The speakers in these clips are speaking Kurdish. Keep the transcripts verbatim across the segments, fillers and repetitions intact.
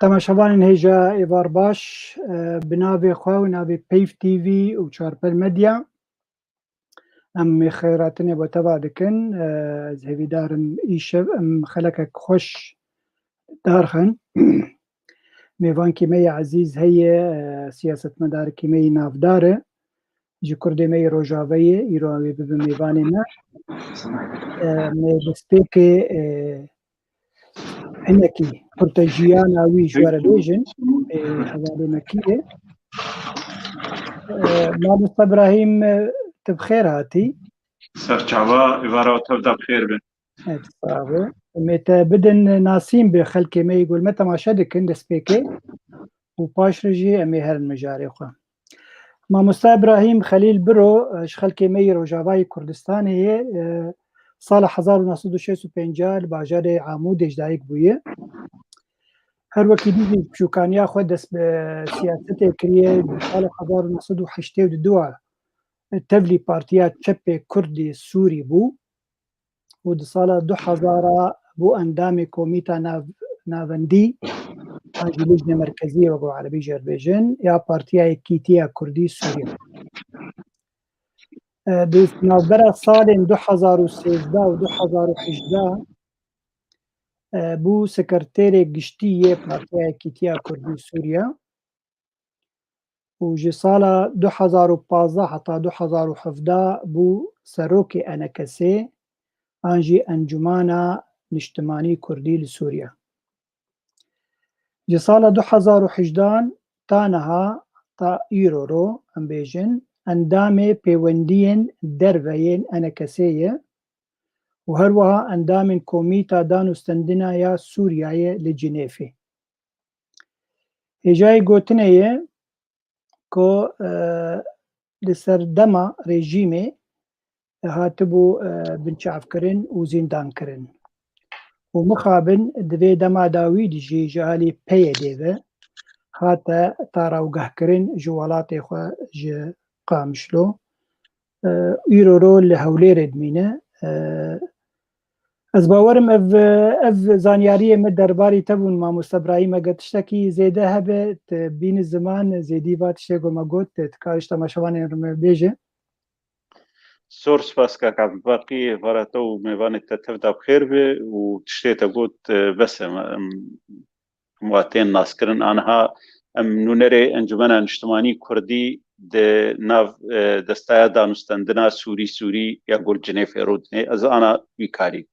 Temaşevanên hêja êvar baş, e, bi navê xwe û navê Peyv T V û Çarpel Medya. Em ê xêratinê bo teva dikin. E, ez hêvîdar im îşev em xelekek xweş darxin. Mêvankî me yê ezîz heye, e, siyasetmedarekî me yê navdar e. Ji Kurdê me yê Rojavayê, îro ew ê bibe mêvanê me. E, me destpêkê, e, hinekî kurtejiyana wî ji we re bêjin, ê hevalê me kî ye? E, Mamoste Ibrahîm, e, tu bi xêr hatî. Serçava, êvara we tev de bi xêr be. Evet, sağ ol. Em ê te bidin nasîn bi xelkê me yê ku li me temaşe dikin destpêkê û paş re jî em ê herin mijarê xwe. Mamoste Ibrahîm Xelîl Biro, e, ji xelkê me yê Rojavayê Kurdistanê ye. E, sala hezar û neh sed û şêst û pênc li bajarê Amûdê ji dayik bûye. Her wekî dî jî ji piçûkaniya xwe dest bi siyasetê kiriye. Di sala hezar û neh sed û heştê û du tevlî Partiya Çepê Kurdî Sûrî bû û di sala du hezar bû endamê Komîta Nav-, Navendî an jî Lijne Merkeziyê, wek bi erebî jê re dibêjin, ya Partiya Yekîtiya Kurdî Sûrî. E, di navbera salên du hezar û sêzdeh û du hezar û hejdeh, e, bû sekreterê giştî yê Partiya Yekîtiya Kurdî Sûriye û ji sala du hezar û pazdeh heta du hezar û hevdeh bû serokê E N K S'ê an jî Encumana Niştimanî Kurdî li Sûriye. Ji sala du hezar û hejdeh ta niha, ta îro ro, em bêjin, endamê pêwendiyên derve yên E N K S'ê ye û her wiha endamên Komîta Danûstendina ya Sûriyeyê li Cinêfê. Hêjayî gotinê ye ku, e, li ser dema rejîmê hatibû, e, binçavkirin û zîndankirin. Û mixabin di vê dema dawî de jî ji alî P Y D'ê ve hate tarawgehkirin ji welatê xwe, ji Qamişlo. E, îro ro li Hewlêrê dimîne. E, ez bawerim ev, ev zanyariyê me derbarî te bûn, Mamoste Ibrahîm. Eger tiştekî zêde hebe, te bîne ziman, zêdî va tiştê ku me got, te dikarî ji temaşevanên me bêje. Zor spas kaka Baqî, êvara te û mêvanê te tev de bi xêr be û tiştê te got, e, bes e, em, em wa tên naskirin. Aniha em nûnerê Encumena Niştimanî Kurdî di nav, e, Destaya Danûstendina Sûrî Sûrî ya Gul Cinêfê rûdinê. Ez ana wî karî.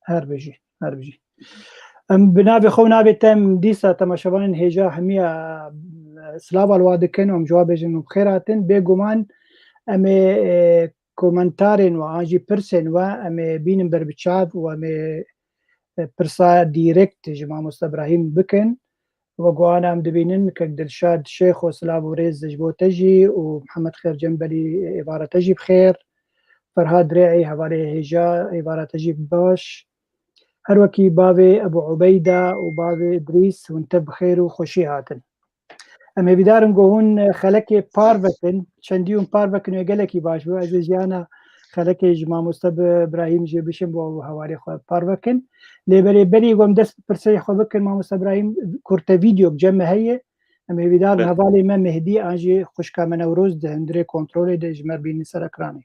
Her bijî, her bijî. Em bi navê xwe û navê te em dîsa temaşevanên hêja hemiya, e, silava li wa dikin û em ji wa bêjin û bi xêr hatin. Bêguman em ê, e, komentarên we an jî pirsên we em ê bînin ber bi çav û em ê, e, pirsa dîrekt ji Mamoste Ibrahîm bikin. Wek wana em dibînin, kek Dilşad Şêxo, silav û rêz ji bo te jî û Mihemed Xêr Cembelî, êvara te jî bi xêr. Ferhad Rê'î, hevalê hêja, êvara te jî baş. Her wekî bavê Ebû Ubeyda û bavê Idrîs, hûn tev bi xêr û xweşî hatin. Em hêvîdar in ku hûn xelekê par vekin, çendî hûn par vekin wê gelekî baş bû. Ez ê jiyana xelekê ji Mamoste bi Ibrahîm jê bişim bo ew hevalê xwe par vekin. Lê belê berî ku em dest bi pirsê xwe bikin, Mamoste Ibrahîm, kurte vîdeo bi cem me heye. Em hêvîdar in hevalê me Mehdî an jî xwişka me Newroz di hundirê kontrolê de ji me re bînin ser ekranê.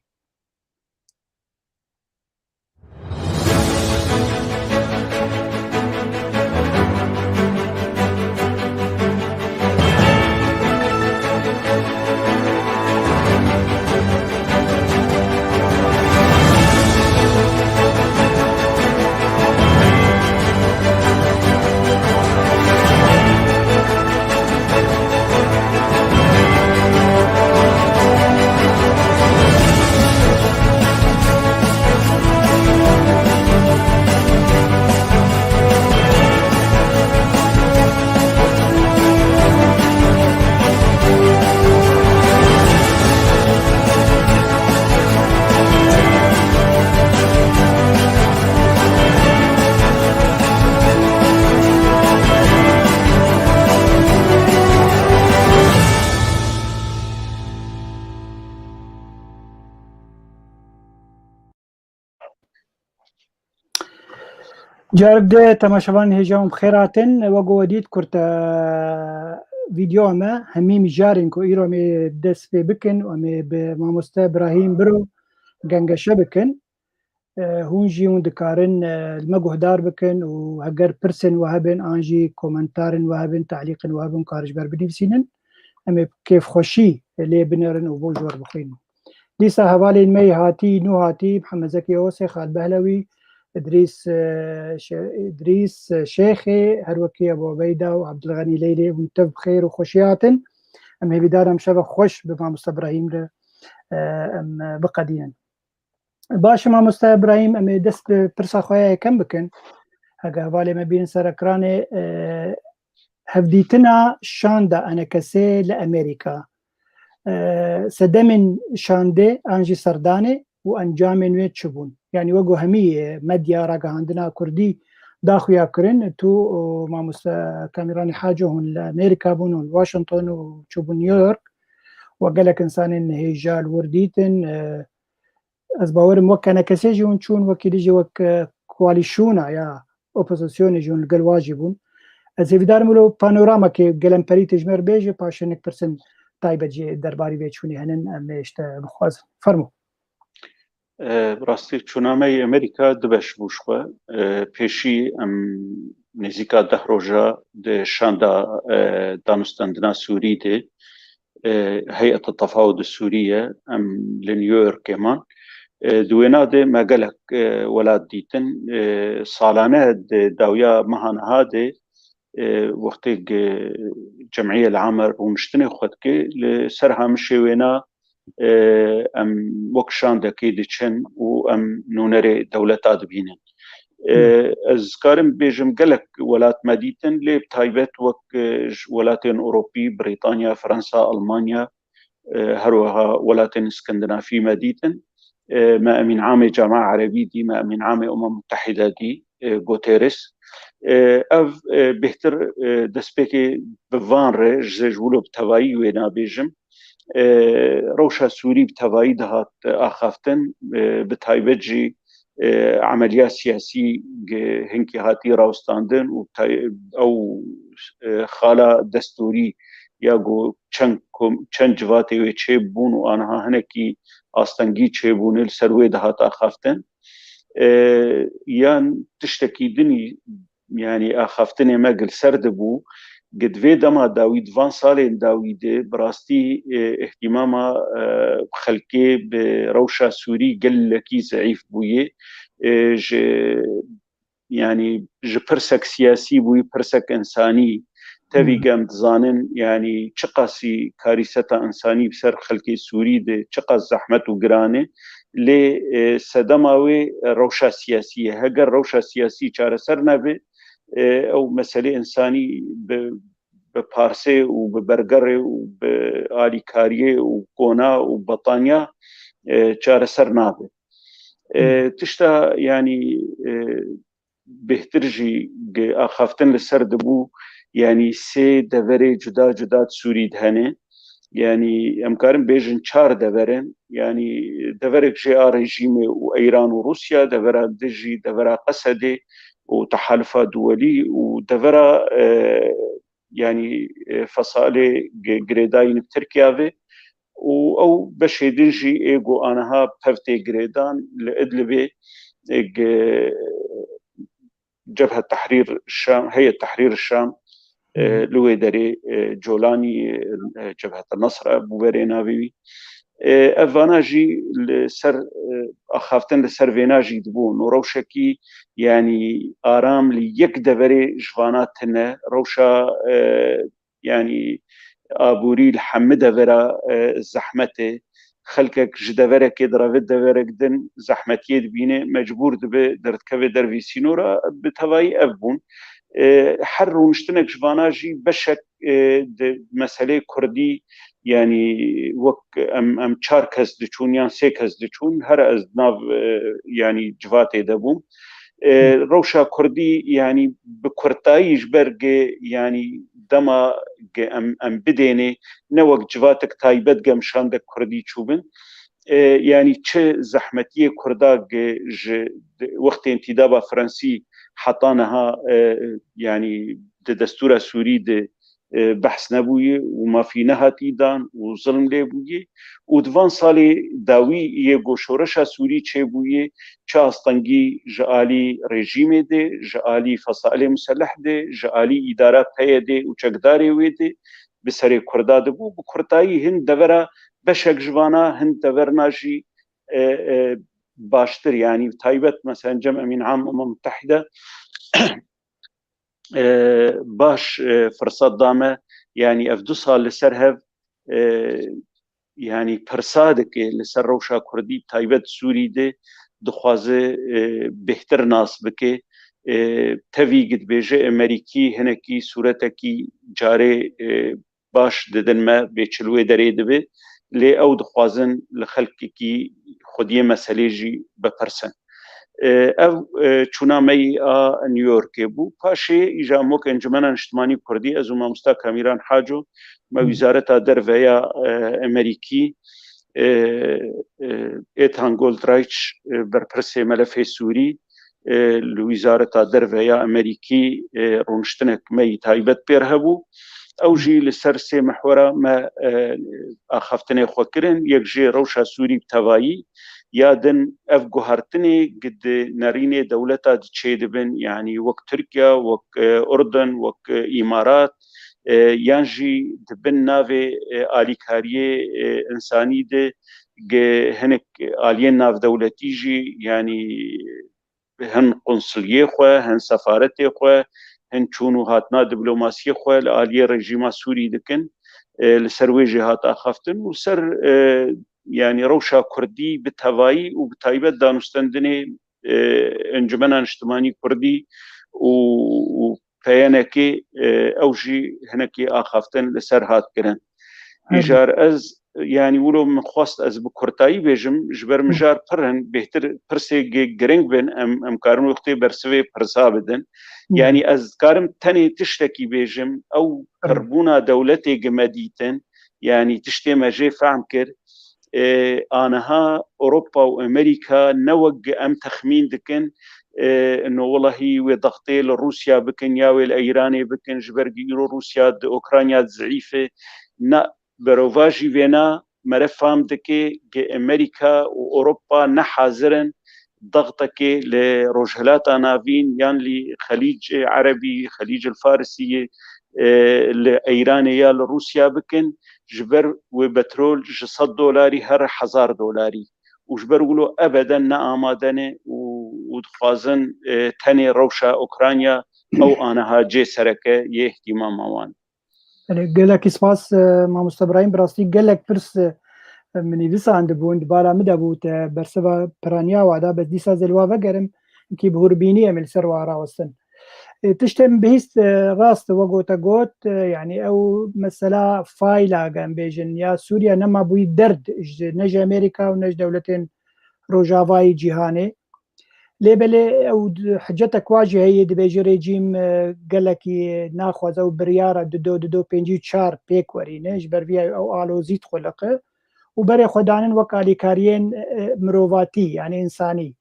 Carik de temaşevan hêja û bi xêr hatin. Wek we dît kurte vîdyoya me hemî mijarên ku îro em ê dest pê bikin û em ê bi mamoste Birahîm Biro gengeşe bikin. E, hûn jî hûn dikarin, e, li me guhdar bikin û heger pirsên we hebin an jî komentarên we hebin, tehlîqên we hebin, karin ji ber binivîsînin. Em ê kêfxweşî lê binêrin û bo ji we bixwînin. Dîsa hevalên me yê hatî, nû hatî, Mihemed Zekî Osê, Xalid Behlewî, Îdrîs, e, Şe-, Îdrîs, e, Şêxê, her wekî Ebû Ubeyda û Ebdulxenî Leylê, hûn tev bi xêr û xweşî hatin. Em hêvîdar in em şevek xweş bi mamoste Birahîm re, e, em, e, biqedînin. Baş e, mamoste Birahîm, em ê dest bi pirsa xwe ya yekem bikin. Heke hevalê me bînin ser ekranê, e, hevdîtina şanda enekesê li Amerîka. E, sedemên şandê an jî serdanê û encamên wê çi bûn? Yanî wek ku hemî, e, medya ragihandina kurdî da xuya kirin, tu û mamoste Kamîranî Haco hûn li Amerîka bûn, hûn li Washington û çûbûn New York. We gelek insanên hêja li wir dîtin. E, ez bawerim wek enekesê jî hûn çûn, wekî dî jî wek, e, koalîsyona ya opozisyonê jî hûn li gel wa jî bûn. Ez hêvîdar im wilo panoramekê gelemperî tu ji me re bêje, paşê hinek pirsên taybet jî derbarî vê çûnê henin, em ê ji te bixwazin. Fermo. E, bi rastî çûna me yê Amerîka du beş bû ji xwe. E, pêşî em nêzîka deh roja di şanda, e, danûstendina Sûrî de, e, Heyet Tefawud Sûriye, em li New Yorkê man. E, di wêna de me gelek, e, welat dîtin. E, salane di dawiya meha niha de, e, wextê Cemiyê li Amer rûniştinê xwe dike, li ser hamişê wêna, e, em wek şandekê diçin û em nûnerê dewleta dibînin. E, ez karim bêjim gelek welat me dîtin, lê bi taybet wek, e, ji welatên Ewropî, Brîtanya, Fransa, Almanya, e, her wiha welatên Skandinafî me dîtin. E, me emîn amê Cama Erebî dî, me emîn amê Umem Mutehîde dî, e, Guterres. E, ev, e, bêhtir, e, destpêkê bi van re ji, ji wilo bi tevayî wê nabêjim. E, rewşa Sûrî bi tevayî dihat axaftin, e, bi taybet jî, e, emeliya siyasî gi-, hinkî hatî rawestandin û tay-, ew, e, xala destûrî ya ku çend kom-, çend civatê wê çêbûn û aniha hinekî astengî çêbûne li ser wê dihat axaftin. E, yan tiştekî dinî, yanî axaftinê me gil ser dibû, gi di vê dema dawî, di van salên dawî de bi rastî, e, îhtîmama, e, xelkê bi rewşa Sûrî gelekî zeîf bûye. E, ji, yanî ji pirsek siyasî bûyî pirsek însanî. Tevî Hmm. em dizanin, yanî çiqasî karîseta însanî bi ser xelkê Sûrî de çiqas zehmet û giran e. Lê, e, sedema wê rewşa siyasî ye. Heger rewşa siyasî çareser nebe, e, ew meselê însanî bi, bi parsê û bi bergerê û bi alîkariyê û kona û betaniya, e, çareser nabe. E, Hmm. tişta, yanî, e, bêhtir jî gi-, axaftin li ser dibû, yanî sê deverê cuda cuda di Sûrî de hene. Yanî em karin bêjin çar dever in. Yanî deverek jê a rejîmê û Îran û Rûsya, devera di jî devera Qesedê û Tehalufa Duwelî û devera, e, yanî, e, fesalê gi-, girêdayî li Tirkiya ve û ew beşê din jî ê ku aniha pev tê girêdan li Idlibê, e, gi-, Cebhe Tehrîr Şam, Heyet Tehrîr Şam, e, Hı hı. li wê derê, e, Colanî, e, Cebhet Nesr e, bû berê navê wî. E, ev vana jî li ser, e, axaftin li ser vêna jî dibûn û rewşekî, yanî aram li yek deverê ji vana tune, rewşa, e, yanî aborî li hemî devera, e, zehmet e. Xelkek ji deverekê direve deverek din zehmetiyê dibîne, mecbûr dibe derdikeve dervî sînora, bi tevayî ev bûn. E, her rûniştinek ji vana jî beşek, e, di meselê kurdî, yanî wek em, em çar kes diçûn yan sê kes diçûn, her ez nav, e, yanî civatê de bûm. E, Hı. rewşa kurdî, yanî bi kurtayî ji ber gi, yanî dema gi em, em bidênê, ne wek civatek taybet gi em şandek kurdî çûbin. E, yanî çi zehmetiyê kurda gi ji wextê întîdaba Fransî heta niha, e, yanî di destûra Sûrî de, e, behs nebûye û mafî nehatî dan û zilm lê bûye. Û di van salê dawî yê ku şoreşa Sûrî çêbûye, çi astengî ji alî rejîmê de, ji alî fesalê museleh de, ji alî îdara P Y D û çekdarê wê de bi serê Kurda dibû. Bi kurtayî hin devera beşek ji vana, hin deverna jî, e, e, baştir, yanî taybet, mesela Cem Emîn Am Umem Mutehide, e, baş, e, firsat da me, yanî ev du sal li ser hev, e, yanî pirsa dike li ser rewşa Kurdî, taybet Sûrî de dixwaze, e, bêhtir nas bike. E, tevî dibêje Emerîkî hinekî sûretekî carê, e, baş didin me, bê çi li wê derê dibe, lê ew dixwazin li xelkekî xwediyê meselê jî bipirsin. E, ev, e, çûna me yî a New Yorkê bû. Paşê îja mok Encumena Niştimanî Kurdî, ez û mamosta Kamîran Haco, me Wîzareta Derve ya, e, Emerîkî, e, e, Ethan Goldreich, e, berpirsê Melefê Sûrî, e, li Wîzareta Derve ya Emerîkî, e, rûniştinek me yî taybet pêr hebû. Ew jî li ser sê mihwera me, e, axaftinê xwe kirin, yek jê rewşa Sûrî bi tevayî, ya din ev guhertinê gi di nerînê dewleta di çêdibin, yanî wek Tirkiye, wek, e, Urdun, wek, e, Îmarat, e, yan jî di bin navê, e, alîkariyê, e, însanî de gi hinek aliyên navdewletî jî, yanî hin qunsuliyê xwe, hin sefaretê xwe, hin çûn û hatina diplomasiyê xwe li aliyê rejîma Sûrî dikin. E, li ser wê jî hat axaftin û ser, e, yanî rewşa Kurdî bi tevayî û bi taybet danûstendinê, e, Encumena Niştimanî Kurdî û, û P Y N K, e, ew jî hinekî axaftin li ser hat kirin. Her Îjar ez, yanî wilo min xwest ez bi kurtayî bêjim, ji ber mijar pir in, bêhtir pirsê gi-, giring bin, em, em karin wextê bersivê pirsa bidin. Yanî ez dikarim tenê tiştekî bêjim, ew Pir. pirbûna dewletê gi me dîtin, yanî tiştê me jê fehm kir, e, aniha Ewropa û Amerîka ne wek em texmîn dikin, e, no welahî wê dextê li Rûsya bikin ya wê li Îranê bikin, ji ber ku îro Rûsya di Ukrayna de zeîf e. Na, berovajî vêna mere fam dike ku Amerîka û Ewropa ne hazir in dextekê li Rojhilata Navîn yan li Xelîcê Erebî, Xelîcil Farisî, e, li Îranê ya li Rûsya bikin, ji ber wê petrol ji sed dolarî her hezar dolarî û ji ber wilo ebeden ne amade ne û, û dixwazin, e, tenê rewşa Ukrayna ew aniha cê sereke yê îhtîmama wan. Belê, gelekî spas, e, mamoste Birahîm, bi rastî gelek pirs, e, min nivîsandibûn, di bala min de bû, te bersiva piraniya wa da, bes dîsa zê li wa vegerim, kî bi hûrbînî em ê li ser wa rawestin. E, tiştê min bihîst, e, rast, we gote got, e, yanî ew mesela fayla, em bêjin, ya Sûriye nema bûyî derd ji, ne ji Amerîka û ne ji dewletên rojavayî cîhanê. Lê belê ew d-, hicetek wa jî heye, dibêje rejîm, e, gelekî naxwaze û biryara dido, dido pêncî û çar pêk werîne, ji ber vî ew alozî dixuliqe û berê xwe danin wek alîkariyên, e, mirovatî, yanî însanî.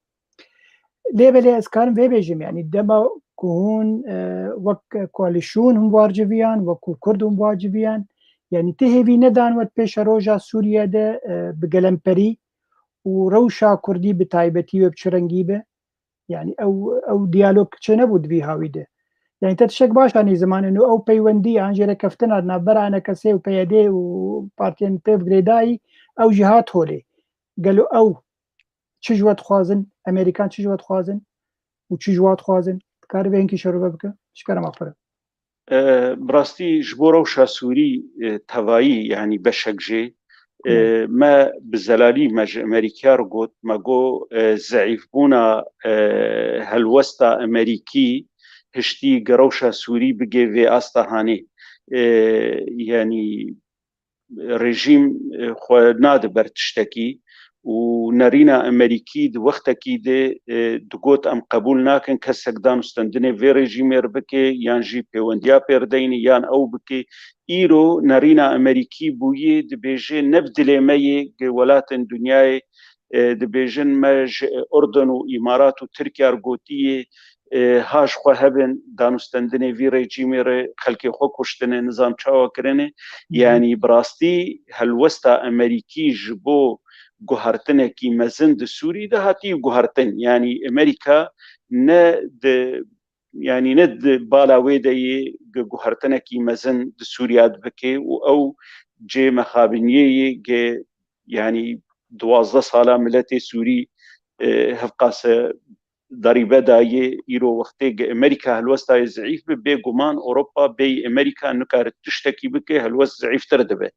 Lê belê ez karim vê bêjim, yanî dema ku hûn, e, wek koalîsyon hûn warciviyan, wekû Kurd hûn warciviyan, yanî ti hêvî nedan we di pêşeroja Sûriye de, e, bi gelemperî û rewşa Kurdî bi taybetî wê bi çi rengî be? Yanî ew, ew diyalog çênebû di vî hawî de. Yanî te tiştek baş anî ziman, ino ew peywendî an jêrekeftina di navbera E N K S û P Y D û partiyên pêv girêdayî, ew jî hat holê. Gelo ew çi ji we dixwazin, Amerîkan çi ji we dixwazin û çi ji wa dixwazin? Dikare vê hinkî şerove bike? Ji kerema xwe re. E, bi rastî ji bo rewşa Sûrî, e, tevayî, yanî beşek jê, e, Evet. me bi zelalî me ji Amerîkiya re got, me got, e, zeîfbûna, e, helwesta Amerîkî hiştî gi rewşa Sûrî bigê vê asta hanê. E, yanî rejîm, e, xwe nade ber tiştekî û nerîna Amerîkî di wextekî de, e, digot, em qebûl nakin kesek danûstendinê vê rejîmê re bike, yan jî pêwendiya pê re deyne, yan ew bike. Îro nerîna Amerîkî bûye, dibêje, ne bi dilê me yê, gi welatên dinyayê, e, dibêjin, me ji Urdun û Îmarat û Tirkiye re gotiye, e, ha ji xwe hebin, danûstendinê vî rejîmê re xelkê xwe kuştine, nizam çawa kirine. Yanî bi rastî helwesta Amerîkî ji bo guhertinekî mezin di Sûrî de hatiye guhertin. Yanî Amerîka ne di, yanî ne di bala wê de yê gi guhertinekî mezin di Sûriya dibike û ew cê mexabiniyê yê gi, yanî duwazdeh sala miletê Sûrî, e, hevqase derîbe dayê, îro wextê gi Amerîka helwesta yê zeîf bi, bêguman Ewropa bêyî Amerîka nikare tiştekî bike, helwest zeîftir dibe.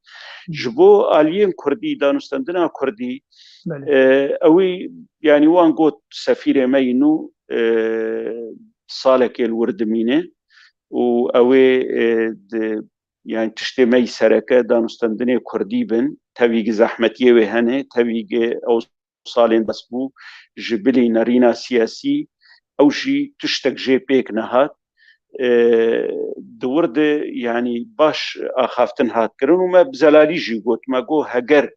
Ji bo aliyên Kurdî, danûstendina Kurdî, Belê. e, ewî, yanî wan got sefîrê me yî nû, e, salekê li wir dimîne û ew ê, e, di, yanî tiştê me yî sereke danûstendinê Kurdî bin, tevî gi zehmetiyê wê hene, tevî gi ew salên dest bû ji bilî nerîna siyasî, ew jî tiştek jê pêk nehat. E, di wir de, yanî baş axaftin hat kirin û me bi zelalî jî got, me got, heger,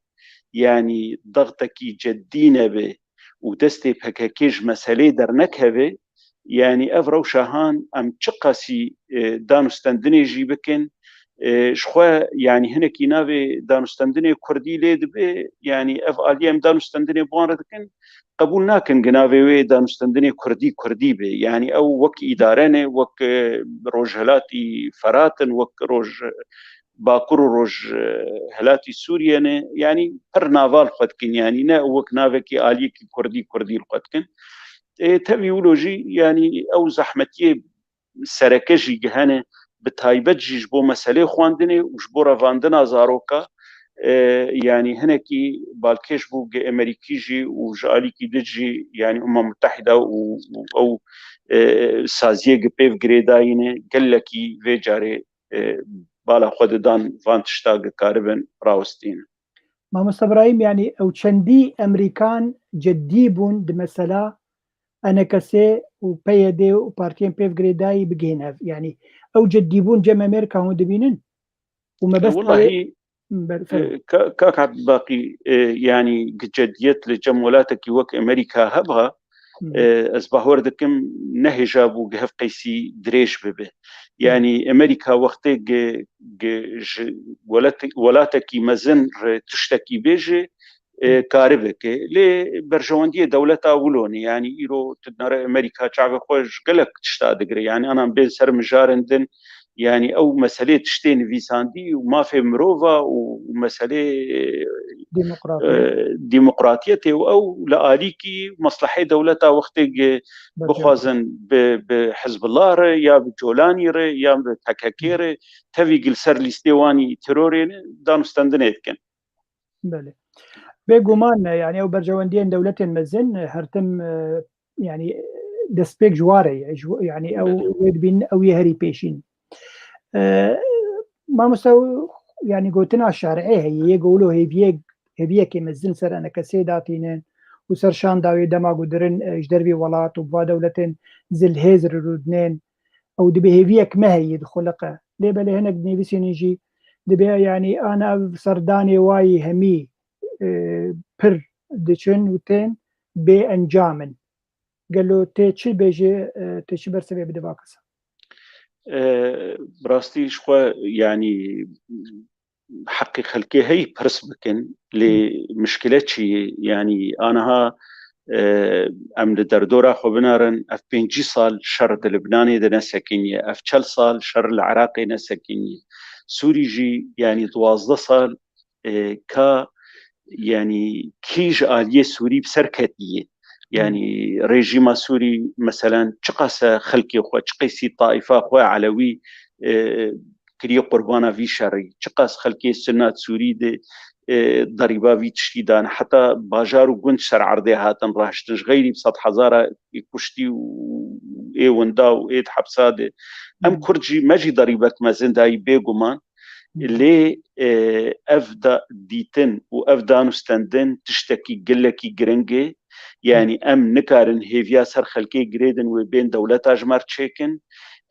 yanî dextekî ceddî nebe û destê P K K ji meselê dernekeve, yanî ev rewşa han em çiqasî, e, danûstendinê jî bikin, e, ji xwe, yanî hinekî navê danûstendinê Kurdî lê dibe, yanî ev aliyê em danûstendinê bi wan re dikin, qebûl nakin gi navê wê danûstendinê Kurdî Kurdî be. Yanî ew wek îdare ne, wek, e, Rojhilatî Ferat in, wek Roj, Bakur û Roj, e, Hilatî Sûriye ne. Yanî pir nava li xwe dikin. Yanî ne wek navekî aliyekî Kurdî Kurdî li xwe dikin. E, tevî wilo jî, yanî ew zehmetiyê sereke jî hene, bi taybet jî ji bo meselê xwendinê û ji bo revandina zaroka, e, yanî hinekî balkêş bû gi Amerîkî jî û ji alîkî din jî, yanî Umem Mutehîda û, û ew, e, saziyê gi pêv girêdayî ne, gelekî vê carê, e, bala xwe didan van tişta gi karibin rawestînin. Mamoste Birahîm, yanî ew çendî Emerîkan ceddî bûn di mesela E N K S û P Y D û partiyên pêv girêdayî bigihên hev. Yanî ew ceddîbûn cem Amerîka hûn dibînin? Û mebest Wellahî, Ber-, e, fermo. Ka-, Kak Abdulbaqî, e, yanî gi ceddiyet li cem welatekî wek Amerîka heba, Hı. e, ez bawer dikim ne hêja bû gi hev qeysî dirêj bibe. Hı. Yanî Amerîka wextê gi, gi ji welat-, welatekî mezin re tiştekî bêje, e, kare bike. Lê berjewendiyê dewleta wilo ne. Yanî îro tu dinare Amerîka çavê xwe ji gelek tişta digire. Yanî anan bên ser mijarên din, yanî ew meselê tiştê nivîsandî û mafê mirova û, û meselê, e, Demokratiyet. e, demokratiyetê û ew li alîkî meslehê dewleta wextê gi Belê. bixwazin bi, bi Hizbullah re ya bi Colanî re ya bi P K K re tevî gi li ser lîstê wan î terorê ne, danûstendinê dikin. Belê. Bêguman, e, yanî ew berjewendiyên dewletên mezin, e, her tim, e, yanî, e, destpêk ji wa re ye. Ji, yanî ew Belê. wê dibînin, ew yê herî pêşîn. E, mamoste, yanî gotina şerê heye, yê ku wilo hêviyek, hêviyekê mezin ser E N K S'ê datînin û ser şanda wê dema ku dirin, e, ji dervê welat û bi va dewletên zilhêz re rûdinên, ew dibê hêviyek me heye di xuliqe. Lê belê hinek dinivîsînin jî dibê, yanî ana ev serdanê wayî hemî, e, pir diçin û tên bê encam in. Gelo tê çi bêjê, e, tê çi bersivê bide va kesa? E, bi rastî ji xwe, yanî heqê xelkê heyî pirs bikin, lê Hı. mişkile çi ye? Yanî aniha, e, em li derdora xwe binarin, ev pêncî sal şer di Libnanê de nesekiniye, ev çel sal şer li Iraqê nesekiniye. Sûrî jî, yanî duwazdeh sal, e, ka, yanî kî ji aliyê Sûrî bi ser ketiye? Yanî rejîma Sûrî, meselen, çiqas e xelkê xwe, çiqasî taîfa xwe, Elewî, e, kiriye qurbana vî şerî. Çiqas xelkê Sunna Sûrî de, e, derîba vî tiştî dan. Heta bajar û gund ser erdê hatin rahiştin. Ji xeyrî bi sed hezara kuştî û ê winda û ê di hepsa de. Em Hı. Kurd jî, me jî derîbek mezin dayî bêguman. Hı. Lê, e, ev da-, dîtin û ev danûstendin tiştekî gelekî giring e. Yanî em nikarin hêviya ser xelkê girêdin wê bên dewleta ji me re çêkin.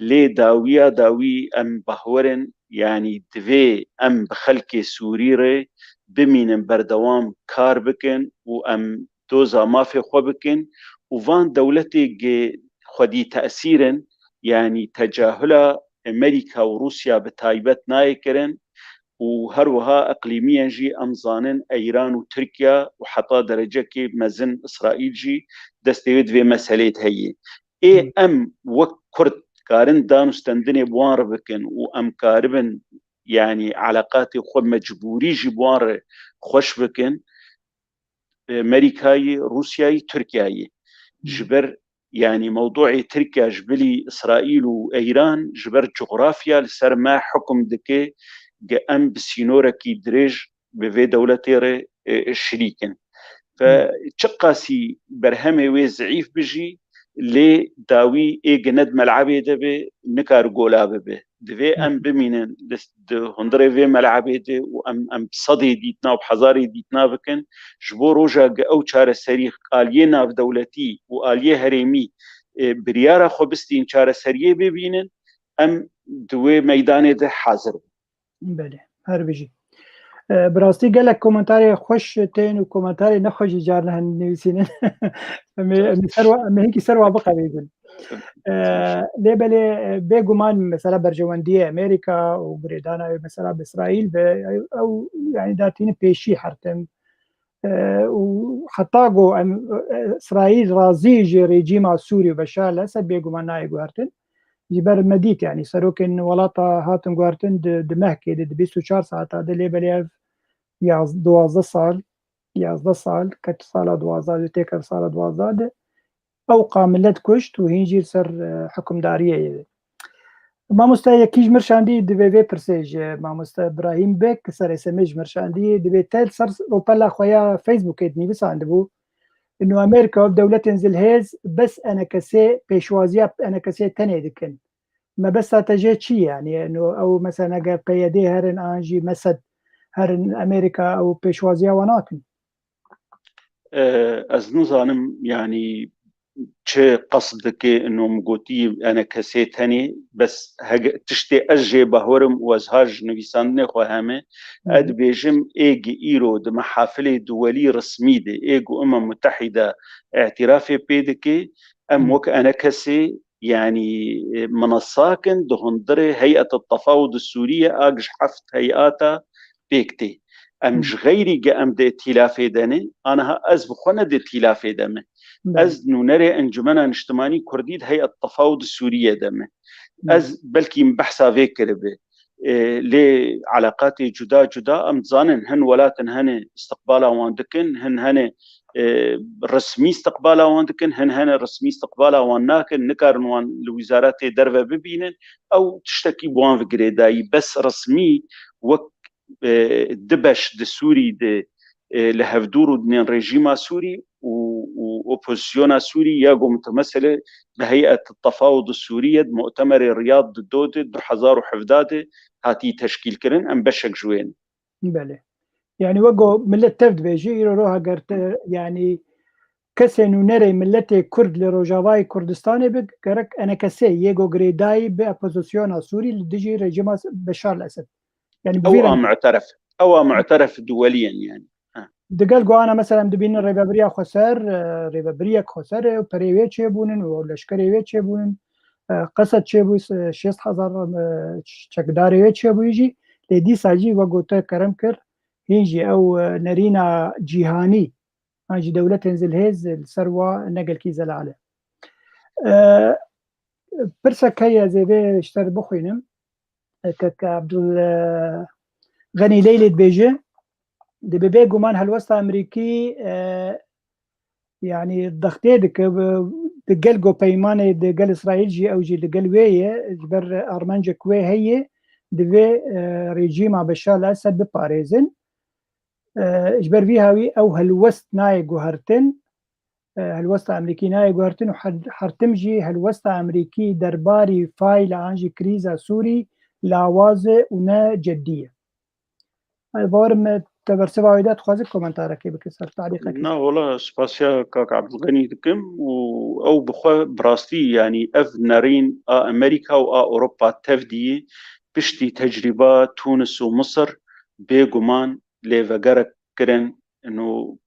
Lê dawiya dawî em bahwerin, yanî divê em bi xelkê Sûrî re bimînin berdewam kar bikin û em doza mafê xwe bikin û van dewletê gi xwedî tesîr in, yanî tecahula Amerîka û Rûsya bi taybet nayê kirin û her wiha iqlîmiyen jî em zanin Îran û Tirkiye û heta derecekê mezin Îsraîl jî destê wê di vê meselê de heye. Ê em wek Kurd karin dan û stendinê bi wan re bikin û em karibin, yanî eleqatê xwe mecbûrî jî bi wan re xweş bikin, Amerîkayê, Rûsyayê, Tirkiyeyê. Ji ber, yanî mewduê Tirkiye ji bilî Îsraîl û Îran ji ber cografya li ser me hukm dike, ge em bi sînorekî dirêj bi vê dewletê re, e, şirîk in. Ve çiqasî berhemê wê zeîf bi jî, lê dawî ê gine di melebê de be, nikar gola bibe. Divê em bimînin di, di hundirê vê melebê de û em, em bi sedê dîtina û bi hezarê dîtina bikin, ji bo roja ge ew çareserî aliyê navdewletî û aliyê herêmî, e, biryara xwe bistîn çareseriyê bibînin, em di wê meydanê de hazir bin. Belê, her bijî. E, bi rastî gelek komentarê xweş tên û komentarê nexweş jî carna hene nivîsînin. Em ê, em ê ser wa, em ê hinkî ser wa biqevîzin. E, lê belê, e, bêguman mesela berjewendiyê Amerîka û girêdana wê mesela bi Îsraîl be, ew, ew, yanî datînin pêşî her tim. E, û heta ku em, e, Îsraîl razî ji rejîma Sûrî û Beşar el-Esed bêguman nayê guhertin. Ji ber me dît, yanî serokên welata hatin guhertin di, di mehkê de, di bîst û çar saeta de, lê belê ev yaz-, duwazdeh sal, yazdeh sal, ket sala duwazdeh de, têkeve sala duwazdeh de, ew qa millet kuşt û hîn jî li ser, e, hukimdariyê ye. Mamoste yekî ji mir şandî divê vê pirsê ji mamoste Birahîm Bek, serê semê ji mir şandî, divê te li ser ropela xwe ya Facebookê dinivîsandibû. Ino Amerîka û dewletên zilhêz bes enekesê, pêşwaziya enekesê tenê dikin. Mebesta te jê çi ye? Yanî, ino ew mesela eger P Y D herin an jî Mesed herin Amerîka ew pêşwaziya wan nakin? E, ez nizanim, yanî çi qesd dike, ino min gotî enekesê tenê, bes hege-, tiştê ez jê bawer im û ez ha ji nivîsandinê xwe heme, ez dibêjim, ê gi îro di mehafilê duwelî resmî de, ê ku Umem Mutehîde îtirafê pê dike, em wek enekesê, yanî, e, minesa kin di hundirê Heyet Tefawud Sûriye a gi ji heft heyata pêk tê. Em ji xeyrî ge em di îtîlafê de ne, aniha ez bi xwe ne di îtîlafê de me. Ez nûnerê Encumena Niştimanî Kurdî di Heyet Tefawud Sûriye de me. Ez belkî min behsa vê kiribe. E, lê eleqatê cuda cuda em dizanin, hin welatin hene istiqbala wan dikin, hin hene, e, resmî istiqbala wan dikin, hin hene resmî istiqbala wan nakin, nikarin wan li wîzaretê derve bibînin. Ew tiştekî bi wan ve girêdayî, bes resmî wek, e, du beş di Sûrî de, e, li hevdû rûdinên rejîma Sûrî û, û opozisyona Sûrî ya ku mitemesilê di Heyet Tefawud Sûriye di mu'temerê Riyad di do de du hezar û hevdeh de hatî teşkîlkirin, em beşek ji wê ne. Belê. Yanî wek ku millet tev dibêje, îro roha ger te, yanî kesê nûnerê milletê Kurd li Rojavayê Kurdistanê bi, gerek enekesê yê ku girêdayî bi opozisyona Sûrî li dijî rejîma Beşar el-Esed. Yanî bi vî rengî. Ew a mu'teref, ew a mu'teref duwelî yen yanî. Ha. Digel ku ana mesela em dibînin rêvebiriya xweser, e, rêvebiriyek xweser e, perê wê çêbûnin û leşkerê wê çêbûnin, e, Qesed çêbû, e, şêst hezar, e, çekdarê wê çêbûyî jî, lê dîsa jî wek gote kerem kir, hîn jî ew, e, nerîna cîhanî, an jî dewletên zilhêz li ser wa ne gelkî zelal e. E, pirsek heye ez ê vê ji te re bixwînim. Kek Abdul, e, Xenî Leylê dibêje, dibe bê guman helwesta Amerîkî, e, yanî dextê dike, bi, di gel go peymanê di gel Îsraîl jî ew jî li gel wê ye, ji ber armancek wê heye, divê, e, rejîma Beşar el-Esed biparêzin. E, ji ber vî hawî ew helwest nayê guhertin, e, helwesta Amerîkî nayê guhertin û her, her tim jî helwesta Amerîkî derbarî fayla an jî krîza Sûrî lawaz e û ne ceddî ye. Ez bawerim te bersiva wê de dixwazî komentarekê bike ser talîqekê. Na, wela spasiya kak Abdulganî dikim û ew bi xwe bi rastî, yanî ev nerîn a Amerîka û a Ewropa tevdî piştî tecrîba Tunis û Misir bêguman lê vegerek kirin, ino,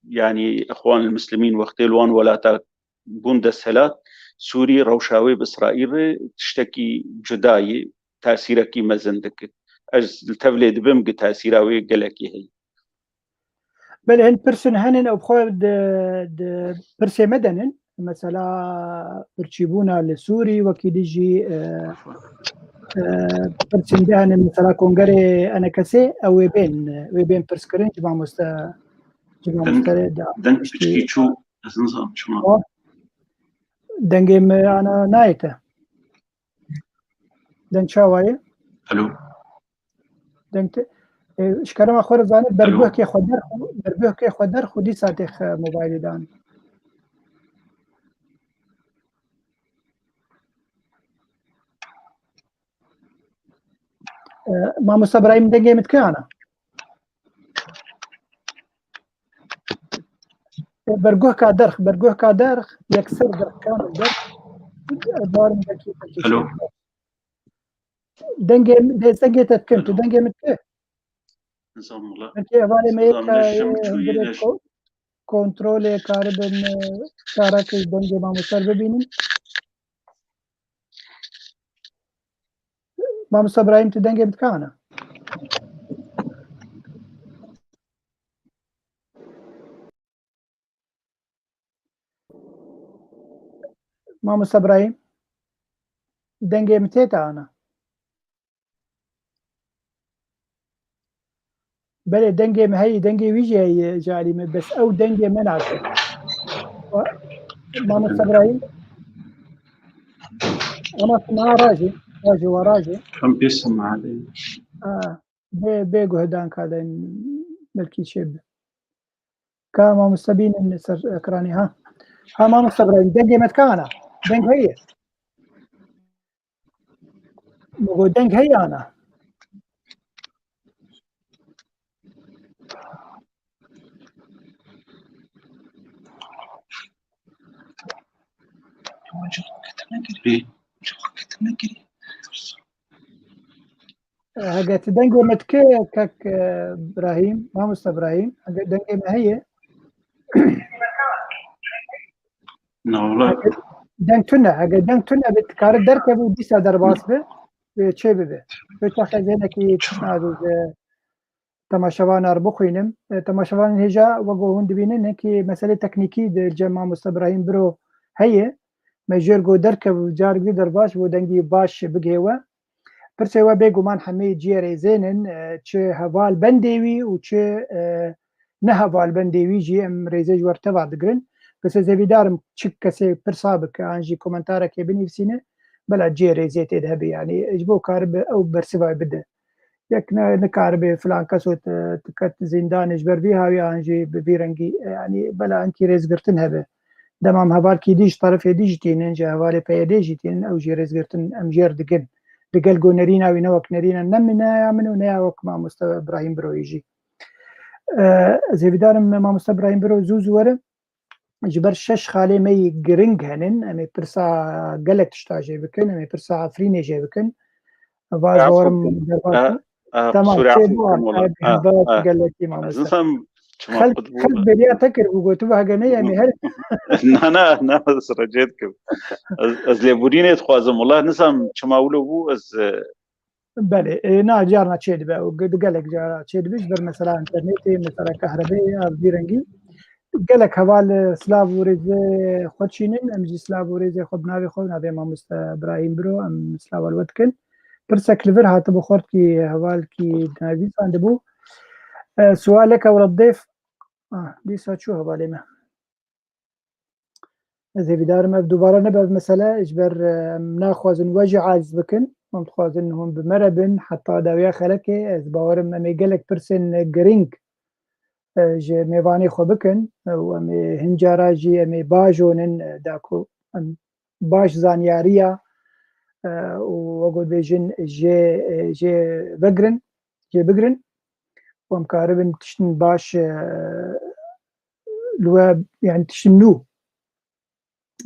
yanî Exwan el-Muslimîn wextê li wan welata bûn desthilat, Sûrî, rewşa wê bi Îsraîlê tiştekî cuda ye, tesîrekî mezin dike. Ez li tevlê dibim ku tesîra wê gelekî heye. Belê, hin pirsên henin ew bi xwe di, di pirsê me denin. Mesela birçîbûna li Sûrî, wekî dijî, e, e, pirsên de henin, mesela kongerê E N K S'ê, ew wê bên, wê bên pirskirin ji mamoste, ji mamoste da. Deng piçkî çû, ez nizanim çima. Dengê me ana nayê te. Deng çawa ye? Alo. Deng te, e, ji kerema xwe re zanî, berguhkê xwe derx û, berguhkê xwe derx û dîsa têx mobaylê dan. E, Mamosta Birahîm, dengê min dike ana? E, berguhka derx, berguhka derx, yekser derx, kamil derx. E, barin belkî, belkî Alo. Dengê, dê-, dengê te dikim, tu dengê min dike? Nizanim wela. Belkî hevalê me yê Nizanim, ka-, neşem çûyî, hundirê neş- ko-, kontrolê karibin, e, çarekê dengê mamoste bibînin. Mamosta Birahîm, tu dengê min dike ana? Mamosta Birahîm, dengê min tê te ana? Belê, dengê min heyî, dengê wî jî heyî ji alî min, bes ew dengê me nake. Mamosta Birahîm, ama tu niha rajê, rajê, wa rajê. Em pê sima de. Ha, bê, bê guhdan ka de belkî çêbe. Ka mamoste bînin ser ekranê, ha. Ha, mamoste Birahîm, dengê me dike ana? Deng heye? Min got, deng heye ana? Hege tu dengê me dike, kek, e, Birahîm, mamoste Birahîm, hege dengê me heye? Na, wala. Hege deng tune, hege deng tune be, dikare derkeve û dîsa derbas be, e, çê bibe. Wê çaxê ez hinekî tişt navêje temaşevanan re bixwînim. E, temaşevanên hêja, wek ku hûn dibînin, hinekî meselê teknîkî di cem mamoste Birahîm Biro heye. Me jêr got derkev û carek dî derbas bo dengî baş bigihê we. Pirsê we bêguman hemî cihê rêzên in, e, çi heval bendê wî û çi, e, ne heval bendê wî jî em rêzê ji we re teva digirin. Bes ez hêvîdar im çi kesê pirsa bike, an jî komentarekê binivîsîne, bela cihê rêzê tê de hebe, yanî ji bo karibe ew bersiva bide. Yek ne, nikaribe filan keso te, te ket zîndanê ji ber vî hawî, an jî bi vî rengî, e, yanî bela hinkî rêzgirtin hebe. Dema em hevalkî dî ji terefê dî jî tînin, ji hevalê P Y D'ê jî tînin, ew jî rêzgirtin em jêr digin. Digel ku nerîna wî ne wek nerîna ne min, ne ya min û ne ya wek mamoste Birahîm Biroyî jî. E, ez hêvîdar im mamoste Birahîm Biro zû zû were. Ji ber şeş xalê me yî giring henin, em ê pirsa gelek tişta jê bikin, em ê pirsa Efrînê jê bikin. Vaz Afû warim kim. Derbas A, a, Tamam, qisûrê çê afû bû, kim wala. A, a, gelekî a. Ez mamoste. Nizam çima Xelk, qut bû. Xelk bêriya te kir bû, gotu, hege ne, em ê her Na, na, na, ez recê dikim. Ez, ez lêborînê dixwazim. Wala nizam çima wilo bû, ez, e, Belê, e, na, carna çêdibe, û ge-, gelek cara çêdibe, ji ber mesela înternetê, mesela kahrebeyê, ya vî rengî. Gelek heval, e, silav û rêzê xwe çînin, em jî silav û rêzê xwe bi navê xwe, navê mamoste Birahîm Biro, em silava li we dikin. Pirsek li vir hatibû xortkî hevalkî dinavîsandibû. E, sualeke wira dêf, ah, dîsa çû hevalê me. Ez hêvîdar im ev dubare nebe ev mesele, ji ber, e, em naxwazin we jî aciz bikin. Em dixwazin hûn bi me re bin, heta dawiya xelekê. Ez bawer im em ê gelek pirsên girîng, e, ji mêvanê xwe bikin, e, û em ê hin cara jî em ê bajonin, e, da ku em baş zanyariya, e, û wek dibêjin jê, e, jê vegirin, jê bigirin. Û em karibin tiştin baş, e, li we, yani tiştin nû,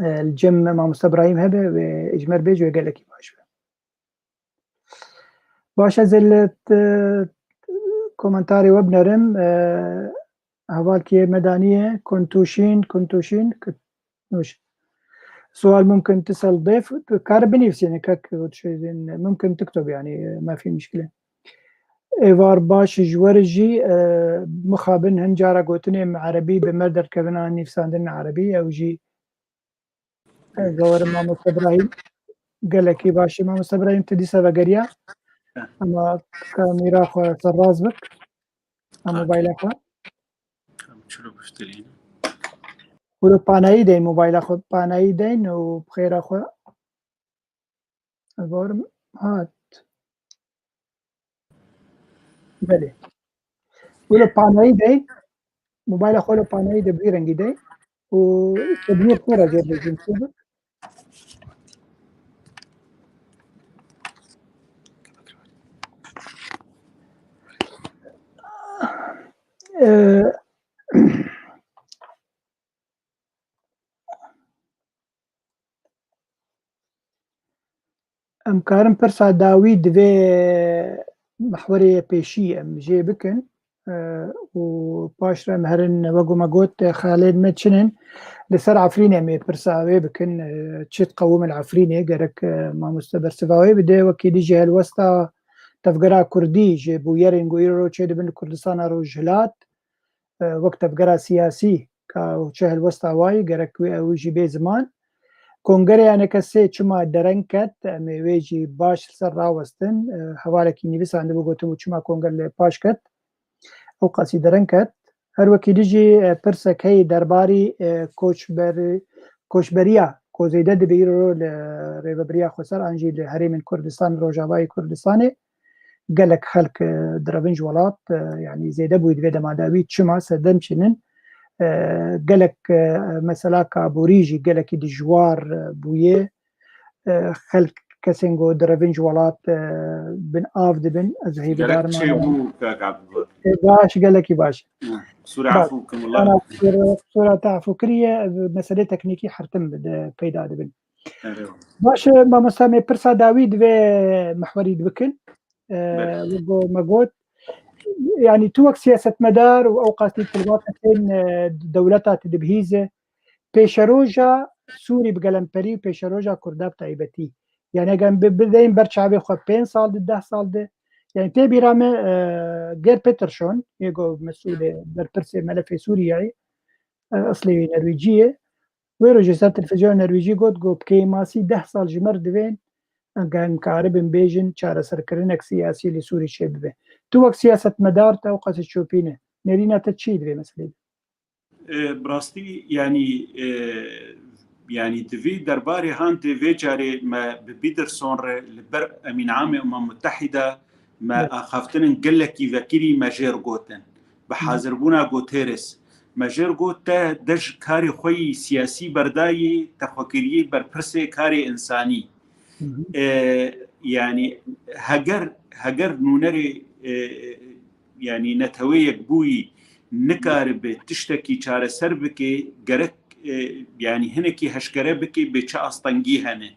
e, li cem mamoste Birahîm hebe wê ji me re bêje, wê gelekî baş be. Baş, ez ê li t-, komentarê we binerim. E, hevalkê me daniye, Kuntuşîn, Kuntuşîn, Kuntuşîn. سوال ممكن تسأل ضيف، كار بنفسي يعني كك ممكن تكتب يعني، ما في مشكلة. Êvar baş ji we re jî, e, mixabin hin cara gotinê em erebî bi me derkevin an nivîsandin erebî, ew jî, e, gorim Mamoste Ibrahîm. Gelekî baş e Mamoste Ibrahîm, tu dîsa vegeriya. Ema kamera xwe serrast bik. Em mobayla xwe. Em çilo biftilînin. Wilo panayî deyn mobayla xwe, panayî deyn û bi xêra xwe. Ez bawerim hat. Belê. Wilo panayî deyn, mobayla xwe li panayî de bi vî rengî deyn û tedbîr xwe re jê bêjin çi bik. Ee, Em karin pirsa dawî divê mehwerê pêşî em jê bikin, e, û paş re em herin, wek ku me got, xalên me çin in. Li ser Efrînê em ê pirsa wê bikin, e, çi diqewim li Efrînê, gerek, e, mamoste bersiva wê bide, wekî dijî helwesta tevgera Kurdî ji bûyerên ku îro çêdibin li Kurdistana Rojhilat, e, wek tevgera siyasî, ka çi helwesta wayî, gerek wê ew jî bê ziman. Kongereya N K S çima dereng ket, em ê wê jî baş li ser rawestin. E, hevalekî nivîsandibû, gotibû çima konger li paş ket, ew qasî dereng ket. Her wekî dijî, e, pirsek heye derbarî, e, koçber-, koçberiya ku zêde dibe îro li Rêveberiya Xweser an jî li Herêmên Kurdistan, Rojavayê Kurdistanê. Gelek xelk, e, direvin ji welat, e, yanî zêde bûyî di vê dema dawî. Çima? Serdem çin in. E, gelek, e, mesela ka aborî jî gelekî dijwar, e, bûye. E, xelk, kesên ku direvin ji welat, e, bin av dibin. Ez hêvîdar me. Gelek çêbû, kak Abdullah. E, baş, gelekî baş. Hı, qisûra afû bikin, wela. Qisûra, qisûra te afû kiriye, meselê teknîkî her tim di peyda dibin. Erê. Baş e, mamosta, me pirsa dawî divê mehwerî dibikin. E, Belê. Wek me got, yanî tu wek siyasetmedar û ew qasî tilbatên, e, dewleta tu dibihîze, pêşeroja Sûrî bi gelemperî û pêşeroja Kurda bi taybetî. Yanî eger em bi-, bideyên ber çavê xwe pênc sal di, deh sal di, yanî tê bîra me, e, Gerd Peterson, yê ku mesûlê berpirsê melefê Sûriyeyê, e, eslê wî Nerwêcî ye. Wê rojê ser televîzyona Nerwêcî got, got, bi kêmasî deh sal ji me re divên, em karibin bêjin çareserkirinek siyasî li Sûrî çêbibe. Tu wek siyasetmedar te ew qasî çopîne. Nêrîna te çi ye di vê meselê de? E, bi rastî, yanî, e, yanî di vî derbarê han tê vê carê me bi Biderson re li ber Emîn Amê Umem Mutehîda me Evet. axaftinên gelekî vekirî me jê re gotin. Bi Hı. hazirbûna Guterres. Me jê re got te de ji karê xwe yî siyasî berdayî, te xwe kiriyê berpirsê karê însanî. Hı hı. E, yanî heger, heger nûnerê, e, yanî neteweyek bûyî nikaribe tiştekî çareser bike, gerek, e, yanî hinekî heşkere bike bê çi astengî hene.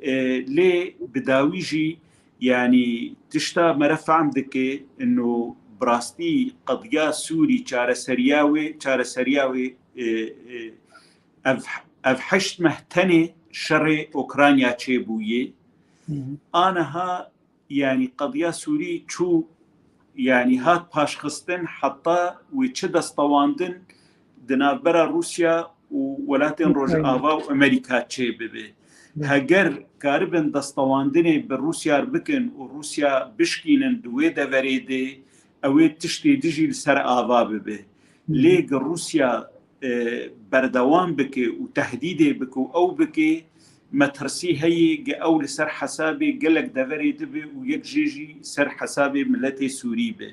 E, lê bi dawî jî, yanî tişta me re fehm dike, ino bi rastî qediya Sûrî çareseriya wê, çareseriya wê, e, e, ev, ev heşt meh tenê şerê Ukrayna çêbûyê. Hı hı. Aniha yanî qediya Sûrî çû, yanî hat paşxistin, heta wê çi destewandin di navbera Rûsya û welatên Ukrayna. Rojava û Amerîka çêbibe. Evet. Heger karibin destewandinê bi Rûsya re bikin û Rûsya bişkînin di wê deverê de, ew ê tiştê dijî li ser ava bibe. Hı hı. Lê gi Rûsya, e, berdewam bike û tehdîdê bike û ew bike, metirsî heye gi ew li ser hesabê gelek deverê dibe û yek jê jî ser hesabê miletê Sûrî be.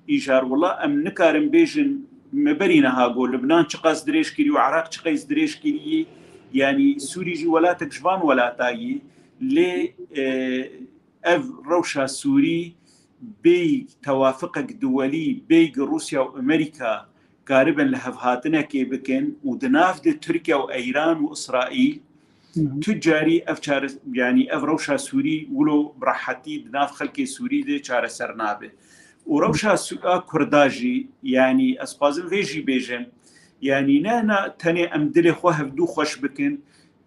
Îcar wela em nikarin bêjin, me berî niha got, Libnan çiqas dirêj kirî û Iraq çiqas dirêj kirî, yanî Sûrî jî welatek ji van welata ye, lê, e, ev rewşa Sûrî bêyî tewafiqek duwelî, bêyî Rûsya û Amerîka karibin li hev hatinekê bikin û di nav de Tirkiye û Îran û Îsraîl, Hı hı. tu carî ev çare-, yanî ev rewşa Sûrî wilo bi rehetî di nav xelkê Sûrî de çareser nabe. Û rewşa Sû-, a Kurda jî, yanî ez xwazim vê jî bêjim, yanî ne, ne tenê em dilê xwe hevdû xweş bikin,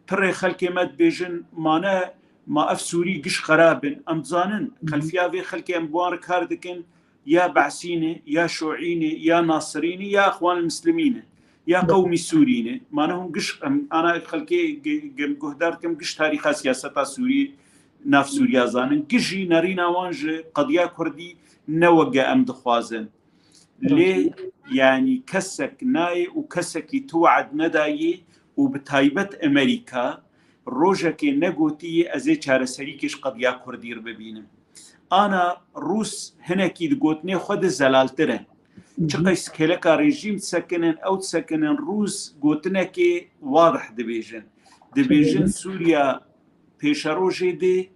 pirê xelkê me dibêjin, mane ma ev Sûrî giş xerab in. Em dizanin, xelfiya vê xelkê em bi wan re kar dikin, ya Be'sî ne, ya Şûî ne, ya Nasirî ne, ya Exwan Muslimî ne, ya qewmî Sûrî ne. Mane hûn giş, em ana xelkê ge-, ge-, guhdar dikim, giş tarîxa siyaseta Sûrî, nav Sûriya zanin. Giş jî nerîna wan ji qediya Kurdî ne weke em dixwazin. Lê, yanî, kesek nayê û kesekî tu we'd nedayê û bi taybet Amerîka rojekê negotiyê ez ê çareserîkê ji qediya Kurdî re bibînim. Ana Rûs hinekî di gotinê xwe de zelaltir in. Çi qeys kêleka rejîm disekinin, ew disekinin Rûs gotinekê wadih dibêjin. Dibêjin Sûriya pêşerojê dê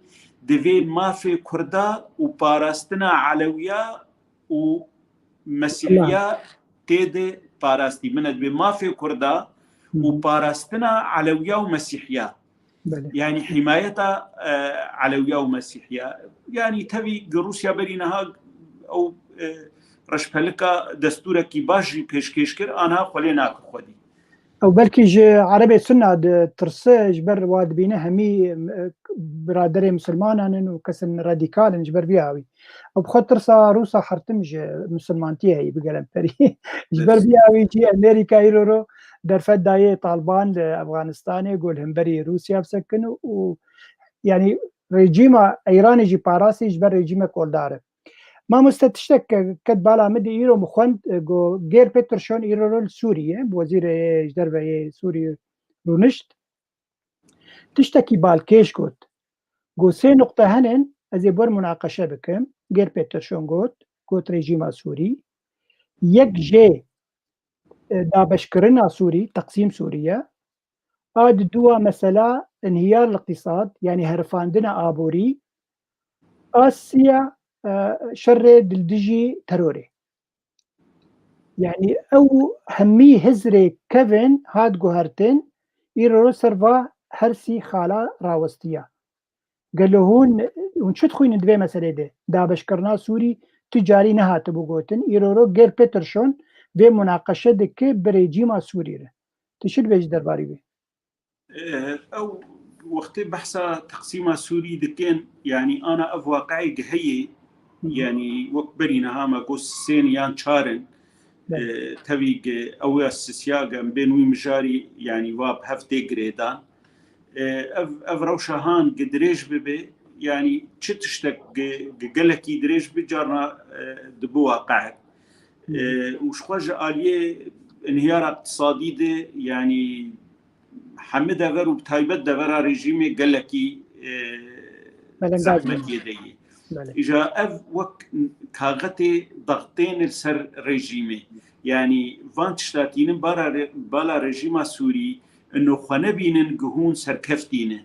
divê mafê Kurda û parastina Elewiya û Mesîhiya tê de parastî. Min e dibê mafê Kurda û parastina Elewiya û Mesîhiya. Belê. Yanî himayeta, e, Elewiya û Mesîhiya. Yanî tevî gi Rûsya berî niha ew, e, reşpelika destûrekî baş jî pêşkêş kir, aniha xwe lê nake xwedî. Ew belkî ji Erebê Sunna ditirse, ji ber wa dibîne hemî, e, biraderê misilmanan in û kesin radîkal in, ji ber vî awî. Ew bi xwe tirsa Rûsa hertim ji misilmantiyê heyî bi gelemperî. Ji ber vî awî jî Amerîka îro ro derfet dayê Taliban li Efganistanê, got hemberî Rûsya bisekin û, yanî, rejîma Îranê jî parastî ji ber rejîmek oldar e. Mamoste, tiştek ke ket bala min de îro min xwend, e, got Geir Peterson îro li Sûrî ye, bi wezîrê ji derve yê Sûrî rûnişt. Tiştekî balkêş got. Got sê nuqte henin, ez ê bi we re munaqeşe bikim. Geir Peterson got, got rejîma Sûrî. Yek jê, e, dabeşkirina Sûrî, teqsîm Sûrî ye. A di dua mesela inhiyar l-iqtîsad, yanî herifandina aborî, a siya, e, şerê dil dijî terorê. Yanî ew hemî hizrê kevin hat guhertin, îro ser va her sî xala rawestiya. Gelo hûn, hûn çi dixwînin di vê meselê de? Dabeşkirina Sûrî tu carî nehatibû gotin. Îro ro Geir Peterson vê munaqeşe dike bi rejîma Sûrî re. Tu çi dibêjî derbarî vê? Ew wextê behsa teqsîma Sûrî dikin, yanî ana ev waqi'ê heye, yanî wek berî niha me got sê in yan çar in. Belê. E, tevî gi ew ya sisiya ge em bên wî mijarî, yanî va bi hev tê girêdan. E, ev, ev rewşa han gi dirêj bibe, yanî çi tiştek gi, gi gelekî dirêj bi carna, e, dibi waqi'ek. E, û ji xwe ji aliyê inhiyara iqtisadî de, yanî hemî dever û bi taybet devera rejîmê gelekî, e, zehmetiyê de yê. Belê. Îja ev wek kaxetê daxtên li ser rejîmê. Yanî van tişta tînin bara re-, bala rejîma Sûrî, ino xwe nebînin gi hûn serkeftî ne.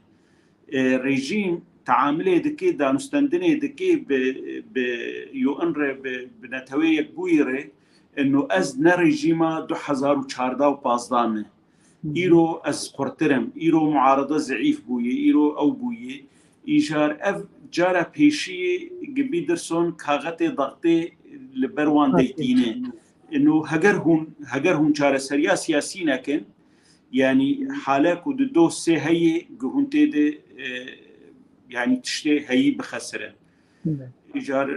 E, rejîm teamilê dike, danûstendinê dike bi, bi U N re, bi, bi Netewê Yekbûyî re, ino ez ne rejîma du hezar û çardeh û pazdeh me. Îro ez xurtir im, îro muarede zeîf bûye, îro ew bûye. Îjar ev cara pêşiyê gi Peterson kaxetê daxtê li ber wan deytîne. Ino heger hûn, heger hûn çareseriya siyasî nekin, yanî hale ku di do sê heyê gi hûn tê de, e, yanî tiştê heyî bixesirin. Îcar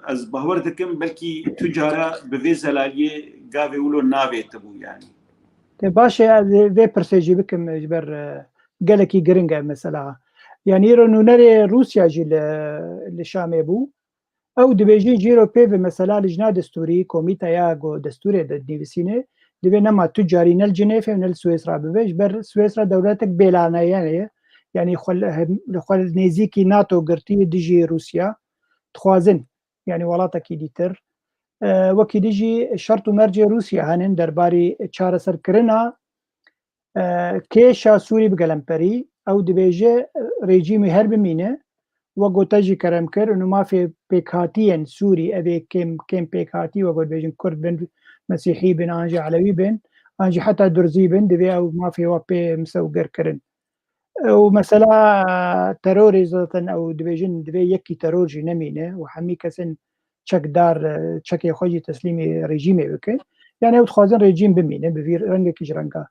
ez bawer dikim belkî tu cara bi vê zelaliyê gavê wilo navêtibû yanî. Te baş e, ez ê vê pirsê jî bikim ji ber, e, gelekî giring e mesela. Yanî îro nûnerê Rûsya jî li, li Şamê bû. Ew dibêjin jî îro pê ve mesela lijna destûrî, komîteya ku destûrê de dinivîsîne, divê nema tu carî ne li Cinêfê û ne li Swêsra bibe, ji ber Swêsra dewletek bêlaneyene ye. Yanî xwe li, li xwe li nêzîkî nato girtiye dijî Rûsya. Dixwazin, yanî welatekî dîtir. E, wekî dijî şert û mercê Rûsya henin derbarî çareserkirina e, kêşa Sûrî bi gelemperî, ew dibêje, e, rejîmî her bimîne, we gote jî kerem kir, û mafê pêkhatiyên Sûrî, ev ê kêm, kêm pêkhatî, we got bêjin Kurd bin, Mesîhî bin, an jî Elewî bin, an jî heta Durzî bin, divê ew mafê we pê misewgir kirin. Ew mesela terorê zaten ew dibêjin, divê yekî teror jî nemîne û hemî kesên çekdar, e, çekê xwe jî teslîmî rejîmê bikin. Yani ew dixwazin rejîm bimîne, bi vî rengekî ji renga.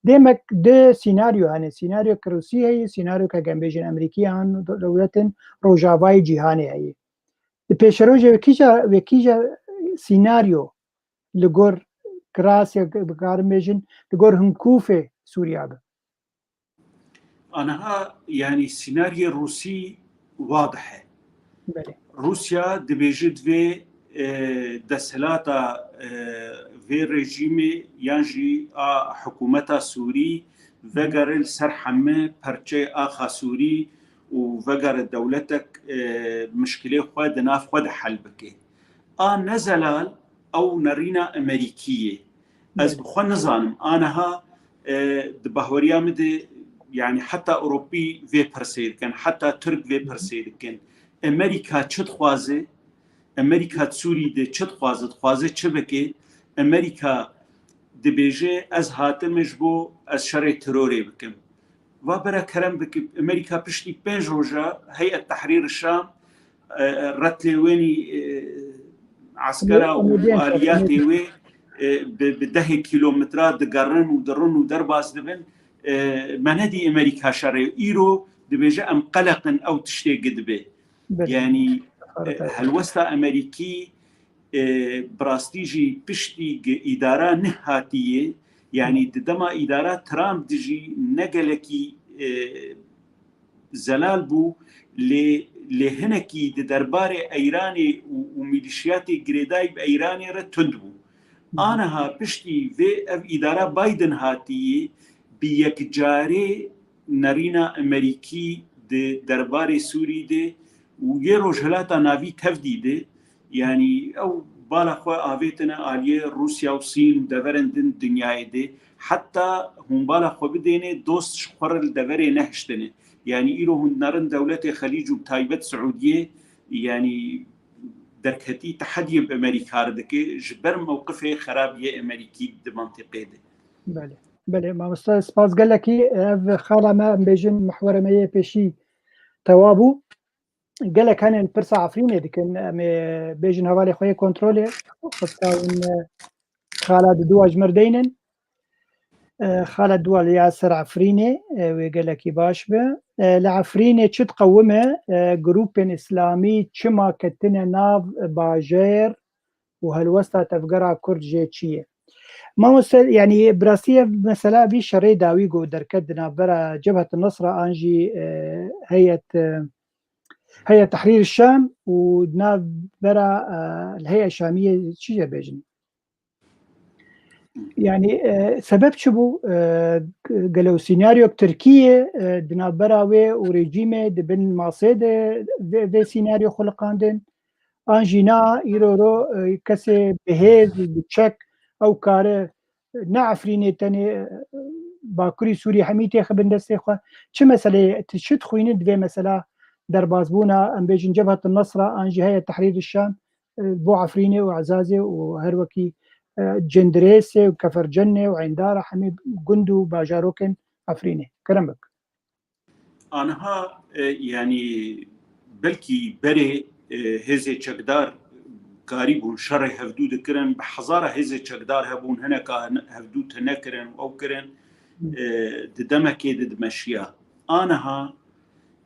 Demek di sînaryo hene. Sînaryo ki Rûsî heye, sînaryo ki, em bêjin, Amerîkî an dewletên rojavayê cîhanê heye. Di pêşerojê wekîja, wekîja sînaryo li gor kirasê, bikarin bêjin, li gor hinkûfê Sûriya be. Aniha, yanî, sînaryê Rûsî wadih e. Belê. Rûsya dibêje divê, e, desthilata, e, vê rejîmê yan jî a hikûmeta Sûrî vegere li ser heme perçeyê axa Sûrî û vegere dewletek, e, mişkilê xwe di nav xwe de hel bike. A ne zelal ew nerîna Amerîkî ye. Ez bi xwe nizanim. Aniha, e, di bahweriya min de, yanî heta Ewropî vê pirsê dikin, heta Tirk vê pirsê dikin. Amerîka çi dixwaze? Amerîka di Sûrî de çi dixwaze? Dixwaze çi bike? Amerîka dibêje, ez hatime ji bo ez şerê terorê bikim. Va bira kerem bike, Amerîka piştî pênc roja Heyet Tehrîr Şam, e, retlê wenî, e, eskera û aliyatê wê, e, bi, bi dehê kîlometra digerin û dirin û derbas dibin. E, me nedî Amerîka şerê. Îro dibêje em qeleq in ew tiştê gi dibe. Belê. Yanî, e, helwesta Amerîkî, e, bi rastî jî piştî gi îdara neh hatiye, yanî di dema îdara Trump de jî ne gelekî, e, zelal bû, lê, lê hinekî di derbarê Eyranê û, û mîlîşiyatê girêdayî bi Eyranê re tund bû. Aniha piştî vê ev îdara Biden hatiyê bi yekcarê nerîna Amerîkî di derbarê Sûrî de û yê Rojhilata Navî tevdî de, yanî ew bala xwe avêtine aliyê Rûsya û Sîn û deverên din dinyayê de, heta hûn bala xwe bidêne dost ji xwe re li deverê nehiştine. Yanî îro hûn nerin dewletê Xelîc û bi taybet Siûdiyê, yanî derketî tehediyê bi Amerîka re dike, ji ber mewqifê xerab yê Amerîkî di mentiqê de. Belê. Belê, mamoste, spas gelekî. Ev xala me, em bêjin, mihwera me yê pêşî tewa bû. Gelek hene pirsa Efrînê dikin. Em ê bêjin hevalê xwe yê kontrolê. Xwesta hûn, e, xala di dua ji mir deynin. E, xala dua li ya ser Efrînê, e, wê gelekî baş be. E, li Efrînê çi diqewime? E, grûpên îslamî çima ketine nav bajêr û helwesta tevgera Kurd jê çi ye? Mamoste, yanî bi rastî ev mesela vî şerê dawî ku derket di navbera Cebhet Nesra an jî, e, heyet, e, Heyet Tehrîr Şam û di navbera, e, li Heyet Şamiyê çi jê bêjin? Yanî, e, sebeb çi bû? E, gelo sînaryok Tirkiyê, e, di navbera wê û rejîmê di bin masê de vê, vê sînaryo xuliqandin? An jî na, îro ro, e, kesê bi hêz û bi çek ew kare ne Efrînê tenê, e, Bakurî Sûrî hemî têxibin destê xwe. Çi meseleyê, tu çi dixwînî di vê mesela derbasbûna, em bêjin Cebhet Nesra an jî Heyet Tehrîr Şam, e, bo Efrînê û Ezazê û her wekî, e, Cindirêsê û Kefercenê û Eyndara hemî gund û bajarokên Efrînê? Kerem bik. Aniha, e, yanî belkî berê, e, hêzê çekdar karîbûn şerê hevdû dikirin, bi hezara hêzê çekdar hebûn, hineka hevdû tune kirin, ew kirin, e, di demekê de dimeşiya. Aniha,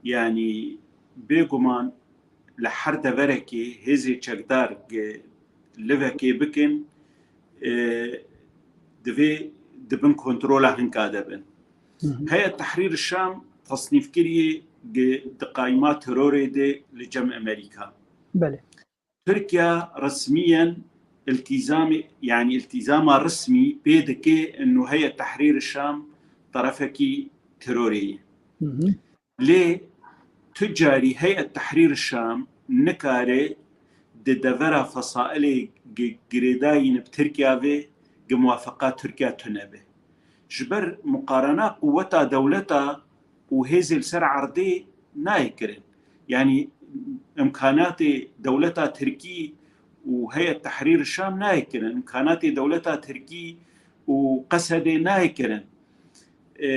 yanî bêguman li her deverekê hêzê çekdar gi livekê bikin, e, divê di bin kontrola hinka de bin. Heyet Tehrîr Şam tesnîfkiriyê gi di qayma terorê de li cem Amerîka. Belê. Tirkiye resmiyen iltîzamê, yanî iltîzama resmî pê dike ino Heyet Tehrîr Şam terefekî terorê ye. Lê tu carî Heyet Tehrîr Şam nikare di devera fesailê gi-, girêdayî bi Tirkiya ve gi muwafeqa Tirkiya tune be. Ji ber muqarena quweta dewleta û hêzê li ser erdê nayê kirin. Yanî imkanatê dewleta Tirkî û Heyet Tehrîr Şam nayê kirin. Imkanatê dewleta Tirkî û Qesedê nayê kirin. E,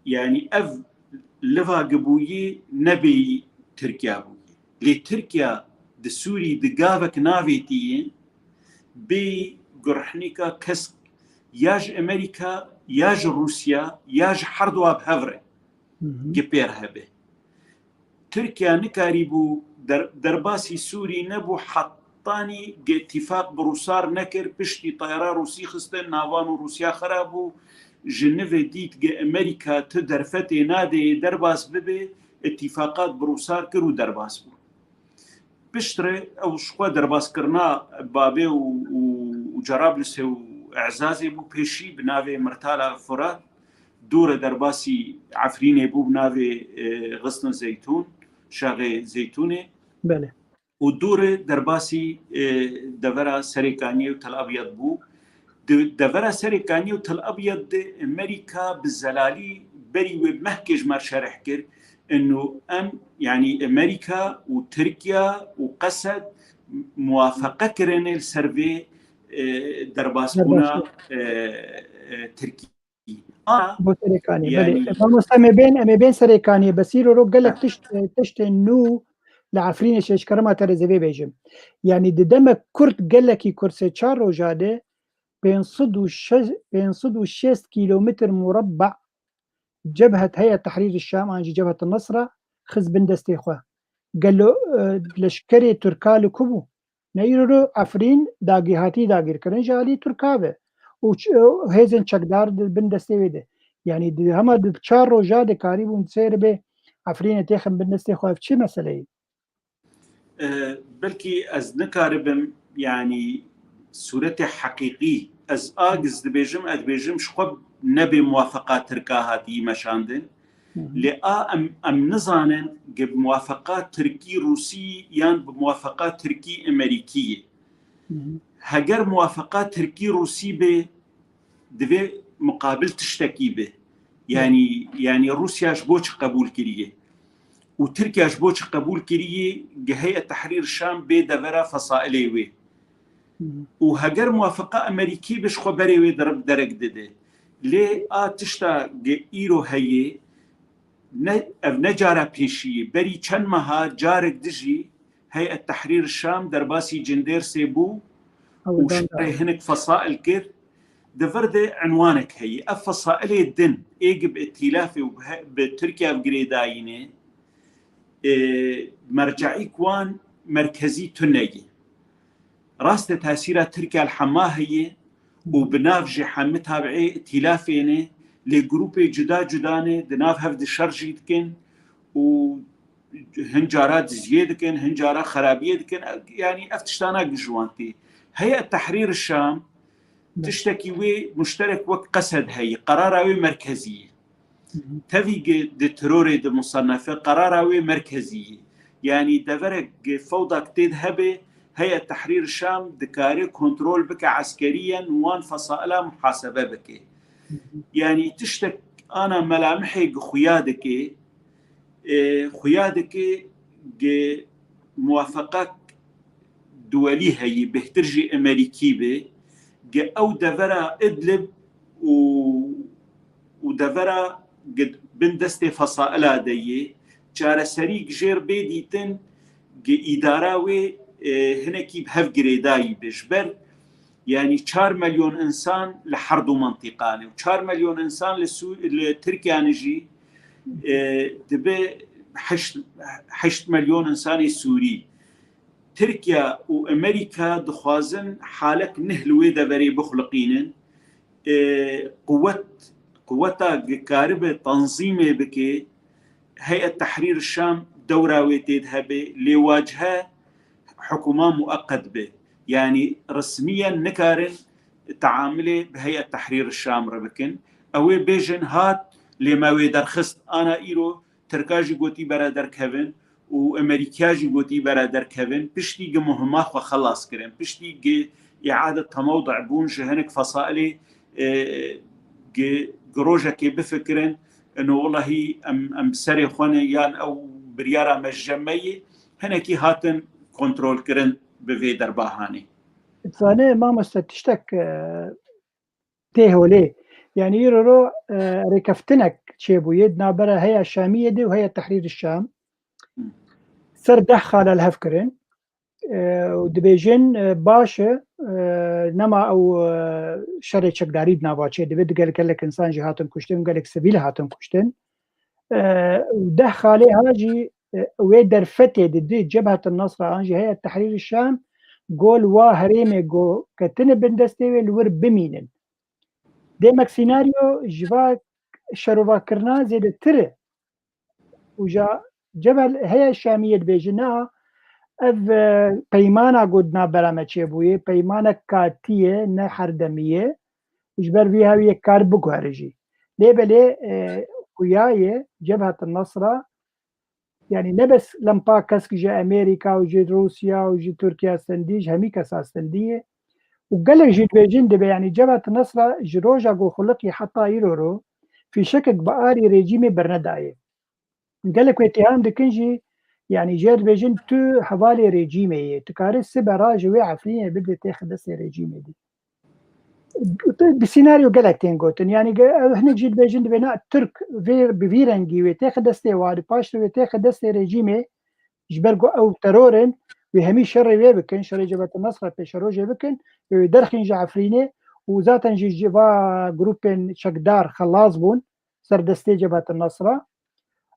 yanî ev liva gibûyî nebêyî Tirkiya bûyî. Lê Tirkiya di Sûrî di gavek navêtiyê bêyî gurhnika kesk ya ji Amerîka, ya ji Rûsya, ya ji herduwa bi hev re gipêr hebe. Tirkiye nikarîbû der-, derbasî Sûrî nebû, hetanî ge îtîfaq bi Rûsar nekir, piştî tayara Rûsî xistin navan û Rûsya xira bû. Ji nivê dît ge Amerîka tu derfetê nadeyê derbas bibe, îtîfaqat bi Rûsar kir û derbas bû. Piştre ew ji xwe derbaskirina babê û, û, û Cerablûsê û Ezazê bû pêşî bi navê Mirtala Furat, dûre derbasî Efrînê bû bi navê, e, Xistin Zeytûn, Şaxê Zeytûnê. Belê. Û dûre derbasî, e, devera Serê Kaniyê û Tel Abyad bû. Di devera Serê Kaniyê û Tel Abyad de Amerîka bi zelalî berî wê mehkê ji me şerh kir. Ino em, yanî Amerîka û Tirkiye û Qesed muwafeqe kirine li ser vê, e, derbasbûna, e, e, Tirkiyê. A, Bo Serê Kaniyê, belê. Yanî, mamoste, em ê bên, em ê bên Serê Kaniyê. Bes îro ro gelek tişt, tiştên nû li Efrînê şeşkerema te rê zêvê bêjim. Yanî di demek kurt, gelekî kurt, sê çar roja de pênc sed û şeş, pênc sed û şêst kîlometr murabba Cebhet Heyet Tehrîr Şam an jî Cebhet Nusra xist bin destê xwe. Gelo, e, leşkerê Tirka li ku bû? Ne îro Efrîn dagî hatî dagîrkirin ji alî Tirka ve. Û ç-, û hêzên çekdar di bin destê wê de. Yanî di hema di çar roja de karîbûn seyr bê Efrînê têxin bin destê xwe. Ev çi meseleyê? E, belkî ez nikaribim, yanî sûretê heqîqî, ez a giz dibêjim, ez dibêjim ji xwe nebê muwafeqa Tirka hatî meşandin. Hı hı. Lê a em, em nizanin ge bi muwafeqa Tirkî Rûsî yan bi muwafeqa Tirkî Amerîkî ye. Hı hı. Heger muwafeqa Tirkî Rûsî bê, divê muqabil tiştekî be. Yanî, yanî Rûsya ji bo çi qebûl kiriye? Û Tirkiye ji bo çi qebûl kiriye? Ge Heyet Tehrîr Şam bê devera fesailê wê. Hı hı. Û heger muwafeqa Amerîkî be, ji xwe berê wê derib derek dide. Lê a tişta ge îro heye, ne, ev ne cara pêşî ye. Berî çend meha carek dijî Heyet Tehrîr Şam derbasî Cindêrsê bû û şerê hinek fesail kir. Di vir de enwanek heye. Ev fesailê din ê gi bi îtîlafê û bi he-, bi Tirkiye ve girêdayî ne, e, merceîk wan merkezî tune ye. Rast e, tesîra Tirkiye li hema heye û bi nav jî hemî tabiê îtîlafê ne, lê grûpê cuda cuda ne, di nav hev de şer jî dikin û hin cara diziyê dikin, hin cara xerabiyê dikin. Yanî ev tiştana giş wan tê. Heyet Tehrîr Şam tiştekî wê muşterek wek Qesed heye, qerara wê merkezî ye. Hı hı. Tevî ge di terorê de musenefe, qerara wê merkezî ye. Yanî deverek ge fewdak tê de hebe, Heyet Tehrîr Şam dikare kontrol bike eskeriyen, wan fesaila muhasebe bike. Hı hı. Yanî tiştek ana melamihê ge xuya dike, e, xuya dike ge muwafeqek duwelî heyî, bêhtir jî Amerîkî be, ge ew devera Idlib û, û devera ge bin destê fesaila de yê, çareserî jêr bê dîtin, ge îdara wê, e, hinekî bi hev girêdayî be. Ji ber, yanî çar milyon însan li her du mintîqan e. Çar milyon însan li Sû-, li Tirkiye ne jî, e, dibe heşt, heşt milyon însanê Sûrî. Tirkiye û Amerîka dixwazin halek nih li wê deverê bixuliqînin. E, quwet, quweta karibe tanzîmê bike, Heyet Tehrîr Şam dewra wê tê de hebe, lê wacihe hikûma mueqet be. Yanî resmiyen nikarin teamilê bi Heyet Tehrîr Şam re bikin. Ew ê bêjin hat, lê me wê derxist. Ana îro Tirka jî gotî bere derkevin û Amerîkiya jî gotî bere derkevin. Piştî gi muhima xwe xelas kirin. Piştî gi îade temewde bûn ji hinek fesailê, e, gi, gi rojekê bifikirin, ino welahî em, em bi serê xwe ne yan ew biryara me ji cem me yê, hinekî hatin kontrolkirin bi vê derbahanê. Dizane mamoste tiştek, e, tê holê. Yanî îro ro, e, rêkeftinek çêbûye di navbera Heya Şamiyê de û Heya Tehrîr Şam. Hı. Ser deh xala li hev kirin. e, û dibêjin, e, baş e, e, nema ew, e, şerê çekdarî di nava çê dibe, di gelek, gelek insan jî hatin kuştin, gelek sivîl hatin kuştin. E, û deh xalê ha jî, e, wê derfetê di di Cebhet Nasra an jî Heyet Tehrîr Şam gol wa herêmê go ketine bin destê wê li wir bimînin. Demek sînaryo ji va şerovakirina zêdetir e. Û ja Cebel heye Şamiyê dibêje, na, ev, e, peymana ku di navbera me çêbûye, peymanek katî ye, ne herdemî ye. Ji ber vî hewiyê kar biguhere jî. Lê belê, e, xuya ye, Cebhet Nasra, yanî ne bes lempa kesk ji Amerîka û ji Rûsya û ji Tirkiye stendî, ji hemî kesa stendî ye. Û gelek jî dibêjin dibe, yanî Cebhet Nasra ji roja ku xuliqî heta îro ro fîşekek bi arî rejîmê bernedaye. Gelek wê tiham dikin jî, yanî jê dibêjin tu hevalê rejîmê yê, tu karî sibe ra ji wê Efrînê bidê têxe destê rejîmê dî. Bi sînaryo gelek tên gotin. Yanî ge-, ew hinek jî dibêjin dibe na Tirk vê, bi vî rengî wê têxe destê wa, di paş de wê têxe destê rejîmê, ji ber ku ew teror in, wê hemî şerê wê bikin, şerê Cebhet Nasra pêşerojê bikin, wê derxîn ji Efrînê û zaten jî ji va grûpên çekdar xelas bûn ser destê Cebhet Nasra.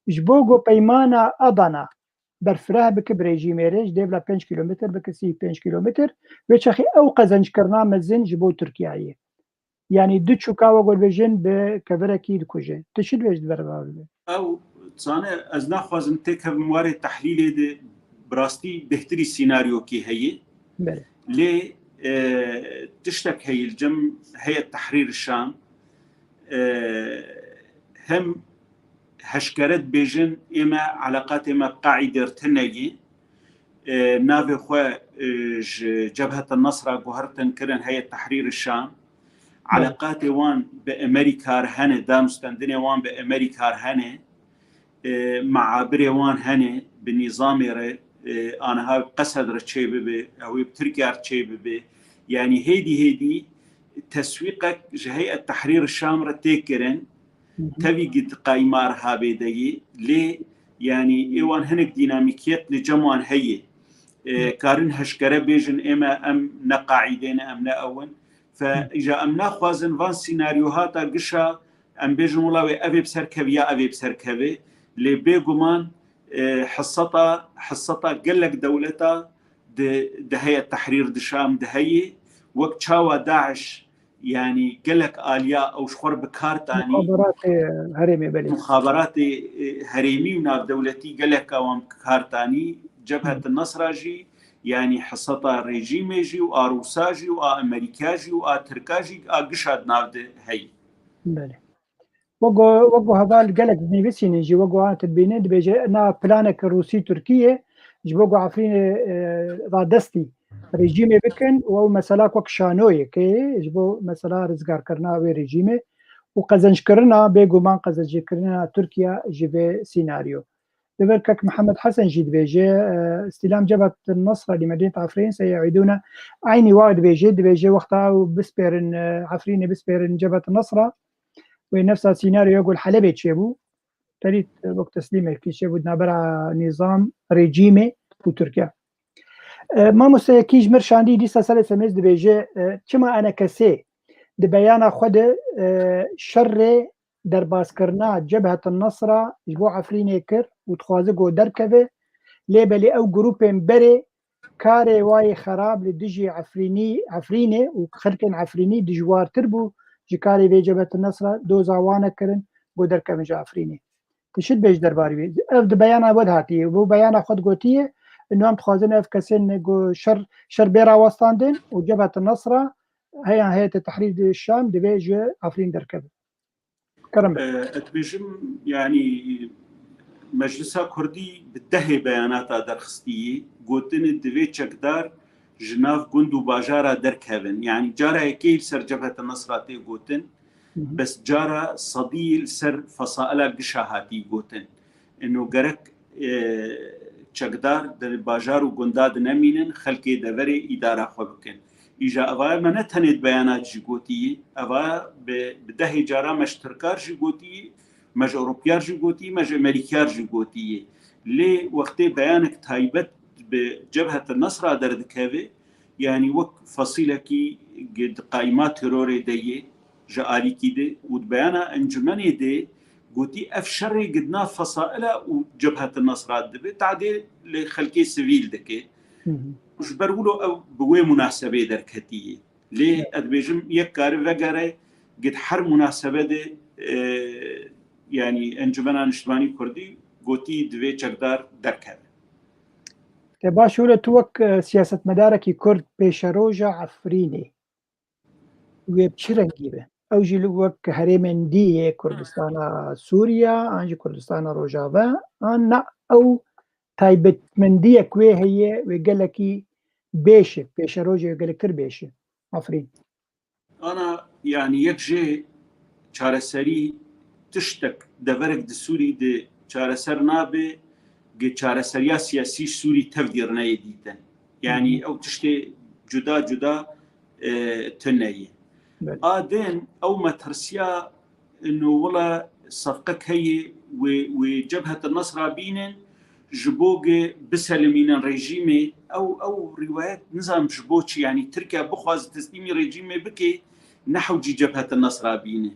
Ji bo ku peymana Adana berfireh bike bi rejîmê re, ji dê bila pênc kîlometr bike sî û pênc kîlometr, wê çaxê ew qezenckirina mezin ji bo Tirkiyeyê. Yanî du çûka we got bêjin bi kevirekî dikuje. Tu çi dibêjî di ber ve? Ew, zane, ez naxwazim têkevim warê tehlîlê de, bi rastî bêhtirî sînaryokê heye. Belê. Lê, e, tiştek heye li cem Heyet Tehrîr Şam, e, hem heşkere dibêjin, ê me eleqatê me bi Qaîdê re tune ye. E, navê xwe, e, ji Cebhet Nasra guhertin kirin Heyet Tehrîr Şam. Belê. Eleqatê wan bi Amerîka re hene, danûstendinê wan bi Amerîka re hene. E, meabirê wan hene bi nîzamê re, e, aniha bi Qesed re çêbibe, ew ê bi Tirkiye re çêbibe. Yanî hêdî hêdî teswîqek ji Heyet Tehrîr Şam re tê kirin. Hı hı. Tevî gid qaymar habê de yê, lê, yanî, ê wan hinek dînamîkiyet li cem wan heye. E, Hı. karin heşkere bêjin, ê me, em ne Qaîdê ne, em ne ew in. Fe, Hı. îja em naxwazin van sînaryohata gişa, em bêjin, wila wê ev ê bi ser keve ya ev ê bi ser keve. Lê bêguman, e, hiseta, hiseta gelek dewleta di, di Heyet Tehrîr di Şam di heyê, wek çawa DAIŞ, yanî gelek aliya ew ji xwe re bi kar tanî. Muxaberatê herêmê, belê. Muxaberatê, e, herêmî û navdewletî geleka wan bi kar tanî. Cebhet Hı. Nasra jî, yanî hiseta rejîmê jî û a Rûsa jî û a Amerîka jî û a Tirka jî a gişa di nav de heye. Belê. Wek ku, wek ku heval gelek nivîsînin jî, wek ku an dibînin, dibêje na planek Rûsî Tirkî ye, ji bo ku Efrînê, e, radestî rejîmê bikin û ew mesela wek şanoyeke ji bo mesela rizgarkirina wê rejîmê û qezenckirina, bêguman qezenckirina Tirkiye ji vê sînaryo. Li vir kek Mihemed Hesen jî dibêje, e, îstîlam Cebhet Nasra li Medînet Efrîn seyî Eydûne eynî wa dibêje, dibêje wexta ew bispêrin, e, Efrînê bispêrin Cebhet Nasra, wê nefsa sînaryoya ku li Helebê çêbû, terî, e, wek teslîmekî çêbû di navbera nîzam, rejîmê û Tirkiye. E, mamoste yekî ji mir şandî dîsa serê semêz dibêje, e, çima enekesê di beyana xwe de, e, şerê derbaskirina Cebhet Nasra ji bo Efrînê kir û dixwaze ku derkeve, lê belê ew grûpên berê karê wayê xerab li dijî Efrînî, Efrînê û xelkên Efrînî dijwartir bû, ji karê vê Cebhet Nasra doza wan nekirin ku derkevin ji Efrînê. Tu çi dibêjî derbarê wê? Ev di beyana we de hatiye. Bo beyana xwe digotiye, ino em dixwazin ev kesên ku şer, şer bê rawestandin û Cebhet Nasra heya Heyetê Tehrîr Şam divê ji Efrîn derkevin. Kerem be. E, ez dibêjim, yanî, Meclisa Kurdî bi dehê beyanata derxistî yê, gotinê divê çekdar ji nav gund û bajara derkevin. Yanî cara yekê li ser Cebhete Nesra tê gotin, Hı hı. bes cara sedî li ser fesaila gişa hatî gotin. Ino gerek, e, çekdar di bajar û gunda de nemînin, xelkê deverê îdara xwe bikin. Îja evaya me ne tenê di beyanat jî gotiyî, evaya bi, bi dehê cara me ji Tirkar jî gotiyî, me ji Ewropiyar jî gotiyî, me ji Emerîkiyar jî gotiyî. Lê wextê beyanek taybet bi Cebhet Nesra derdikeve, yanî wek fasîlekî di qayîma terorê de ye ji alîkî de û di beyana encûmenê de gotî ev şerê di nav fesaila û Cebhet Nesra dibe, tadê li xelkê sivîl dike. Ji ber wilo ew bi wê munasebê derketiye. Lê ez dibêjim yek kare vegere, di her munasebe de, e, yanî Encûmena Niştimanî Kurdî gotî divê çekdar derkeve. E, baş, wilo tu wek, e, siyasetmedarekî Kurd pêşeroja Efrînê wê bi çi rengî be? Ew jî li wek herêmên dî yê Kurdistana Sûriye, an jî Kurdistana Rojava, an na ew taybetmendiyek wê heye, wê gelekî bêş e, pêşerojê wê gelektir bêş e. Afirîn. Ana, yanî yek jê çareserî tiştek, deverek di Sûrî de çareser nabe, gi çareseriya siyasî Sûrî tevdîr neyê dîtin. Yanî ew tiştê cuda cuda, e, tune ye. Belê. A din ew metirsiya ino wila sefqek heye wê, wê Cebhet Nesra bînin, ji bo gi biselimînin rejîmê. Ew, ew rîwayet nizam ji bo çi, yanî Tirkiye bixwaze teslîmî rejîmê bike, ne hewcî Cebhet Nesra bîne.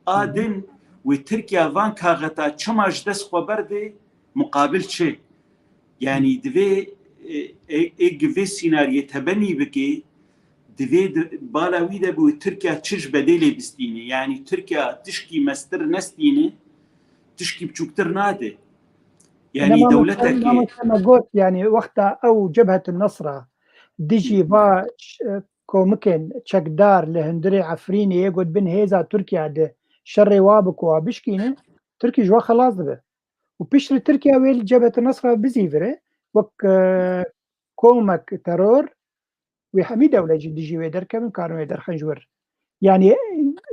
A din wê Tirkiye van kaxeta çima ji dest xwe berde, muqabil çi? Yanî divê, e, e, ê gi vê sînariyê tebenî bike, divê di, bala wî de bi Tirkiye çi ji bedelê bistîne? Yanî Tirkiye tişkî mestir nestîne, tişkî biçûktir nade. Yanî dewletekê. Mamoste me got, yanî wexta ew Cebhet Nesra dijî va ş-, komikên çekdar li hundirê Efrînê yê got bin hêza Tirkiye di şerê wa bi ku wa bişkîne, Tirkiye ji wa xelas dibe. Û piştre Tirkiye wê li Cebhet Nesra bizîvire wek, e, komek teror, wê hemî dewlet jî dijî wê derkevin, karin wê derxin ji wir. Yanî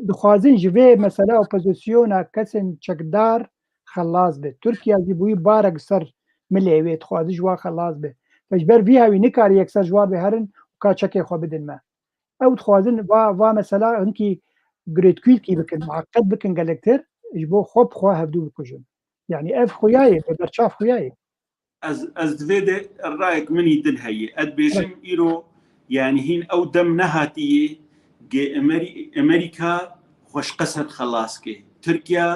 dixwazin ji vê mesela opozisyona kesên çekdar xelas be. Tirkiye jî bûyî barek ser milê wê, dixwaze ji wan xelas be. Ve ji ber vî hewî nikare yekser ji wan ve herin û ka çekê xwe bidin me. Ew dixwazin va, va mesela hinkî girêdkî bikin, mueqqet bikin gelektir, ji bo xwe bi xwe hevdû bikujin. Yanî ev xuya ye, bi berçav xuya ye. Ez, ez divê de rayek min î din heye. Ez dibêjim îro, yanî hîn ew dem nehatiye, gi Emeri-, Emerîka xwe ji Qesed xelas ke. Tirkiye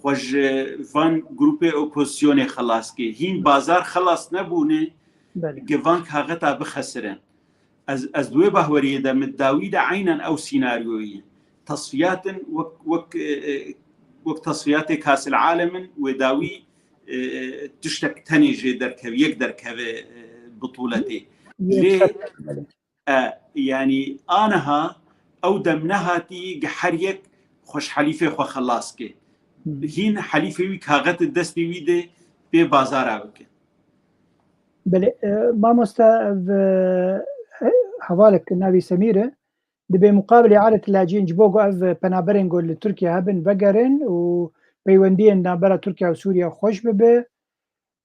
xwe ji van grûpê opozisyonê xelas ke. Hîn bazar xelas nebûne, belê, gi van kaxeta bixesirin. Ez, ez di wê bahweriyê de min dawî de eynen ew sînaryoyê. Tesfiyatin wek, wek, e, e, wek tesfiyatê Kasil Alem in, wê dawî, e, e, tiştek tenê jê derkeve, yek derkeve, e, bitûletê. Lê, e, yanî aniha ew dem nehatî gi her yek xwe ji helîfê xwe xelas ke. Hîn helîfê wî kaxet di destê wî de pê bazara bike. Belê, e, mamoste, ev, e, he-, hevalek navî Semîr e. Dibê muqabilê Alet Lacîn ji bo ku ev penaberên ku li Tirkiye hebin vegerin û peywendiyên navbera Tirkiye û Sûriye xweş bibe,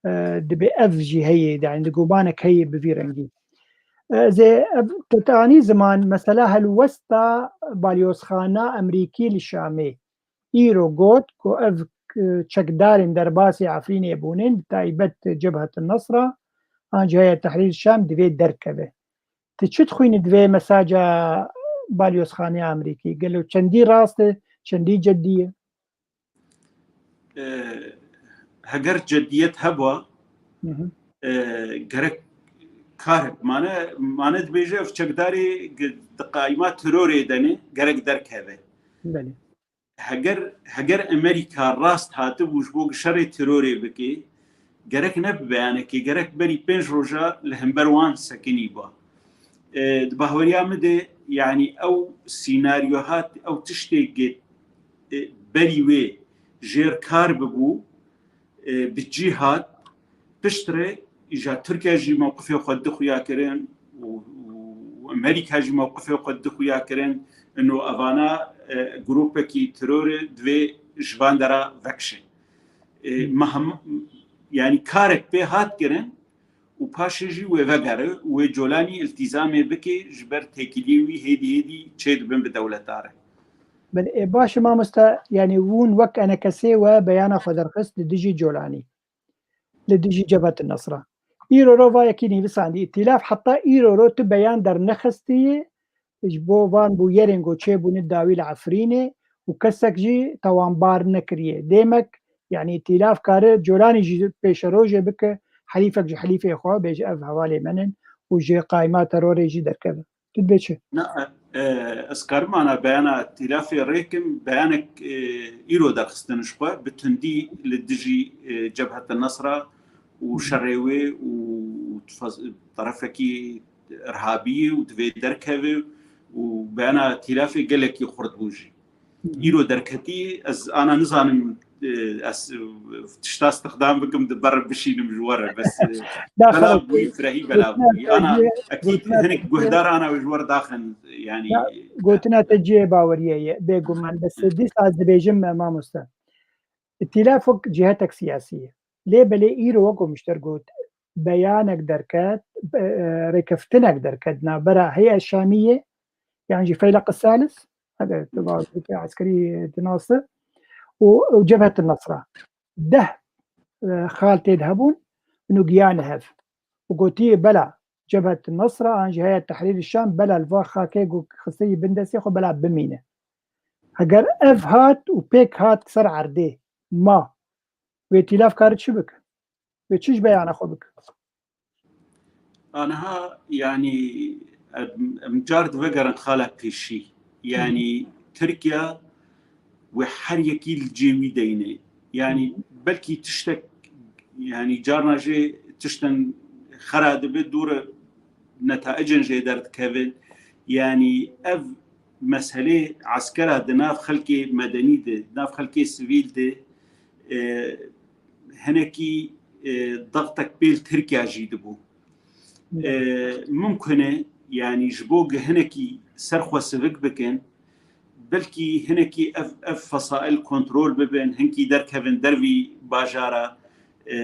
e, dibê ev jî heye, yani di gumanek heye bi vî rengî. E, ez ê ev, tu anî ziman, mesela helwesta balyozxana Emerîkî li Şamê. Îro got ku ev, e, çekdarên derbasî Efrînê bûnin, bi taybet Cebhet Nesra an jî Heyet Tehrîr Şam divê derkeve. Tu çi dixwînî di vê mesaja balyozxaneya Amerîkî? Gelo çendî rast e, çendî ceddî ye? E, heger ceddiyet hebwa, e, gerek kar mane, mane dibêje ev çekdarê di qayîma terorê de ne, gerek derkeve. Belê. Heger, heger Amerîka rast hatibû ji bo şerê terorê bike, gerek ne bi beyanekê, gerek berî pênc roja li hember wan sekinî ba. E, di bahweriya min de, yanî ew sînaryo hat, ew tiştê ge-, e, berî wê jêr kar bibû, e, bi cî hat, piştre îja Tirkiye jî mewqifê xwe dixuya kirin û, û Amerîka jî mewqifê xwe dixuya kirin, ino evana, e, grûpekî terorê divê ji van dera vekişe. E, me hem, yanî karek pê hat kirin û paşê jî wê vegere û wê colanî îltîzamê bike, ji ber têkiliyê wî hêdî hêdî çêdibin bi dewleta re. Belê, e, baş e mamoste, yanî hûn wek enekesê we beyana xwe derxist li dijî colanî, li dijî Cebhet Nesra. Îro ro vayekî nivîsandî, îtîlaf heta îro ro tu beyan dernexistiyê ji bo van bûyerên ku çêbûne dawî li Efrînê û kesek jî tawanbar nekiriye. Dêmek, yanî îtîlaf kare colanî jî pêşerojê bike, helîfek ji helîfê xwe bêje ev hevalê min in û ji qayma terorê jî derkeve. Tu dibê çi? Na, e, ez karim ana beyana îtîlafê rêkim, beyanek, e, îro derxistin ji xwe, bi tundî li dijî, e, Cebhet Nesra û şerê wê û faz-, terefekî irhabî û divê derkeve û beyana îtîlafê gelekî xurt bû jî. Îro derketî, ez ana nizanim, e, ez, e, tişta stixdam bikim, di ber bişînim ji we re, bes, e, Daxil bela bûyî, firehî bela bûyî. Ana, ekîd hinek guhdar ana wê ji we re daxin, yanî. Ya, gotina te cihê baweriyê ye, bêguman. Bes dîsa ez dibêjim, e, mamoste. Îtîlaf wek cihetek siyasî ye. Lê belê îro wek ku mişter got, beyanek derket, e, e, rêkeftinek derket navbera Heyet Şamiyê, yan jî Feyleq Salis, eger tu bawer bike eskerî dinase, û, û Cebhet Nesra. Deh, e, xal tê de hebûn, û giyane hev. Û gotiye bela, Cebhet Nesra, an jî Heyet Tehrîr Şam, bela li va xakê ku xisteyî bin destê xwe bela bimîne. Heger ev hat û pêk hat ser erdê, ma, wê îtîlaf kare çi bike? Wê çi ji beyana xwe bike? Aniha, yanî, em, em car divegerin xala pêşî. Yanî, Tirkiye wê her yekî li cê wî deyne. Yanî, belkî tiştek, yanî, carna jê tiştin xera dibe, dûre netaicên jê derdikevin. Yanî, ev meselê eskera di nav xelkê medenî de, di nav xelkê sivîl de, e, hinekî, e, dextek pêl Tirkiye jî dibû. E, mimkun e, yanî ji bo gi hinekî ser xwe sivik bikin, belkî hinekî ev, ev fesail kontrol bibin, hinkî derkevin dervî bajara, e,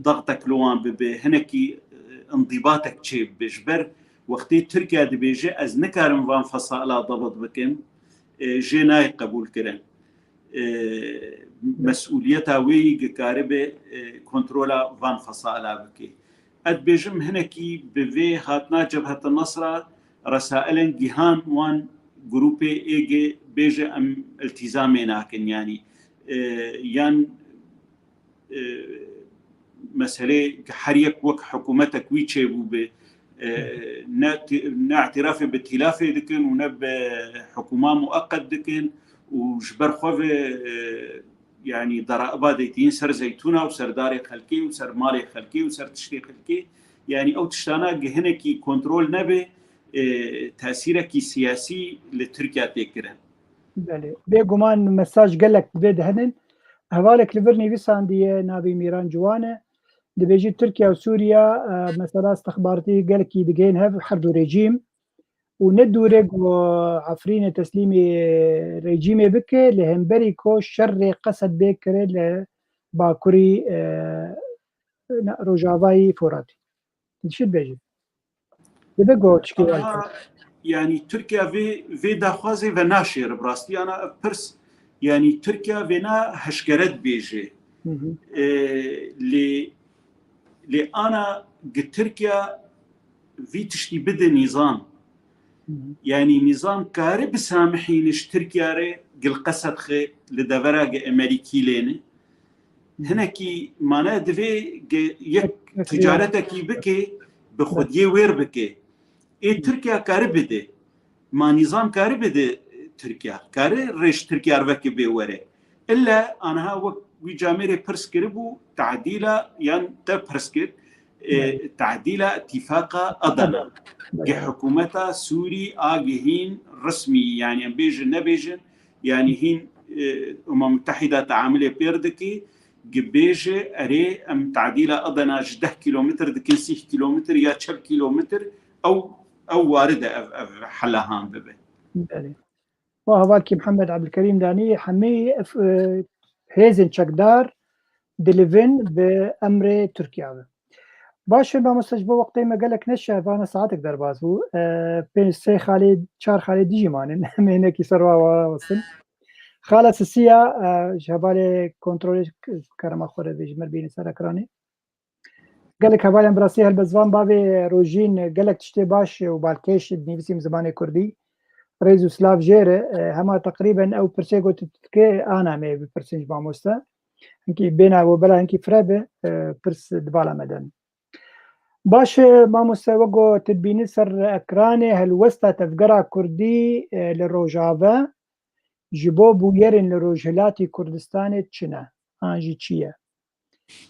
dextek li wan bibe, hinekî, e, indîbatek çêbibe. Ji ber wextê Tirkiye dibêje, ez nikarim van fesaila debit bikim, e, jê nayê qebûlkirin. E, mesûliyeta wê yî gi karibe, e, kontrola van fesaila bike. Ez dibêjim hinekî bi vê hatina Cebhet Nesra resailên gihan wan grûpê êgê bêje em iltîzamê nakin, yanî, e, yan, e, meselê her yek wek hikûmetek wî çêbûbe, e, ne tî-, ne îtirafê bi îtîlafê dikin û ne bi hikûma mueqet dikin û ji ber xwe ve, e, yanî deraiba deytîn ser zeytûna û ser darê xelkê û ser malê xelkê û ser tiştê xelkê, yanî ew tiştana gi hinekî kontrol nebe, e, tesîrekî siyasî li Tirkiye tê kirin. Belê. Bêguman mesaj gelek divê dihinin. Hevalek li vir nivîsandiye, navê Mîran Ciwan e. Dibêjî Tirkiye û Sûriye, e, mesela istixbaratî gelekî digihên hev her du rejîm. Û ne dûre ku Efrînê teslîmî rejîmê bike, li hemberî ku şerê qesed bê kire li bakurî, e, ne, rojavayî Foratî. Dişit bêjin. Dibe ku tişkî wayî. Ama, yanî Tirkiye vê, vê daxwazê venaşêre bi rastî. Ana ev pirs, yanî Tirkiye vêna heşkere dibêje. Hı hı. E, lê, lê ana gi Tirkiye vî tiştî bide nîzam. Hı hı. Yanî nîzam kare bisamihîne ji Tirkiye re gil qesed xe li devera gi Emerîkî lêne. Hinekî mane divê ge-, yek ticaretekî bike, bi xwediyê wêr bike. Ê Tirkiye kare bide. Ma nîzam kare bide Tirkiye. Kare rêj Tirkiye veke bê were. Îlle aniha wek wî camêrê pirs kiribû, tadîla yan te pirs kir, e, tadîla îtîfaqa Adana. Ge hikûmeta Sûrî a gihîn resmî, yanî em bêjin nebêjin, yanî hîn, e, Umem Mutehîda teamilê pêr dike, gi bêje, erê, em tadîla Adana ji deh kîlometr dikin sîh kîlometr ya çel kîlometr, ew, ew warid e ev, ev hela han bibe. Belê. Wa hevalkî Mihemed Ebdulkerîm Danî, hemî, e, hêzên çekdar dilivin bi emrê Tirkiye ve. Baş e, mamoste, ji bo wextê me gelek neşe, vana saetek derbas bû. E, pênc, sê xalê, çar xalê dijî manin. Em hinekî ser wa, wa westin. Xala Sisiya, e, ji hevalê kontrolê kerema xwe re bêjim, me bîne ser ekranê. Gelek hevalên bi rastî helbestvan bavê Rojîn gelek tiştê baş û balkêş dinivîsî bi zimanê kurdî. Rêz û silav jê re, e, hema teqrîben ew pirsê ku tu dikê ana me bipirsîn ji mamoste. Hinkî bêna we bela hinkî fire be, e, pirs di bala me de. Baş e, mamoste, wek ku tu dibînî ser ekranê helwesta tevgera kurdî, e, li Rojava ji bo bûyerên li Rojhilatî Kurdistanê çi ne? An jî çi ye?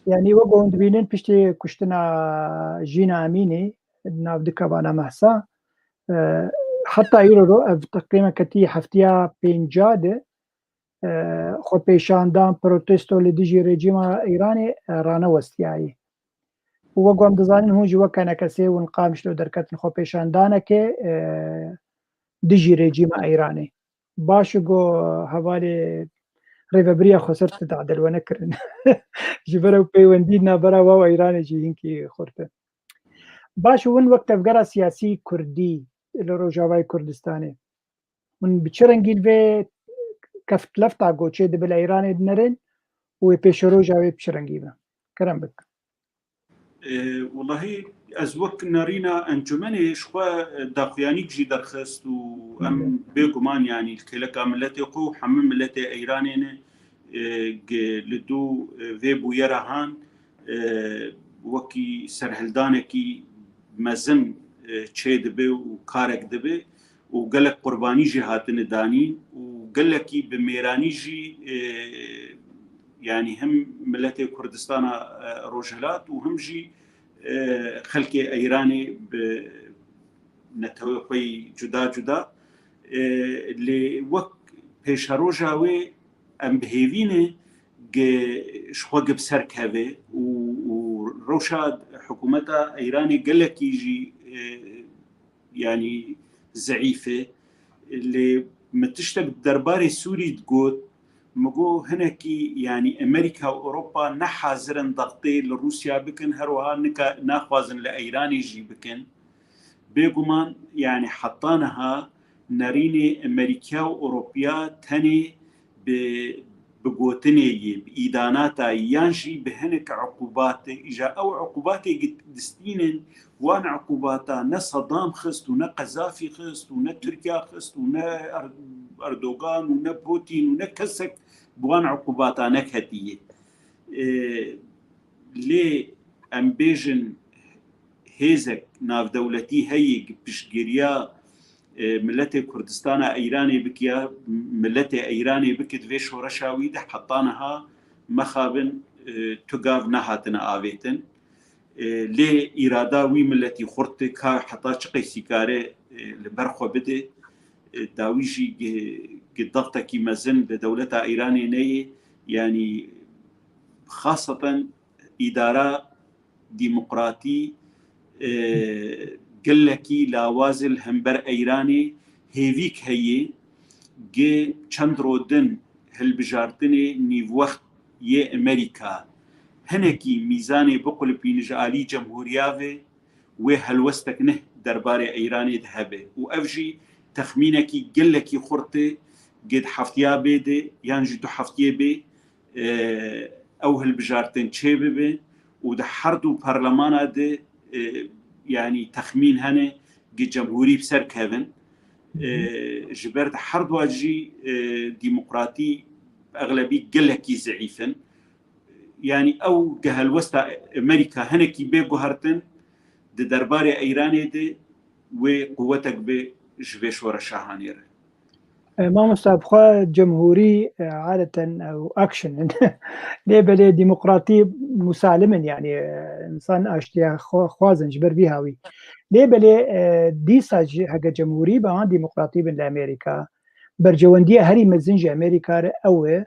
Yanî wek ku hûn dibînin piştî kuştina Jîna Emînî di nav du kevana Mehsa, e, heta îro ro ev teqrîben ketî heftiya pênca de, e, xwepêşandan, protesto li dijî rejîma Îranê, e, ranewestiyayî. Û wek ku em dizanin, hûn jî wek K N K S hûn Qamişlo derketin xwepêşandanekê, e, dijî rejîma Îranê. Baş e ku hevalê rêvebiriya xweser tu dadilwe nekirin. Ji ber ew peywendî navbera we û Îranê jî hinkî xurt e. Baş e, hûn wek tevgera siyasî kurdî li Rojavayê Kurdistanê, hûn bi çi rengî li vê keft lefta ku çêdibe li Îranê dinerin û wê pêşeroja wê bi çi rengî be? Kerem bik. E, welahi ez wek nerîna encûmenê ji xwe, e, daxuyanîk jî derxist û em bêguman, yanî, li kêleka miletê xwe û hemû miletê Eyranê ne, e, gi-, li dû, e, vê bûyera han, e, wekî serhildanekî mezin, e, çêdibe û karek dibe û gelek qurbanî jî hatine danîn û gelekî bi mêranî jî, e, yanî hem miletê Kurdistana, e, Rojhilat û hem jî, e, xelkê Eyranê bi netewê xwe yî cuda cuda, e, lê wek pêşeroja wê em bi hêvî ne gi ji xwe gi bi ser keve û, û rewşa hikûmeta Eyranê gelekî jî, e, yanî zeîf e. Lê min tiştek derbarê Sûrî digot, min got hinekî, yanî Amerîka û Ewropa ne hazir in dextê li Rûsya bikin, her wiha nika-, naxwazin li Eyranê jî bikin. Bêguman, yanî heta niha nerînê Amerîka û Ewropiya tenê bi, bi gotinê yê, bi îdanata yê, yan jî bi hinek uqûbatê, îja ew uqûbatê gi-, distînin, wan uqûbata ne Saddam xist û ne Qezafî xist û ne Tirkiya xist û ne Er-, Erdogan û ne Putin û ne kesek bi wan uqûbata neketiye. E, lê em bêjin hêzek navdewletî heye gi piştgiriya, e, miletê Kurdistana Eyranê bikiya, miletê Eyranê bike di vê şoreşa wî de heta niha mexabin, e, tu gav nehatine avêtin. E, lê îrada wî miletî xurt e, ka heta çi qeysî kare, e, li ber xwe bide. E, dawî jî gi, gi dextekî mezin li dewleta Îranê neyê, yanî xaseten îdara demokratî, e, gelekî lawaz e li hember Eyranê, hêvîk heye, gi çend ro din hilbijartinê nîvwext yê Amerîka hinekî mîzanê biqulipîne ji alî cemhûriya ve, wê helwestek neh derbarê Eyranê de hebe û ev jî texmînekî gelekî xurt e, gi di heftiya bê de yan jî du heftiyê bê, e, ew hilbijartin çêbibe û di her du parlemana de, e, yanî texmîn hene gi cemhûrî bi ser kevin. E, ji ber di her dua jî, e, demokratî exlebî gelekî zeîf in. Yanî ew gi helwesta Amerîka hinekî bê guhertin, di derbarê Eyranê de wê quwetek be ji vê şoreşa hanê re. E, mamosta, bi xwe cemhûrî, e, adeten, e, ew action in. Lê belê demokratî musalim in, yanî, e, insan aştiya xwe xwazin ji ber vî hawî. Lê belê, e, dîsa jî heke cemhûrî be an demokratî bin li Amerîka, berjewendiya herî mezin ji Amerîka re ew e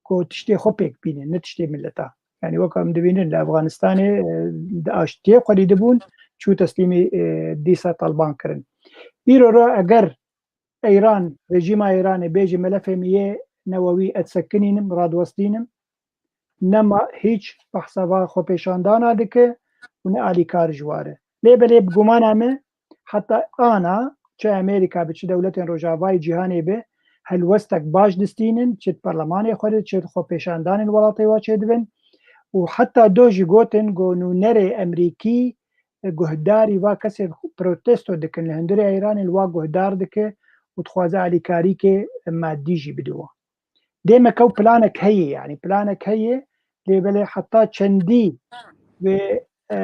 ku tiştê xwe pêk bînin, ne tiştê mileta. Yanî wek em dibînin li Efganistanê, e, di aştiyê xwedî dibûn, çû teslîmî, e, dîsa Taliban kirin. Îro re eger Eyran, rejîma Îranê bêje melefê min yê newewî ez sekinînim, radiwestînim, nema hîç behsa va xwepêşandana dike û ne alîkar ji wa re. Lê belê bi gumana me heta ana çi Amerîka be, çi dewletên Rojavayê cîhanê be, helwestek baş distînin, çi di perlemanê xwe de, çi di xwepêşandanên welatê wa çêdibin û heta do jî gotin ku nûnerê Emerîkî guhdarî va kesê protesto dikin li hundirê Îranê, li wa guhdar dike û dixwaze alîkarîkê madî jî bide wan. Dê me kew planek heye, yanî planek heye, lê belê heta çendî wê, e,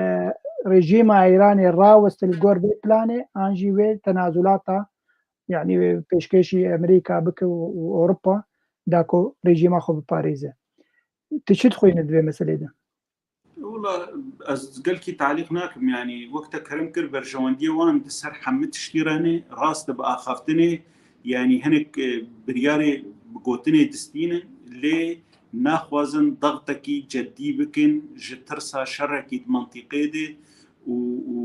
rejîma Îranê raweste li gor vê planê, an jî wê tenazulata, yanî wê pêşkêşî Amerîka bike û, û Ewropa da ku rejîma xwe biparêze. Tu çi dixwînî di vê meselê de? Wela ez gelkî talîq nakim, yanî wek te kerem kir, berjewendiyê wan di ser hemî tiştî re ne, rast e bi axaftinê, yanî hinek, e, biryarê bi gotinê distînin, lê naxwazin dextekî cedî bikin ji tirsa şerekî di mintîqê de û, û,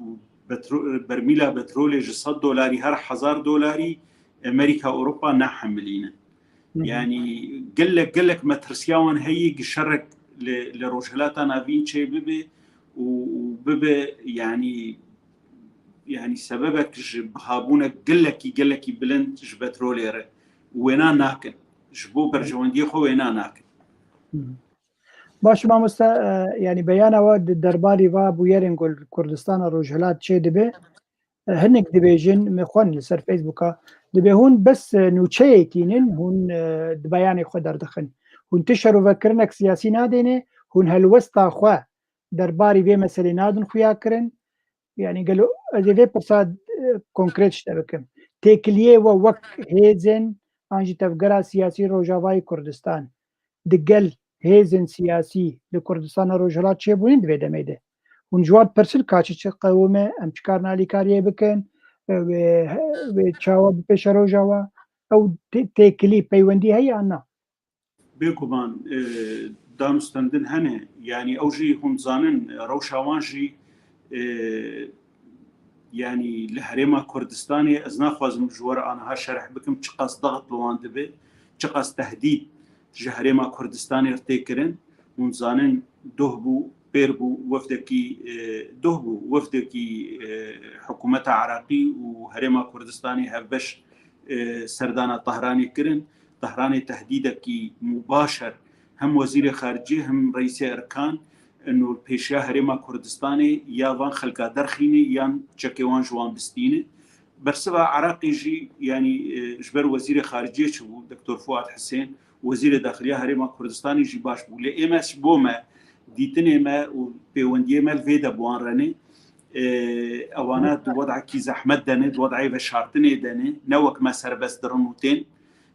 û betro-, bermîla petrolê ji sed dolarî her hezar dolarî Amerîka, Ewropa nahemilînin. Hı hı. Yanî gelek, gelek metirsiya wan heye ku şerek li, li Rojhilata Navîn çê bibe û, û bibe, yanî, yanî sebebek ji bihabûnek gelekî, gelekî bilind ji petrolê re. Û wêna nakin. Ji bo berjewendiyê xwe wêna nakin. Hı hı. Baş mamoste, e, yanî beyana we di derbarî va bûyerên ku li Kurdistana Rojhilat çê dibe, e, hinek dibêjin, min xwend li ser Facebooka, dibê hûn bes, e, nûçeyê tînin, hûn, e, di beyanê xwe derdixin. Hûn ti şerovekirinek siyasî nadêne, hûn helwesta xwe derbarî vê meselê nadin xuya kirin. Yanî gelo ez ê vê pirsa, e, konkret ji te bikim. Têkiliyê we wek hêzên an jî tevgera siyasî Rojavayê Kurdistan di gel hêzên siyasî li Kurdistana Rojhilat çêbûnên di vê demê de. Hûn ji wan dipirsin ka çi çi qewime, em çi karin alîkariyê bikin, e, wê, wê çawa bi pêşeroja we, ew tê-, têkilî peywendî heye an na? Bêguman, e, danûstendin hene. Yanî ew jî hûn dizanin, rewşa wan jî, e, yanî li Herêma Kurdistanê, ez naxwazim ji we re aniha şerh bikim çiqas dexit li wan dibe, çiqas tehdîd ji Herêma Kurdistanê re tê kirin. Hûn dizanin doh bû, pêr bû, wefdekî, e, doh bû, wefdekî, e, hikûmeta Iraqî û Herêma Kurdistanê hevbeş, e, serdana Tehranê kirin. Tehranê tehdîdekî mubaşer hem Wezîrê Xariciyê hem Reîsê Erkan, ino li pêşiya Herêma Kurdistanê ya van xelka derxîne yan çekê wan ji wan bistîne. Bersiva Iraqê jî, yanî, e, ji ber Wezîrê Xariciyê çi bû, Doktor Fuat Hisên, Wezîrê Daxiliya Herêma Kurdistanê jî baş bû. Lê ême ji bo me, dîtinê me û pêwendiyê me li vê de bi wan re ne. E, ewana di wedekî zehmet de ne, di wedayê veşartinê de ne. Ne wek me serbest dirin û tên,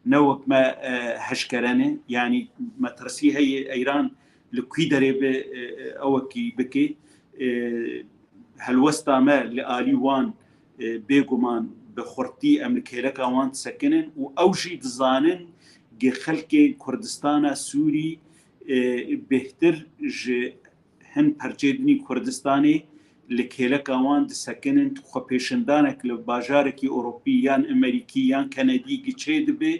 ne wek me, e, heşkere ne. Yanî metirsî heye Îran li kû derê bi, e, e, ewekî bike. E, helwesta me li alî wan, e, bêguman bi xurtî em li kêleka wan disekinin û ew jî dizanin ku xelkê Kurdistana Sûrî, e, bêhtir ji hin perçê din ê Kurdistanê li kêleka wan disekinin, xwepêşandanek li bajarekî Ewropî yan Amerîkî yan Kenedî ku çê dibe,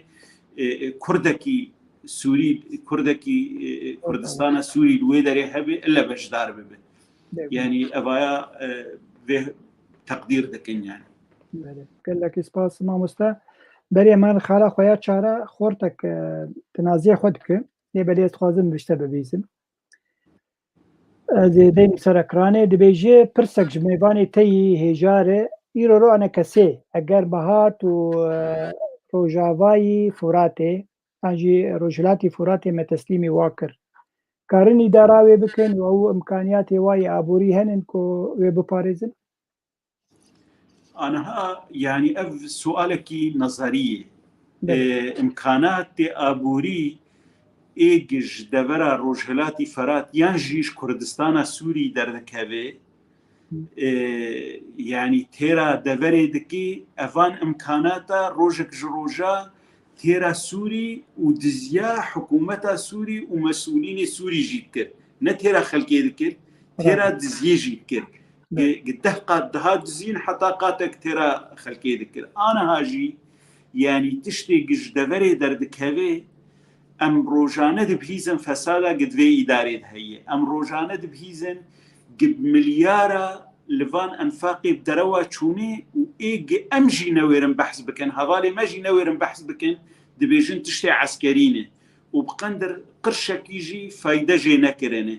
e, e, Kurdekî Sûrî, Kurdekî, e, e, Kurdistana Sûrî li wê derê hebe, ile beşdar bibe. Belê. Yanî evaya, e, vê teqdîr dikin yanî. Belê. Gelekî spas mamoste. Berê me xala xwe ya çare xortek, e, tinaziyê xwe dike. Lê belê ez dixwazim bi te bibîzim. Ez ê deyim ser ekranê. Dibêje pirsek ji mêvanê te yî hêjar e. Îro ro ane kesê. Eger bihat û, e, Rojavayî Furatê, an jî Rojhilatî Furatê me teslîmî wa kir. Karin îdara wê bikin û ew imkaniyatê wa yê aborî henin ku wê biparêzin? Aniha, yanî ev sualekî nezerî ye. Belê. E, imkanatê aborî ê ji devera Rojhilatî Ferat yan jî ji Kurdistana Sûrî derdikeve, e, yanî têra deverê dikî, evan imkanata rojek ji roja têra Sûrî û diziya hikûmeta Sûrî û mesûlînê Sûrî jî dikir. Ne têra xelkê dikir, têra diziyê jî dikir. Belê. Gi, gi deh qat diha dizîn heta qatek têra xelkê dikir. Aniha jî, yanî tiştê gi ji deverê derdikeve, em rojane dibihîzin fesada gi di vê îdarê de heye. Em rojane dibihîzin gi milyara li van enfaqê bi derewa çûnê û ê gi em jî newêrin behs bikin, hevalê me jî newêrin behs bikin, dibêjin tiştê eskerî ne. û bi qendir qirşekî jî fayde jê nekirine.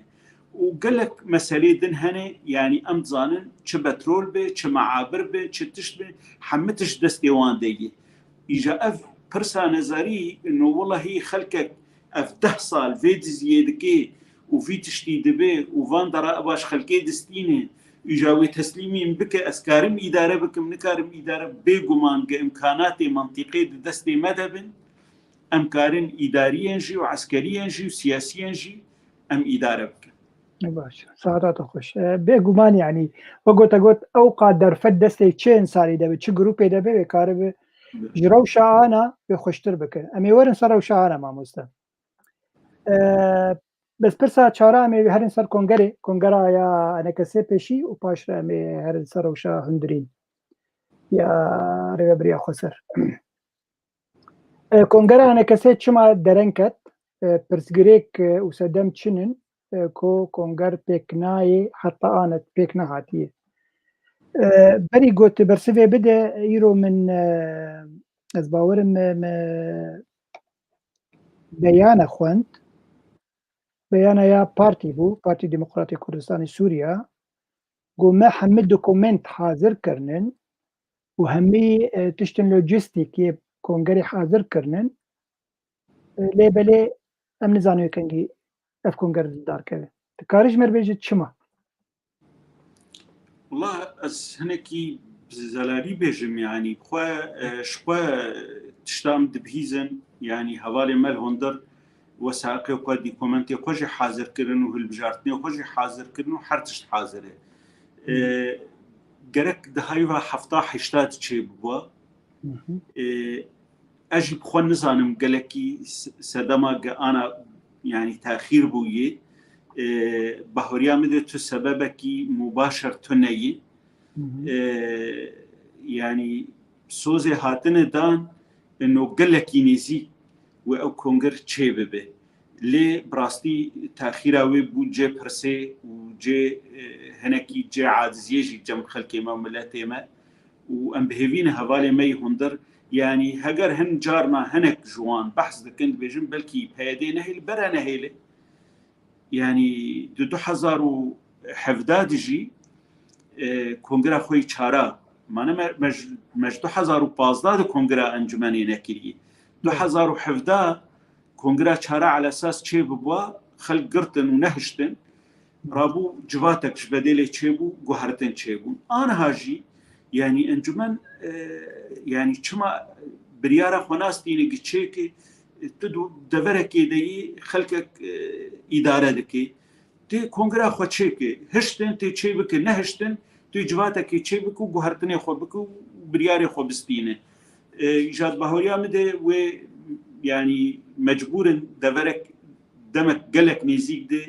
Û gelek meselê din hene, yanî em dizanin çi petrol be, çi meabir be, çi tişt be, hemî tişt destê wan de ye. Îja ev pirsa nezarî, no welahî xelkek ev deh sal vê diziyê dike û vî tiştî dibe û van dera ev baş xelkê distîne, îja wê teslîmî min bike, ez karim îdare bikim, nikarim îdare, bêguman ge imkanatê mantîqê di destê me de bin, em karin îdariyên jî û eskeriyên jî û siyasiyên jî em îdare bikin. Baş, saeta te xweş. E, bêguman, yanî, we gote got, ew qat derfet destê çi însanî de be, çi grûpê de be, wê karibe ji rewşa ana wê xweştir bike. Em ê werin ser rewşa ana, mamoste. E, bes pirsa çara em ê herin ser kongerê, kongera ya enekesê pêşî û paş re em ê herin ser rewşa hundirîn ya rêvebiriya xweser. E, kongera enekesê çima dereng ket? E, pirsgirêk, e, û sedem çi nin, e, ku konger pêk nayê, heta anet pêk nehatiye? E, berî got bersivê bide, îro min, e, ez bawerim me, me beyane xwend. Beyana ya partî bû, Partî Demokratê Kurdistanê Sûriya, got me hemî dokument hazir kirinin û hemî, e, tiştên lojîstîk yê kongerê hazir kirinin. E, lê belê em nizanin wê kengî ev konger li dar keve. Tu karî ji me re bêjî çima? Wela ez hinekî bi zelalî bêjim, yanî xwe, e, ji xwe tişta em dibihîzin, yanî hevalê me li hundir wesaqê xwe, dîkomentê xwe jî hazir kirin û hilbijartinê xwe jî hazir kirin û her tişt hazir e. E, gerek di hayva hefta heşta çêbibûa. Hı hı. E, ez jî bi xwe nizanim gelekî s-, sedema ge ana, yanî texîr bûyê. E, bahoriya min de tu sebebekî mubaşer tu neyî. Hı hı. E, yanî sozê hatine dan, ino gelekî nêzîk wê ew konger çê bibe. Lê bi rastî texîra wê bû cê pirsê û cê, e, hinekî cê aciziyê jî cem xelkê me û miletê me. Û em bi hêvî ne hevalê me yî hundir, yanî heger hin carna hinek ji wan behs dikin, dibêjin belkî P Y D nehêl, bere nehêle. Yanî di du hezar û hevdeh de jî, e, kongra xwe yî çara, mane me, me ji, me ji du hezar û pazdeh de kongra encûmenê nekiriye. Du hezar û hevdeh kongra çara elesas çê bibûa, xelk girtin û nehiştin, rabû civatek ji bedêlê çêbû, guhertin çêbûn. Aniha jî, yanî encûmen, e, yanî çima biryara xwe nastîne ki çêke, e, tu du-, deverekê de yî xelkek, e, îdare dike. Tê kongra xwe çêke, hiştin tê çêbike, nehiştin tê civatekê çêbike û guhertinê xwe bike û biryarê xwe bistîne. E, îja di bahoriya min de wê, yanî mecbûr in deverek demek gelek nêzîk de,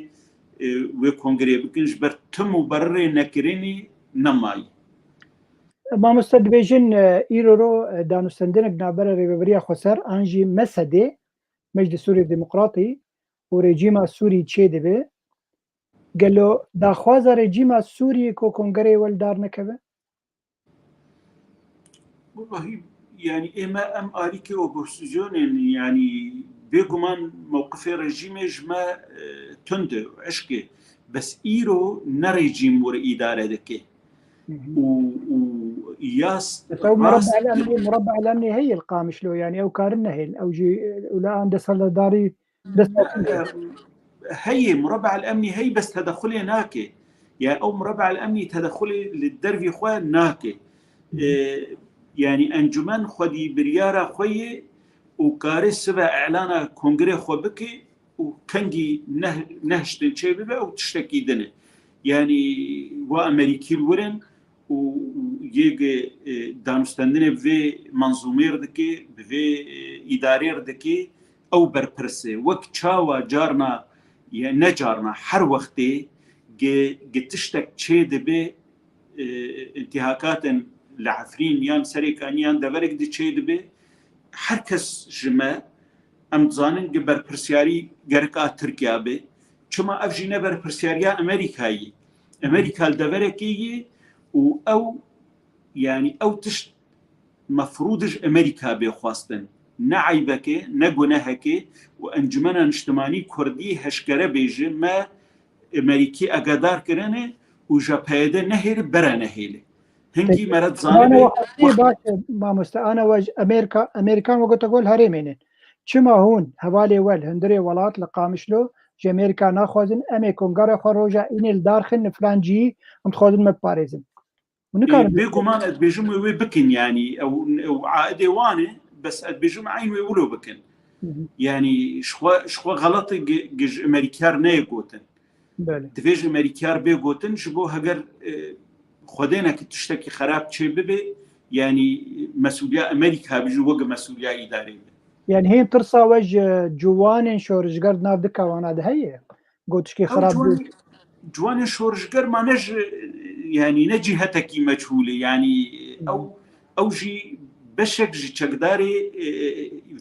e, wê kongrê bikin, ji ber tim û berirê nekirinî nemayî. Mamoste dibêjin, e, îro ro, e, danûstendinek navbera Rêveberiya Xweser an jî mesedê, Meclî Sûrî Demokratî û rejîma Sûrî çê dibe. Gelo daxwaza rejîma Sûriyê ku kongerê wel dar nekeve? Wellahî, yanî ê me em alîkê opozîsyonê ne, yanî bêguman mewqifê rejîmê ji me, e, tund e û hişk e. Bes îro ne rejîm were îdare dike. Hı hı. Û, û yas Mesela o rast murabba el-emnî, murabba el-emnî heye li Qamişlo, yanî ew karin nehêl. Ew jî, e, ula an desthilatdarî dest Ne, heye, murabba el-emnî heye, bes tedexulê nake. Ya ew murabba el-emnî tedexulê li dervî xwe nake. E, yanî encûmen xwedî biryara xwe yê û kare sibe îlana kongrê xwe bike û kengî neh-, nehiştin çê bibe ew tiştekî din e. Yanî wa Amerîkî li wir in û, û yê ge, e, danûstendinê bi vê menzûmê re dike, bi vê, e, îdarê re dike, ew berpirs e. Wek çawa carna, ye ne carna, her wextê ge, ge tiştek çê dibe, e, intîhakatin li Efrîn yan Serêkanî yan deverek di çê dibe, her kes ji me, em dizanin ge berpirsiyarî gerek a Tirkiya be. Çima ev jî ne berpirsiyariya Amerîkayê? Amerîka li deverekê ye û ew, yanî ew tişt mefrûd ji Amerîka bê xwestin. ne eybekê, ne gunehekê û Encumena Niştimanî Kurdî heşkere bêje me Emerîkî egadar kirine û ji P Y D nehêle bere nehêle. Hingî meret zanibê. Baş e, mamoste, ana we ji Amerîka, Amerîkan weke te got herêmê ne. Çima hûn hevalê we li hundirê welat li Qamişlo ji Amerîka naxwazin, em ê kongera xwe roja înê li dar xin li filan cihî, em dixwazin me biparêzin. Û nikarin. Bêguman ez dibêjim wê, wê bikin, yanî ew, ew aidê wan e, bes ez dibêjim eyn wê wilo bikin. Yanî ji xwe, ji xwe xelet e gi-, gi ji Amerîkiyar neyê gotin. Belê. Divê ji Amerîkiyar bê gotin, ji bo heger, e, xwedêneke tiştekî xerab çê bibe, yanî mesûliya Amerîka bî ji weke mesûliya îdarê be. Yanî hên tirsa we ji ciwanên şorişger di nav dika wana de heye? Gotikê Ew xerab ciwan-, bû. Ciwanên şorişger ma ne ji, yanî ne cîhetekî meçhûl e, yanî Hı hı. ew, ew jî beşek ji çekdarê, e,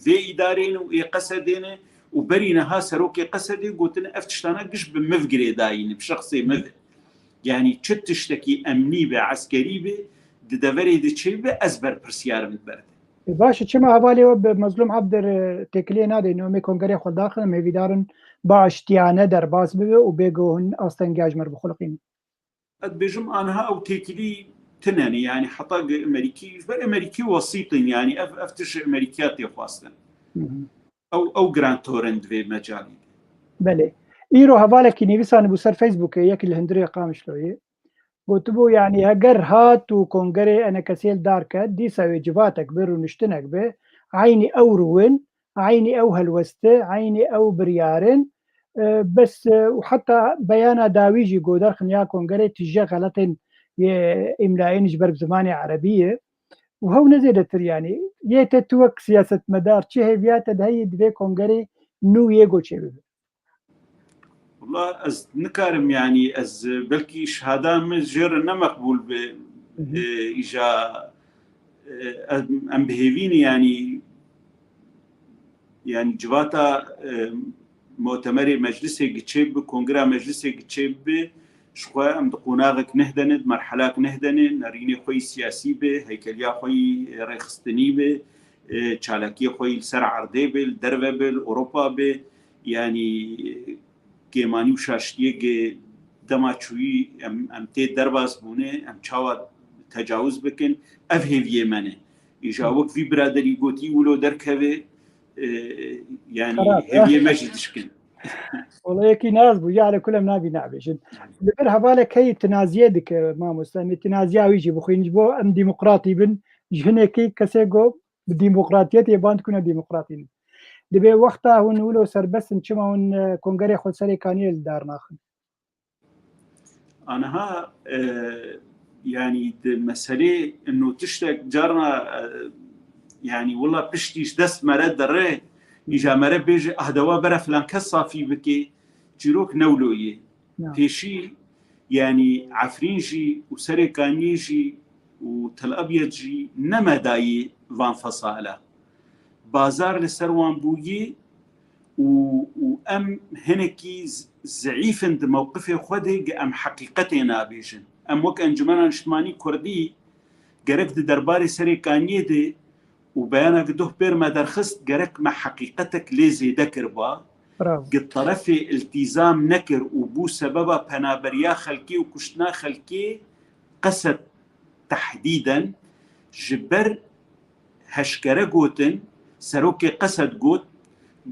vê îdarê ne û ê Qesedê ne û berî niha serokê Qesedê gotine ev tiştana giş bi miv girêdayî ne, bi şexsê miv e. Yanî çi tiştekî emnî be, eskerî be, di deverê de çê be, ez berpirsiyar im li ber de. E, baş e, çima hevalê we bi Mezlûm Abdir, e, têkiliyê nade? Nomê kongerê xwe daxin, em hêvîdar in bi aştiyane derbas bibe û bê ku hûn astengiya ji me re bixuliqînin. Ez dibêjim, aniha ew têkilî tune ne, yanî heta gi Amerîkî, ji ber Amerîkî wesît in, yanî ev, ev tişt ji Amerîkiya tê xwestin. Hı hı. Ew, ew girantor in di vê mecalî de. Belê. Îro hevalekî nivîsanibû ser Facebookê, yekî li hundirê Qamişloyê. Gotibû, yanî heger hat û kongerê enekesê li dar ket, dîsa wê civatek be, rûniştinek be, eynî ew rû in, eynî ew helwest e, eynî ew biryar in. E, bes, e, û heta beyana dawî jî ku derxin ya kongerê tije xeletên yê îmlayên ji ber bi zimanê erebî ye. Û hew ne zêdetir, yanî yê te tu wek siyasetmedar çi hêviya te de heye di vê kongerê nû yê ku çêbibe? Wala ez nikarim, yanî ez belkî şehada min jê re ne meqbûl be. Hı hı. E, îja, e, em, em bi hêvî ne, yanî, yanî civata, e, mutemerê meclisê gi çêbibe, kongira meclisê gi çêbibe, ji xwe em di qonaxek neh de ne, di merhelak neh de ne, nerînê xwe yî siyasî be, heykeliya xwe yî rêxistinî be, e, çalakiyê xwe yî li ser erdê be, li derve be, li Ewropa be, yanî kêmanî û şaştiyê gi dema çûyî em, em tê derbas bûne, em çawa tecawuz bikin, ev hêviyê me ne. Îja wek vî biraderî gotî wilo derkeve, e, yanî Xerab, hêviyê me jî dişkin. Olayekî nas bû, ya li kulem nabî nabêjin. Li vir hevalek heyî tinaziyê dike, mamoste, em ê tinaziya wî jî bixwînin, ji bo em demokratî bin, ji hinekî kesê go bi demokratiyetê ban dikune demokratî ne. Dibê wexta hûn wilo serbest in, çima hûn, e, kongerê xwe Serê Kaniyê li dar naxin? Aniha, e, yanî di meselê ino tiştek carna, e, yanî wila piştî ji dest mere derê, îja mere bêje, ah, dewa bere filan kes safî bike, çîrok ne wilo ye. Ya. Pêşî, yanî Efrîn jî û Serê Kaniyê jî û Tel Abyad jî ne medayê van fesala. Bazar li ser wan bûyî û, û em hinekî z-, zeîf in di mewqifê xwe de, gi em heqîqetê nabêjin. Em wek Encumena Niştimanî Kurdî gerek di derbarê Serê Kaniyê de û beyana gi doh pêr me derxist, gerek me heqîqetek lê zêde kiriba. Bravo. Gi terefê îltîzam nekir û bû sebeba penaberiya xelkê û kuştina xelkê, Qesed tehdîden ji ber heşkere gotin, serokê Qesed got,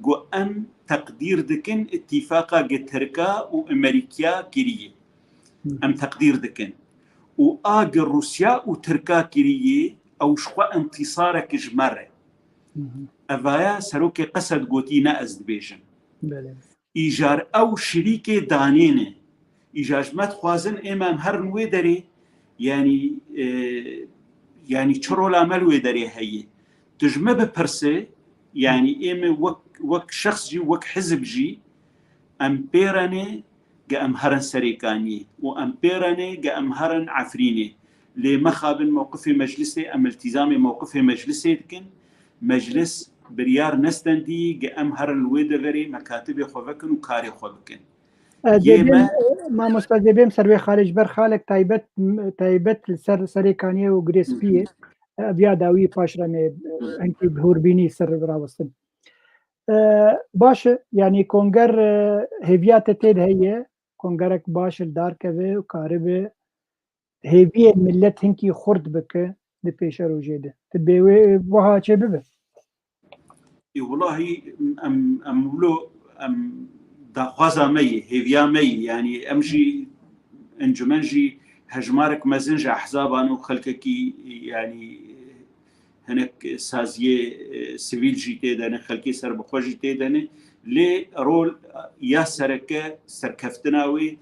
got, em teqdîr dikin îtîfaqa gi Tirka û Amerîkiya kiriye. Hı. Em teqdîr dikin. Û a gi Rûsya û Tirka kiriye, ew ji xwe întîsarek ji me re. Hı hı. Evaya serokê Qesed gotî, ne ez dibêjim. Belê. Îjar ew şirîkê danê ne. Îjar ji me dixwazin ême em herin wê derê, yanî, e, yanî çi rola me li wê derê heye? Tu ji me bipirse, yanî ême wek, wek şexs jî, wek hizb jî, em pê re ne, ge em herin Serê Kaniyê û em pê re ne, ge em herin Efrînê. Lê mexabin mewqifê meclisê, em iltîzamê mewqifê meclisê dikin. Meclis biryar nestendî, ge em herin li wê deverê mekatibê xwe vekin û karê xwe bikin. E, Yê dê bêm, me e, mamosta, dê bêm ser wê xalê, ji ber xalek taybet, m-, taybet li ser Serê Kaniyê û Girê Spiyê. Ev ya dawî paş re me, e, hinkî bi hûrbînî ser rawestin. E, baş e, yanî konger, e, hêviya te tê de heye, kongerek baş li dar keve û karibe hêviyên millet hinkî xurt bike di pêşerojê de. Tu bê wê wiha çê bibe? Ê, welahî em, em wilo, em daxwaza me yê, hêviya me yê. Yanî em jî, encûmen jî hejmarek mezin ji ehzaban û xelkekî, yanî hinek saziyê, e, sivîl jî tê de ne, xelkê serbixwe jî tê de ne. Lê rol ya sereke serkeftina wê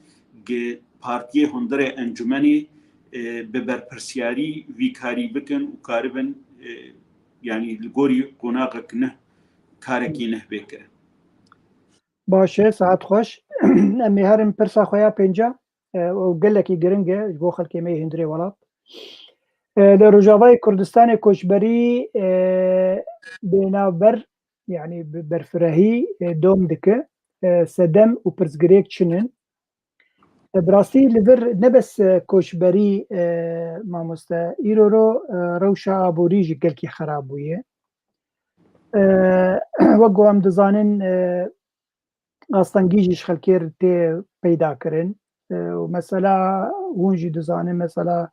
gi partiyê hundirê encûmenê, e, bi berpirsiyarî vî karî bikin û karibin, e, yanî li gorî qonaxek neh karekî neh bê kirin. Baş e, saet xweş. Em ê herin pirsa xwe ya pênca, e, û gelekî giring e ji bo xelkê me yê hundirê welat. E, li Rojavayê Kurdistanê koçberî, e, bênavber, yanî bi berfirehî, e, dom dike. E, sedem û pirsgirêk çi ne? E, bi rastî li vir ne bes, e, koçberî, e, mamoste, îro ro, e, rewşa aborî jî gelkî xerab bûye. E, wek ku em dizanin, e, astengî jî ji xelkê re tê peyda kirin. E, û mesela hûn jî dizanin, mesela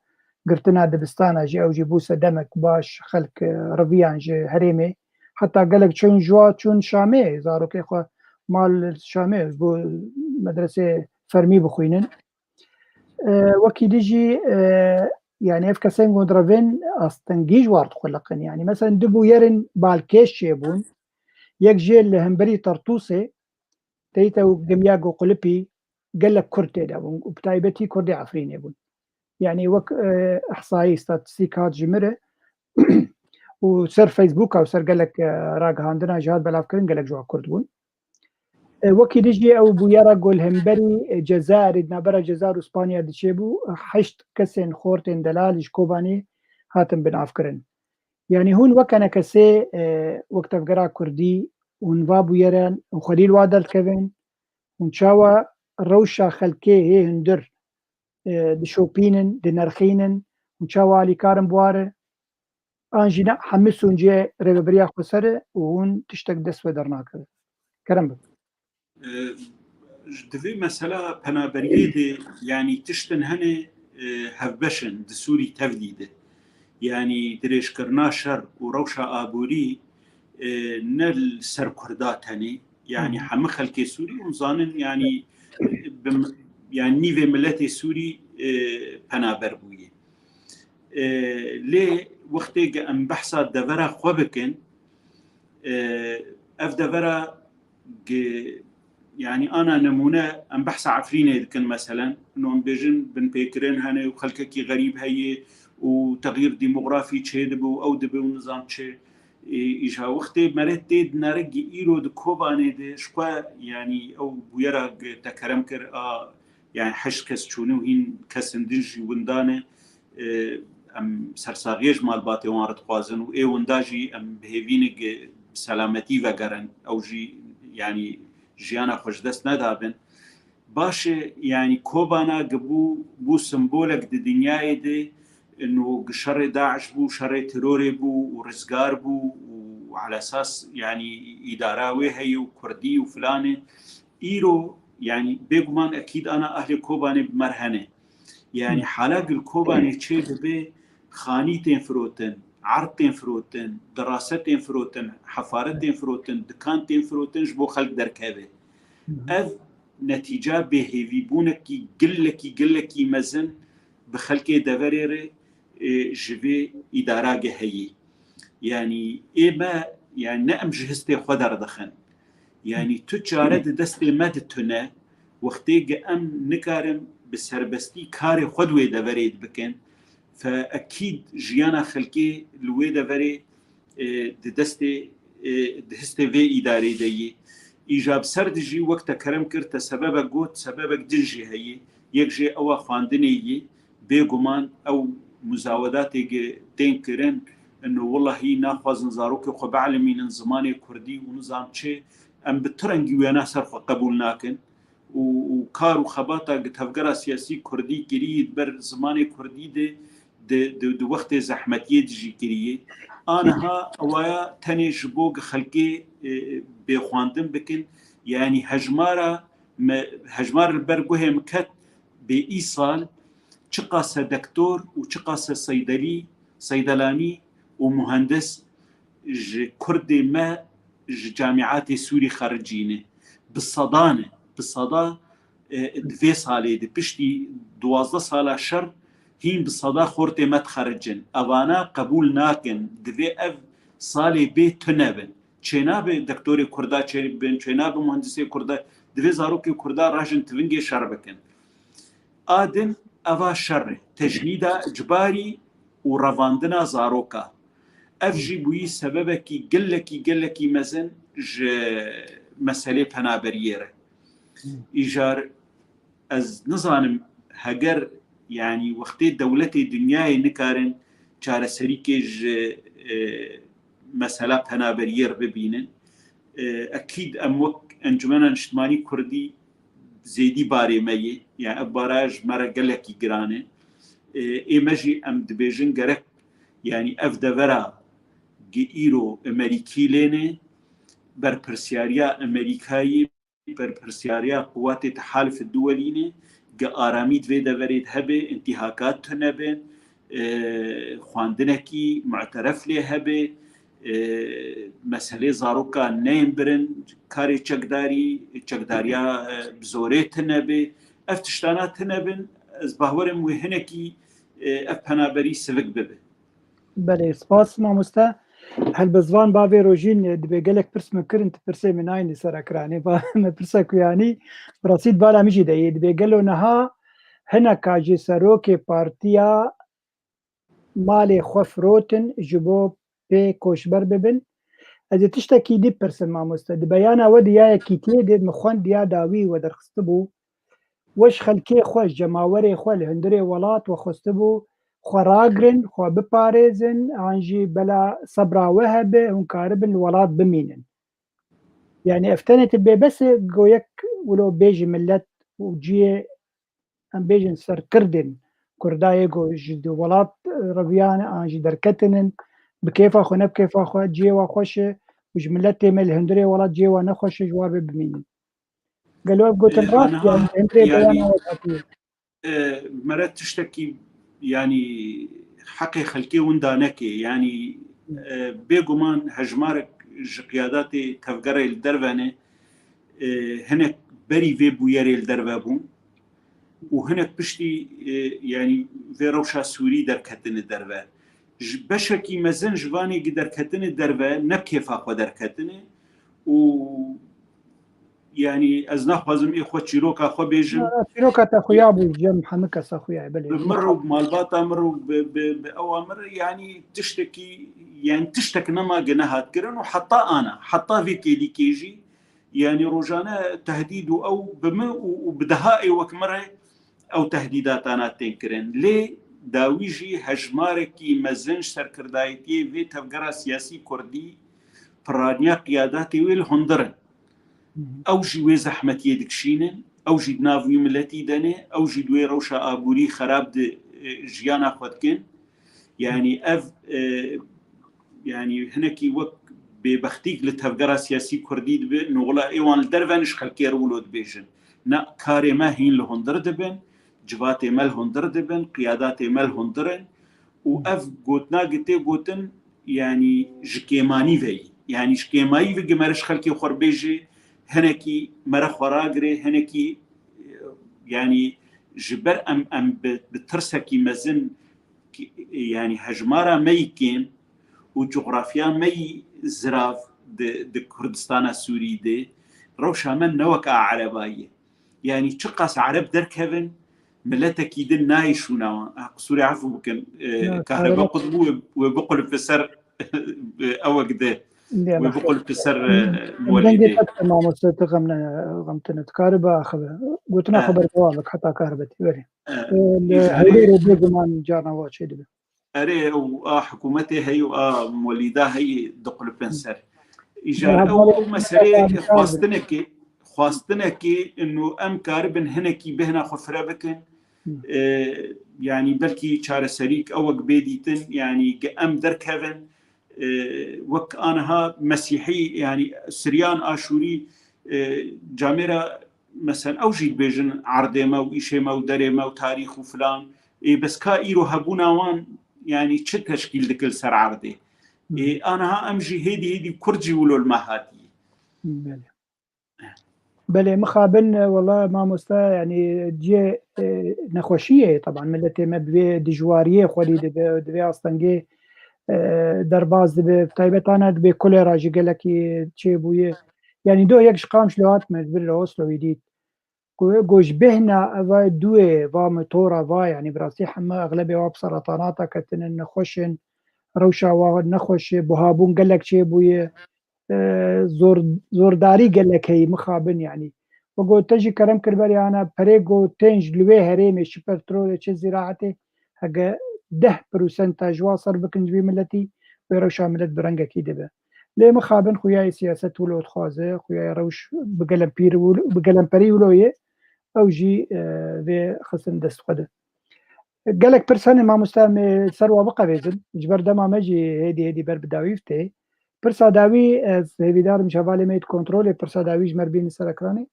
girtina dibistana jî, ew jî bû sedemek baş, xelk, e, riviyan ji herêmê. Heta gelek çûn ji wa çûn Şamê, zarokê xwe mal Şamê ji bo medresê fermî bixwînin. E, wekî dî jî, e, yanî ev kesên ku direvên astengî ji war dixuliqin. Yanî mesela du bûyerên balkêş çêbûn. Yek jê li hemberî Tartûsê, teyte û gemiya Goqulipî gelek Kurd tê de bûn û bi taybetî Kurdê Efrînê bûn. Yanî wek, e, ihsayî, statistîk hat ji min re û ser Facebooka û ser gelek, e, ragihandina jî hat belavkirin, gelek ji wan Kurd bûn. E, wekî dî jî ew bûyera ku li hemberî, e, Cezayirê, di navbera Cezayir û Spanya diçêbû, e, heşt kesên xortên delalî ji Kobanê hatin binavkirin. Yanî hûn weke nekesê, e, wek tevgera Kurdî, hûn va bûyeran û xwedî li wa derdikevin, hûn çawa rewşa xelkê hê hundir, e, dişopînin, dinerxînin, hûn çawa alîkar in bi wa re? An jî ne, hemî sûncê rêveberiya xweser e û hûn tiştek dest we dernakeve. Kerem bike. E, di vê mesela penaberiyê de, yanî tiştin hene, e, hevbeş in di Sûrî tevlî de. Yanî dirêjkirina şer û rewşa aborî, e, ne li ser Kurda tenê, yanî hemî xelkê Sûrî hûn zanin, yanî, e, bi, yanî nîvê miletê Sûrî, e, penaber bûye. E, lê wextê ke em behsa devera xwe bikin, e, ev devera ge-, yanî ana nemûne em behsa Efrînê dikin meselen. Ino em bêjin binpêkirin hene û xelkekî xerîb heye û texyîr demografî çêdibe û ew dibe û nizam çi. E, îja wextê meret tê dinere ge-, îro di Kobanê de ji xwe, yanî ew bûyera ge-, te kerem kir a, yanî heşt kes çûne û hîn kesên din jî winda ne. E, em sersaxiyê ji malbatê wan re dixwazin û ê winda jî em bi hêvî ne ge-, bi selametî vegerin. Ew jî, yanî jiyana xwe ji dest nedabin. Baş e, yanî Kobana ge bû, bû simbolek di dinyayê de, ino ge şerê DAIŞ bû, şerê terorê bû û rizgar bû û ala esas, yanî îdara wê heye û Kurdî û filan e. Îro, yanî bêguman ekîd ana ehlê Kobanê bi me re hene. Yanî hala ge li Kobanê çê dibe, xanî tên firotin, erd tên firotin, dirase tên firotin, hefare tên firotin, dikan tên firotin ji bo xelk derkeve. Ev netîca bêhêvîbûnekî gilekî, gilekî mezin bi xelkê deverê re, e, ji vê îdarage heyî. Yanî ê me, yanî ne em ji histê xwe derdixin. Yanî tu çare di destê me de tune, wextê ge em nikarin bi serbestî karê xwe di wê deverê de bikin, fe ekîd jiyana xelkê li wê deverê, e, di destê, e, di histê vê îdarê de yê. Îja bi ser de jî wek te kerem kir, te sebebek got, sebebek din jî heye. Yek jê ew a xwendinê yê, bêguman ew muzawedatê ge tên kirin, ino wellahî naxwazin zarokê xwe bielmînin zimanê kurdî û nizam çi, em bi tu rengî wêna ser xwe qebûl nakin û, û kar û xebata ge tevgera siyasî kurdî kirî di ber zimanê kurdî de di, di, di wextê zehmetiyê de jî kiriye. Aniha ewaya tenê ji bo xelkê, e, bê xwendin bikin. Yanî hejmara me, hejmar li ber guhê min ket bê îsal çiqase dektor û çiqase seydelî, seydelanî û muhendis ji Kurdê me ji camîatê Sûrî xericîne. Bi sedan e, bi seda, e, di vê salê de piştî duwazdeh sala şer hîn bi seda xortê me dixericin. Evana qebûl nakin. Divê ev salê bê tune bin. Çênabe dektorê Kurda çêbin, çênabe muhendisê Kurda. Divê zarokê Kurda rajin tivingê şer bikin. A din eva şer e. Tecnîda icbarî û revandina zaroka. Ev jî bûyî sebebekî gelekî, gelekî mezin ji meselê penaberiyê re. Îcar ez nizanim heger, yanî wextê dewletê dinyayê nikarin çareserîkê ji, e, mesela penaberiyê re bibînin. E, ekîd em wek Encumena Niştimanî Kurdî zêdî barê me yê. Yani ev bara ji me re gelekî giran e. E, ê me jî em dibêjin gerek, yani ev devera gi îro Amerîkî lêne, berpirsiyariya Amerîkayê, berpirsiyariya quwatê tehalif duwelî ne, gi aramî di vê deverê de hebe, intîhakat tune bin, e, xwendinekî mu'teref lê hebe, e, meselê zarokan neyên birin karê çekdarî, çekdariya, e, bi zorê tune be. Ev tiştana tune bin, ez bawerim wê hinekî, e, ev penaberî sivik bibe. Belê, spas mamoste. Helbestvan bavê Rojîn, e, dibê gelek pirs min kirin, tu pirsê min nayînî sera kiranê. Ba, me pirsa ku yanî, bi rastî di bala min jî de yê. Dibê gelo niha hineka ji serokê partiya malê xwe firotin ji bo pê koçber bibin? Ez ê tiştekî dî bipirsim mamoste. Di beyana we di ya yekîtiyê de min xwend ya dawî we derxistibû. We ji xelkê xwe, ji cemawerê xwe li hundirê welat we xwestibû xwe ragirin, xwe biparêzin, an jî bela sebra we hebe, hûn karibin li welat bimînin. Yani ev tenê tu bê bes e, go yek wilo bêjî millet û ciyê, em bêjin serkirdên Kurdayê go ji di welat, e, reviyane an jî derketinin, bi kêfa xwe ne bi kêfa xwe, ciyê wa xweş e û ji milletê me li hundirê welat ciyê wa nexweş e, ji war bê bimînin. Gelo ev gotin rast e, em hindê beyana we hatiye. E, mere tiştekî, yanî heqê xelkê winda neke. Yanî, e, bêguman hejmarek ji qiyadatê tevgerê li derve ne, e, hinek berî vê bûyerê li derve bûn û hinek piştî, e, yanî vê rewşa Sûrî derketine derve. Ji beşekî mezin ji vanê gi derketine derve ne kêfa xwe derketine û, yanî ez naxwazim ê xwe çîroka xwe bêjim. Ya, çîroka te xuya bû, cem hemî kesa xuya ye, belê. Bi mir û malbata mir û bi, bi, bi ewa mir, yanî tiştekî, yanî tiştek nema gi nehat kirin û heta ana, heta vê kêlîkê jî, yanî rojane tehdîd û ew bi min û, û bi deha ê wek min re ew tehdîdatana tên kirin. Lê dawî jî hejmarekî mezin ji serkirdayetiyê vê tevgera siyasî kurdî piraniya qiyadatê wê li hundir in. Ew jî wê zehmetiyê dikişînin, ew jî di nav wî miletî de ne, ew jî di wê rewşa aborî xerab di, e, jiyana xwe dikin. Yanî ev, e, yanî hinekî wek bêbextîk li tevgera siyasî kurdî dibe, nû wila ê wan li derve ne ji xelkê re wilo dibêjin. Na, karê me hîn li hundir dibin, civatê me li hundir dibin, qiyadatê me li hundir in û ev gotina gi tê gotin, yanî ji kêmanî ve yî. Yanî ji kêmayî ve gi mere ji xelkê xwe re bêjê, hinekî mere xwe ragirê, hinekî, yanî ji ber em, em bi, bi tirsekî mezin, ki, yanî hejmara me yî kêm û coxrafya me yî zirav di, di Kurdistana Sûrî de, rewşa me ne wek a Ereba ye. Yanî çiqas Ereb derkevin, miletekî din nayê şûna wan. Ah, qisûrê efû bikin, e, kahrebe qut bû, wê, wê biqulip ser, e, ewek de. Wê biqulip ser, e, Em dengê te dikim, mamoste, tu xem ne, xem tune. Tu karibe axive. Gotina xwe berdewam bik heta karibe tê. Belê. E, li Hewlêrê bêguman carna wa çêdibe. Erê, û a hikûmetê heye û a molîda heye diqulipin ser. Îcar ew, ew meselê xwastinekê, xwastinekê inu em karibin hinekî bêhna xwe fire bikin. E, yanî belkî çareserîk ewek bê dîtin, yanî ge em derkevin, e, wek aniha Mesîhî, yanî Siryan, Aşûrî, e, camêra, meselen, ew jî dibêjin erdê me û îşê me û derê me û tarîx û filan. Ê, bes ka îro hebûna wan, yanî çi teşkîl dikir ser erdê? Ê, aniha em jî hêdî hêdî kurd jî wilo li me hatiye. Belê. Belê, mixabin, e, wela mamosta, yanî cihê, e, nexweşiyê ye, teban miletê me bi vê dijwariyê xwedî dibe, di vê astengê, e, derbas dibe, taybetane di vê kulê re jî gelekî çêbûye. Yanî do yek ji Qamişlo hat me, ji vir li Oslo wî dît. Ku, ku ji bêhna eva duê va motora va, yanî bi rastî heme exlebê wa bi seretanata ketinin, nexweş in, rewşa wa nexweş e, buhabûn gelek çêbûye, e, zor, zordarî gelek heye, mixabin yanî. Wek got te jî kerem kir berê ana perê ku tên ji li wê herêmê, çi petrolê, çi zîraetê, heke deh prosenta ji wan serf bikin ji vî miletî, wê rewşa milet bi rengekî dibe. Lê mixabin xuyayê siyaset wilo dixwaze, xuyayê rewş bi gelempîr wilo, bi gelemperî wilo ye, ew jî, e, vê xistin dest xwe de. Gelek pirs hene mamoste, em ê ser wa biqevêzin. Ji ber dema me jî hêdî hêdî ber bi dawî tê. Pirsa dawî, ez hêvîdar im ji hevalê me yê di kontrolê pirsa dawî ji me re bînin ser ekranê.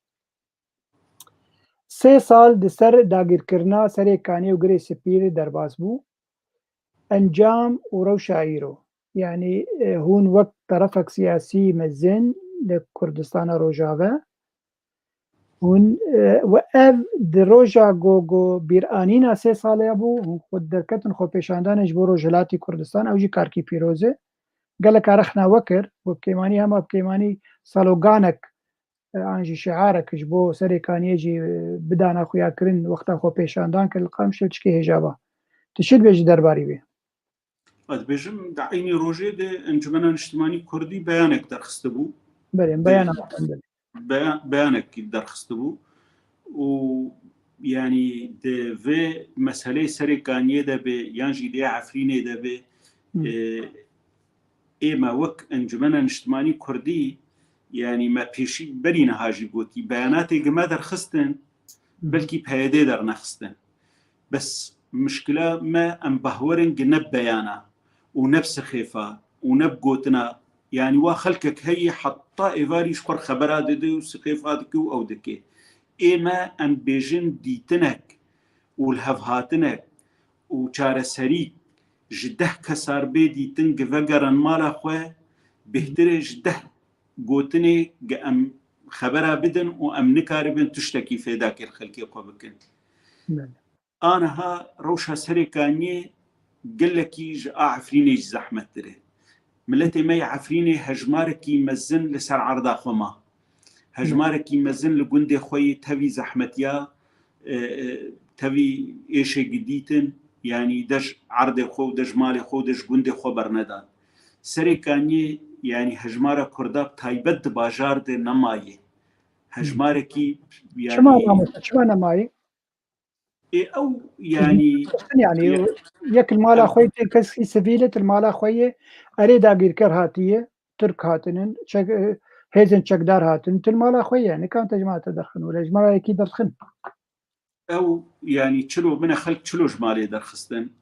Sê sal di ser dagîrkirina Serê Kaniyê û Girê Spî derbas bû. Encam û rewşa îro. Yanî, e, hûn wek terefek siyasî mezin li Kurdistana Rojave, hûn, e, we ev di roja ku, ku bîranîna sê sale ya bû, hûn xwe derketin xwepêşandanê ji bo Rojhilatî Kurdistan, ew jî karkî pîroz e. Gelek rexna we kir, we bi kêmanî hema bi kêmanî sloganek, e, an jî şiarek ji bo Serê Kaniyê jî, e, bidana xuyakirin wexta xwepêşandan kir li Qamişlo çikê hêja ba. Tu çi dibêjî derbarî wê? Ez dibêjim, di eynî rojê de Encumena Niştimanî Kurdî beyanek derxistibû. Belê, em Di- beyana hatin, belê. Beya-, beyanek derxistibû û, yanî, di vê meseleyê Serê Kaniyê de be yan jî di Efrînê de be, Hı. e, ê me wek Encumena Niştimanî Kurdî, yanî, me pêşî berî niha jî gotî, beyanatê gi me derxistin, Hı. belkî P Y D dernexistin. Bes mişkila me, em bahwer in gi ne bi beyana û ne bi sixêfa û ne bi gotina, yanî wa xelkek heye heta êvarî ji xwe re xebera dide û sixêfa dike û ew dike. Ê me em bêjin dîtinek û lihevhatinek û çareserî ji deh kesar bê dîtin gi vegerin mala xwe, bêhtir e ji deh gotinê gi em xebera bidin û em nikaribin tiştekî fêdakê li xelkê xwe bikin. Belê. Aniha rewşa Serê Kaniyê gelekî ji a Efrînê jî zehmettir e. Miletê me yê Efrînê hejmarekî mezin li ser erda xwe ma. Hejmarekî mezin li gundê xwe yê tevî zehmetiya, e, e, tevî êşê gidîtin, yanî de ji erdê xwe û de ji malê xwe û de ji gundê xwe bernedan. Serê Kaniyê, yanî hejmara Kurda bi taybet di bajar de nemaye. Hejmarekî, yanî Çima mamoste, çima nemaye? Ê, ew, yanî, Yanî, ya- yek li mala Em- xwe yê, kesî sivîl e, tu li mala xwe yê, erê dagîrker hatiye, Tirk hatinin, çek-, e, hêzên çekdar hatin, tu li mala xwe yê, nikan te ji mala te derxin, wele ji mala yekî derxin. Ew, yanî, çilo bine xelk çilo ji malê derxistin.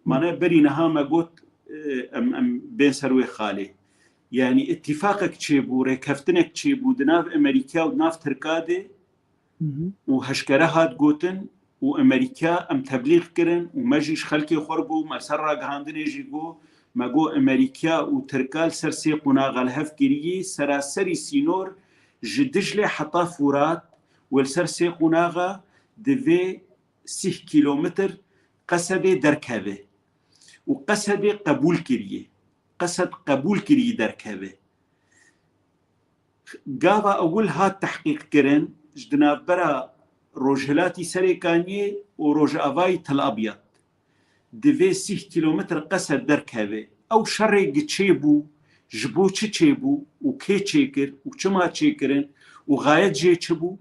Mane berî niha me got, e, em, em bên ser wê xalê. Yanî, îtîfaqek çêbû, rêkeftinek çêbû di nav Amerîka û di nav Tirka de, Hı hı. û heşkere hat gotin û Amerîka em teblîx kirin û me jî ji xelkê xwe re got, me li ser ragihandinê jî got, me got Amerîka û Tirka li ser sê qonaxa li hev kiriyî, seraserî sînor ji Diclê heta Furat wê li ser sê qonaxa divê sîh kîlometr Qesedê derkeve û Qesedê qebûl kiriye. Qesed qebûl kirî derkeve. Gava ewil hat tehqîqkirin ji di navbera Rojhilatî Serê Kaniyê û Rojavayî Tel Abyad. Divê sîh kîlometr Qesed derkeve. Ew şerê gi çêbû, ji bo çi çêbû û kê çêkir û çima çêkirin û xayet jê çi bû?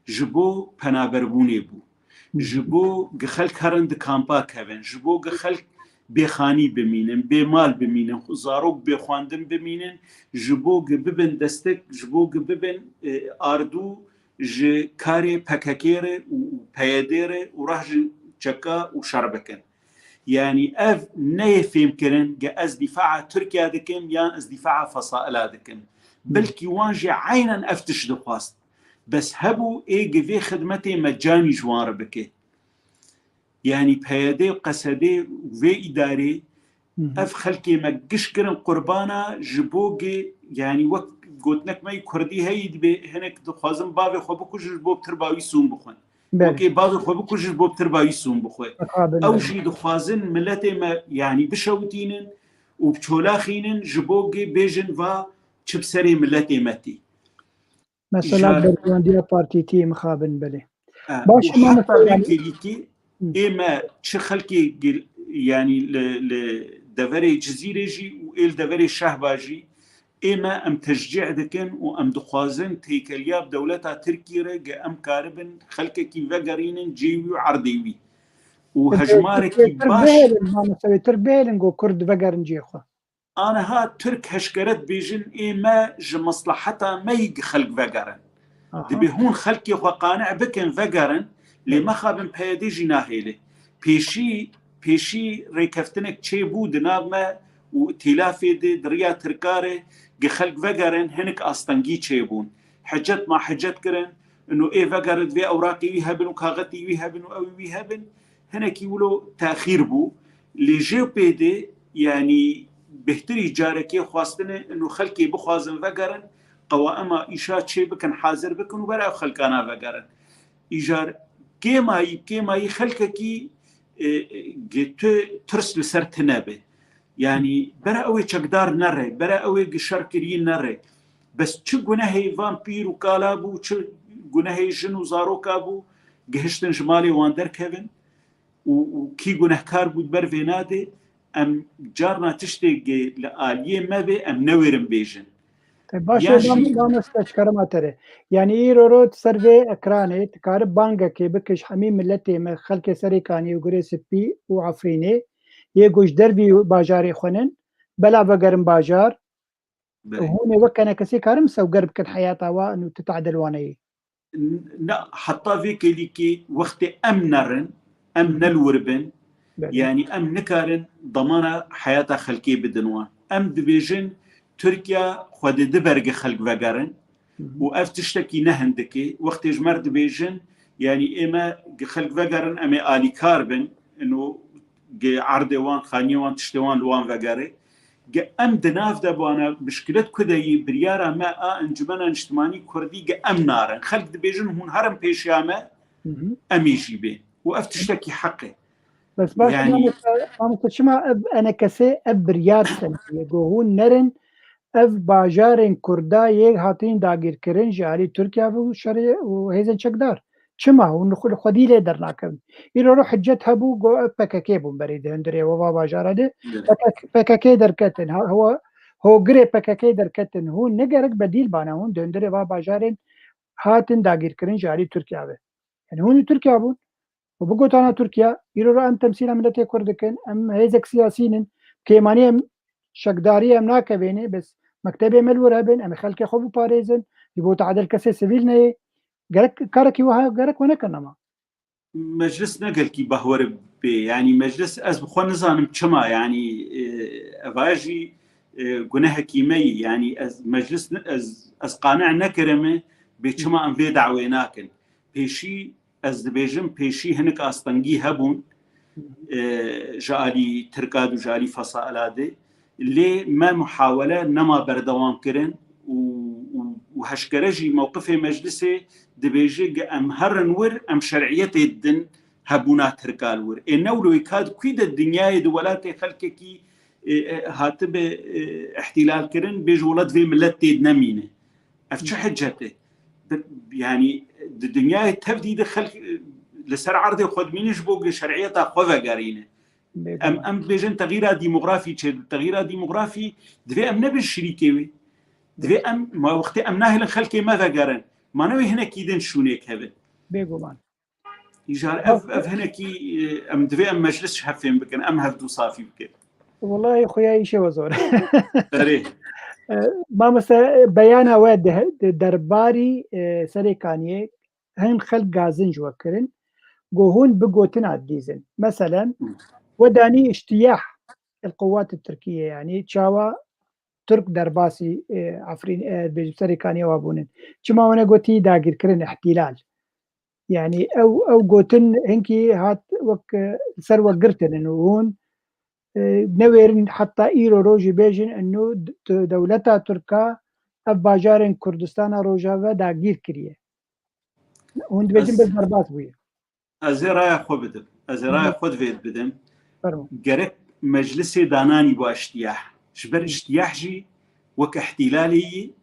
Ji bo penaberbûnê bû. Ji bo gi xelk herin di kampa kevin, ji bo gi xelk bêxanî bimînin, bêmal bimînin, zarok bêxwendin bimînin, ji bo gi bibin destek, ji bo gi bibin, e, ardû ji karê P K K re û, û P Y D re û reh ji çeka û şer bikin. Yanî ev neyê fêmkirin ge ez dîfaa Tirkiye dikim yan ez dîfaa fesaila dikim. Belkî wan jî eynen ev tişt dixwast. Bes hebû ê gi vê xidmetê me canî ji wan re bike. Yanî P Y D û Q S D û vê îdarê ev xelkê me giş kirin qurbana ji bo gi, yanî wek gotinek me yî kurdî heyî dibe hinek dixwazin bavê xwe bikujin ji bo bi tirba wî sûn bixwin. Belê. Wekê bavê xwe bikujin ji bo bi tirba wî sûn bixwe. Mixabin Ew belê. jî dixwazin miletê me yanî bişewitînin û bi çolaxînin ji bo gi bêjin va çi bi serê miletê me tî. Mesela Îjar- berjewendiya partîtî mixabin belê. E, Baş û e, heta mamoste vê yani- kêlîkî Hı. ê me çi xelkê gil-, yanî li, li deverê Cizîrê jî û ê li deverê Şehba jî ê me em teşcî dikin û em dixwazin têkeliya bi dewleta Tirkiyê re ge em karibin xelkekî vegerînin cihê wî û erdê wî. Û Tirk hejmarekî Tirk baş bihêlin, mamoste wê Tirk bihêlin ku Kurd vegerin cihê xwe. Aniha Tirk heşkere dibêjin ê me ji mesleheta me yî gi xelk vegerin. Aha. Dibê hûn xelkê xwe qane bikin vegerin, lê mexabin P Y D jî nahêle. Pêşî, pêşî rêkeftinek çêbû di nav me û îtîlafê de di riya Tirka re gi xelk vegerin hinek astengî çêbûn. Hicet ma hicet kirin, ino ê vegerin divê ewraqê wî hebin û kaxetê wî hebin û ew wî hebin. Hinekî wilo texîr bû. Lê jê pê de, yanî bêhtirî carekê xwestine ino xelkê bixwazin vegerin, qewaima îşa çê bikin, hazir bikin û bera ev xelkana vegerin. Îjar kêmayî, kêmayî xelkekî, e, e, gi tu tirs li ser tine be. Yanî bera ew ê çekdar nere, bera ew ê gi şer kirî nere. Bes çi gunehê van pîr û kala bû, çi gunehê jin û zaroka bû, gihiştin ji malê wan derkevin û, û kî gunehkar bû di ber vê nadê, em carna tiştê gi li aliyê me bê, em newêrin bêjin. Te baş Ya e, jî- mam-, mamoste, ji kerema te re. Yanî îro ro ser vê ekranê, tu kari bangekê bike ji hemî miletê me, xelkê Serêkaniyê û Gurê Spî û Efrînê, yê ku ji dervî bajarê xwe nin, bela vegerin bajar, Belê. Hûn ê wek kenekesê karin sewger bikin heyata wan û tu tadil wan heyî? Na, heta vê kêlîkê wextê em nerin, em ne li wir bin, Belê. yanî em nikarin damana heyata xelkê bidin wan. Em dibêjin Tirkiye xwe dê di ber gi xelk vegerin Hı hı. û ev tiştekî ne hindik e. Wextê ji me re dibêjin, yanî ê me gi xelk vegerin, em ê alîkar bin, ino gi erdê wan, xaniyê wan, tiştê wan li wan vegere. Ge em di nav de bana mişkilet ku de yî biryara me a Encumena Niştimanî Kurdî ge em narin. Xelk dibêjin hûn herin pêşiya me, Hı hı. em ê jî bên. Û ev tiştekî heq e. Bes baş, Yanî- mamoste, mamoste, çima ev enekesê, ev biryar sendî ye? Go hûn nerin, ev bajarên Kurda yê hatin dagîrkirin ji alî Tirkiye ve û şerê û hêzên çekdar. Çima hûn li xwe, li xwedî lê dernakevin? Îro ro hicet hebû, go ev P K K bûn berê di hundirê we va bajara de. Evet. P K K, P K K derketin. Ha, hewa hogirê P K K derketin. Hûn ne gerek bedîl bana hûn di hundirê va bajarên hatin dagîrkirin ji alî Tirkiye ve. Yani hûn li Tirkiye bûn. Û bi gotana Tirkiye, îro re em temsîla miletê Kurd dikin, em hêzek siyasî nin, kêmanî em çekdarî em nakevêne, bes mektebê me li wir hebin, em ê xelkê xwe biparêzin, ji bo tadil kesê sivîl neyê. Gerek karekî wiha gerek we nekin ama. Meclis ne gelkî bahwere bê, yanî meclis ez bi xwe nizanim çima, yanî, e, eva jî, e, gunehekî me yî, yanî ez meclis ne, ez, ez qane nekirime bê çima em vê dawê nakin. Pêşî ez dibêjim pêşî hinek astengî hebûn, e, ji alî Tirka de û ji alî Fesaila de. Lê me muhawele nema berdewam kirin û, û, û heşkere jî mewqifê meclisê dibêje ge em herin wir, em şer'iyetê didin hebûna Tirka li wir. Ê ne wilo ka di kwî de dinyayê di welatê xelkekî, e, e, hatibe, e, îhtîlal kirin, bêje welat vê milet tê nemîne. Ev çi hicet e? Bi-, yanî di dinyayê tevdî de xelk, e, li ser erdê xwe dimîne ji bo ge şer'iyeta xwe vegerîne. Bêguman. Em, em dibêjin texîra demografî çêdibe. Texîra demografî divê em nebin şirîkê wê. Divê em, ma wextê em nahêlin xelkê me vegerin, ma ne wê hinekî din şûnê kevin. Bêguman. Îjar ev, ev hinekî, e, em divê em meclis ji hev fêm bikin, em hevdû safî bikin. Wellahî xuya îşê we zor. Erê. E, mamoste, e, beyana we di, di derbarî, e, Serêkaniyê hin xelk gazin ji we kirin. Go hûn bi gotina didîzin. Meselen, we danî îştiyah el quwat Tirkiye, yanî çawa Tirk derbasî, e, Efrîn, e, bêjim Serêkaniyê wa bûnin. Çima we negotî dagîrkirin, îhtîlal? Yanî ew, ew gotin hinkî hat wek, e, ser we girtinin û hûn, e, newêrin heta îro rojî bêjin, eno d-, d-, dewleta Tirka ev bajarên Kurdistana Rojava dagîr kiriye. Hûn dibêjin Ez bes derbas bûye. Ez ê raya xwe bidim. Ez ê raya xwe divê bidim. Fermo. Gerek meclisê dananî bo îştiyah. Ji ber îştiyah jî wek îhtîlalê yî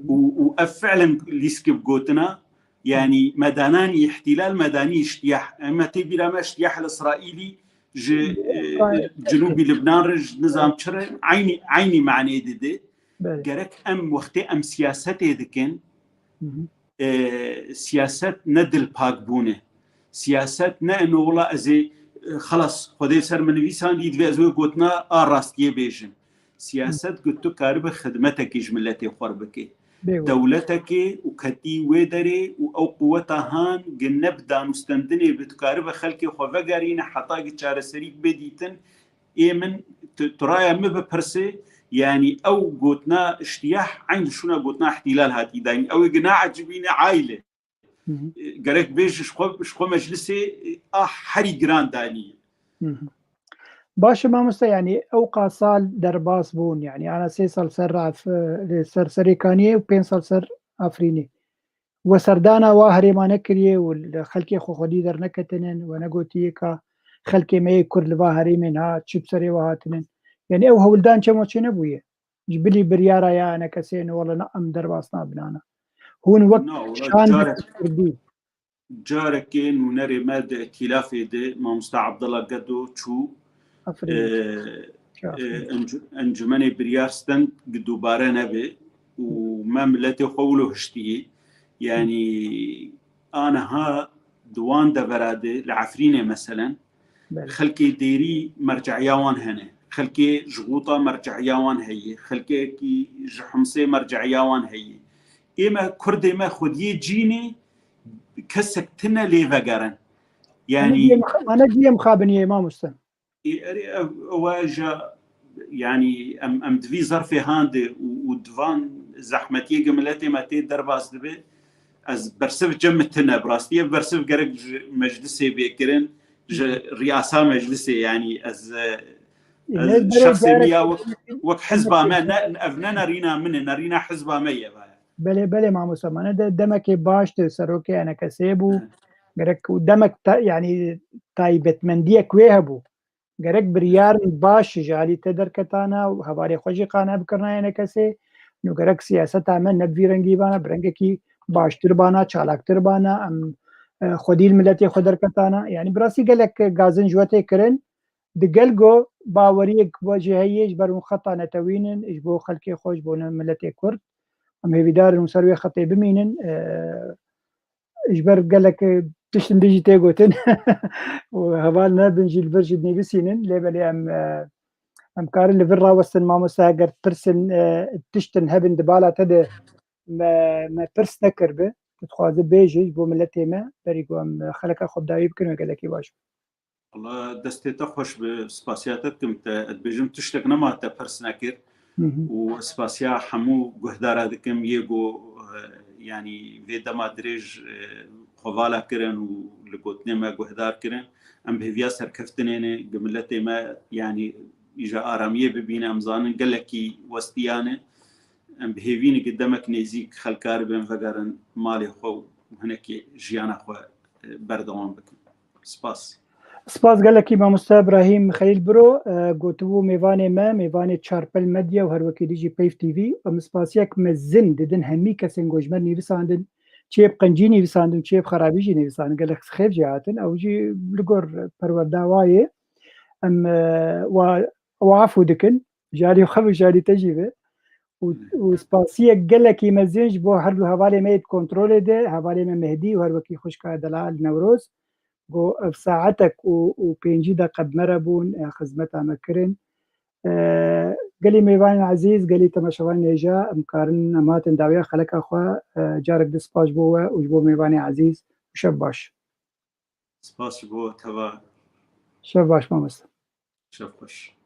û, û ev fi'len lîskî bi gotina, yanî me dananî îhtîlal, me danî îştiyah. Em me tê bîra me îştiyah li Îsraîlî ji, e, Cinûbî Libnan re ji nizam çi re eynî, eynî maneyê dide. Belê. Gerek em wextê em siyasetê dikin, e, siyaset ne dilpakbûn e. Siyaset ne eno wila ez ê, e, xelas, Xwedê ser min nivîsandî, divê ez wê gotina a rastiyê bêjim. Siyaset ku tu karibe xidmetekê ji miletê xwe re bike. Bêguman. Dewletekê û ketî wê derê û ew quweta han gi ne bi danûstendinê bi tu karibe xelkê xwe vegerîne heta gi çareserî bê dîtin, ê min tu, tu raya min bipirsê, yanî ew gotina îştiyah eyn li şûna gotina îhtîlal hatî dayîn. Ew ê gi neecibîne aile. Gerek bêje ji xwe, ji xwe meclisê, e, a herî giran danî. Baş e mamoste, yanî ew qas sal derbas bûn, yanî ana sê sal ser raf, e, li ser Serêkaniyê û pênc sal ser Efrînê. We serdana wa herêma nekiriye û li xelkê xwe xwedî derneketinin, we negotiye ka xelkê me yê Kurd li va herêmên ha çi bi serê we hatinin. Yanî ew hewldan çemo çênebûye? Ji bilî biryara ya enekesê ne wele na em derbas nabin ana. Hûn wek Na, wele şan carek, Kurdî. Carekê nûnerê me di îtîlafê de Mamoste Abdullah Gedo çû, Aferîn. e, Çok e, aferin. Encu-, encûmenê biryar stend gi dubare nebe û me miletê xwe wilo hiştiyê. Yanî aniha di wan devera de li Efrînê meselen, Belê. Xelkê dêrî merceya wan hene. Xelkê ji Xûta merceya wan heye. Xelkekî ji Himsê merceya wan heye. Ê me Kurdê me xwediyê cînê kesek tine lê vegerin. Yanî Mane ciyê mixabiniyê mamoste. Ê, erê, ew, ew e ja, yanî em, em di vî zerfê han de û, û di van zehmetiyê ke miletê me tê derbas dibe, ez bersiv cem min tine, bi rastî ev bersiv gerek ji meclisê bê kirin, ji riyasa meclisê, yanî ez, e, Ê, ez ne berê şexsê min ya wek, wek hizba me, ne, ev ne nerîna min e, nerîna hizba me ye, vaye. Belê, belê mamosta, mane de demekê baş de serokê enekesê bû. Hı. Gerek û demek ta-, yanî taybetmendiyek wê hebû. Gerek biryarên baş ji alî te derketana û hevalê xwe jî qane bikirina enekesê. Nû gerek siyaseta me ne bi vî rengî bana, bi rengekî baştir bana, çalaktir bana, em, e, xwedî li miletê xwe derketana. Yanî bi rastî gelek gazin ji we tê kirin. Di gel go baweriyek we jî heye ji ber hûn xeta netewîn in, ji bo xelkê xwe, ji bo ne miletê Kurd. Em hêvîdar in hûn ser wê xetê bimînin. E, ji ber gelek tiştin din jî tê gotin û heval nebin jî li vir jî dinivîsînin. Lê belê em, e, em karin li vir rawestin mamoste, eger pirsin, e, tiştin hebin di bala te de me, me pirs nekiribe. Tu dixwaze bêje ji bo miletê me, berî ku em xeleka xwe bi dawî bikin, we gelekî baş bû. Wala destê te xweş be, spasiya te dikim, te dibêjim tiştek nema te pirs nekir. Hı hı. Û spasiya hemû guhdara dikim yê ku, e, yanî vê dema dirêj, e, xwe vala kirin û li gotinê me guhdar kirin. Em bi hêviya serkeftinê ne, gi miletê me, yanî îja aramiyê bibîne, em zanin gelekî westiya ne. Em bi hêvî ne ku demek nêzîk xelkaribin vegerin malê xwe û hinekî jiyana xwe, e, berdewam bikin. Spas. Spas gelekî mamoste Îbrahîm Xelîl Biro, e, gotibû mêvanê me, mêvanê Çarpel Medya û her wekî dî jî Peyv T V. Em spasiyek mezin didin hemî kesên ku ji me nivîsandin, çiyê bi qencî nivîsandin, çiyê bi xerabî jî nivîsandin, gelek xêf jê hatin. Ew jî li gor perwerda wa ye. Em, e, wa, wa afû dikin. Ji alî xwe bi, ji alî te jî be. Û, û spasiyek gelekî mezin ji bo her du hevalê me yê di kontrolê de, hevalê me Mehdî û her wekî xwişka delal Newroz. Go ev saetek û, û pêncî deqe bi me re bûn, e, xizmeta me kirin. E, gelî mêvanên ezîz, gelî temaşevanên hêja, em karin, em hatin dawiya xeleka xwe, e, carek di spas ji bo we û ji bo mêvanê ezîz û şev baş. Spas ji bo teva. Şev baş mamoste. Şev xweş.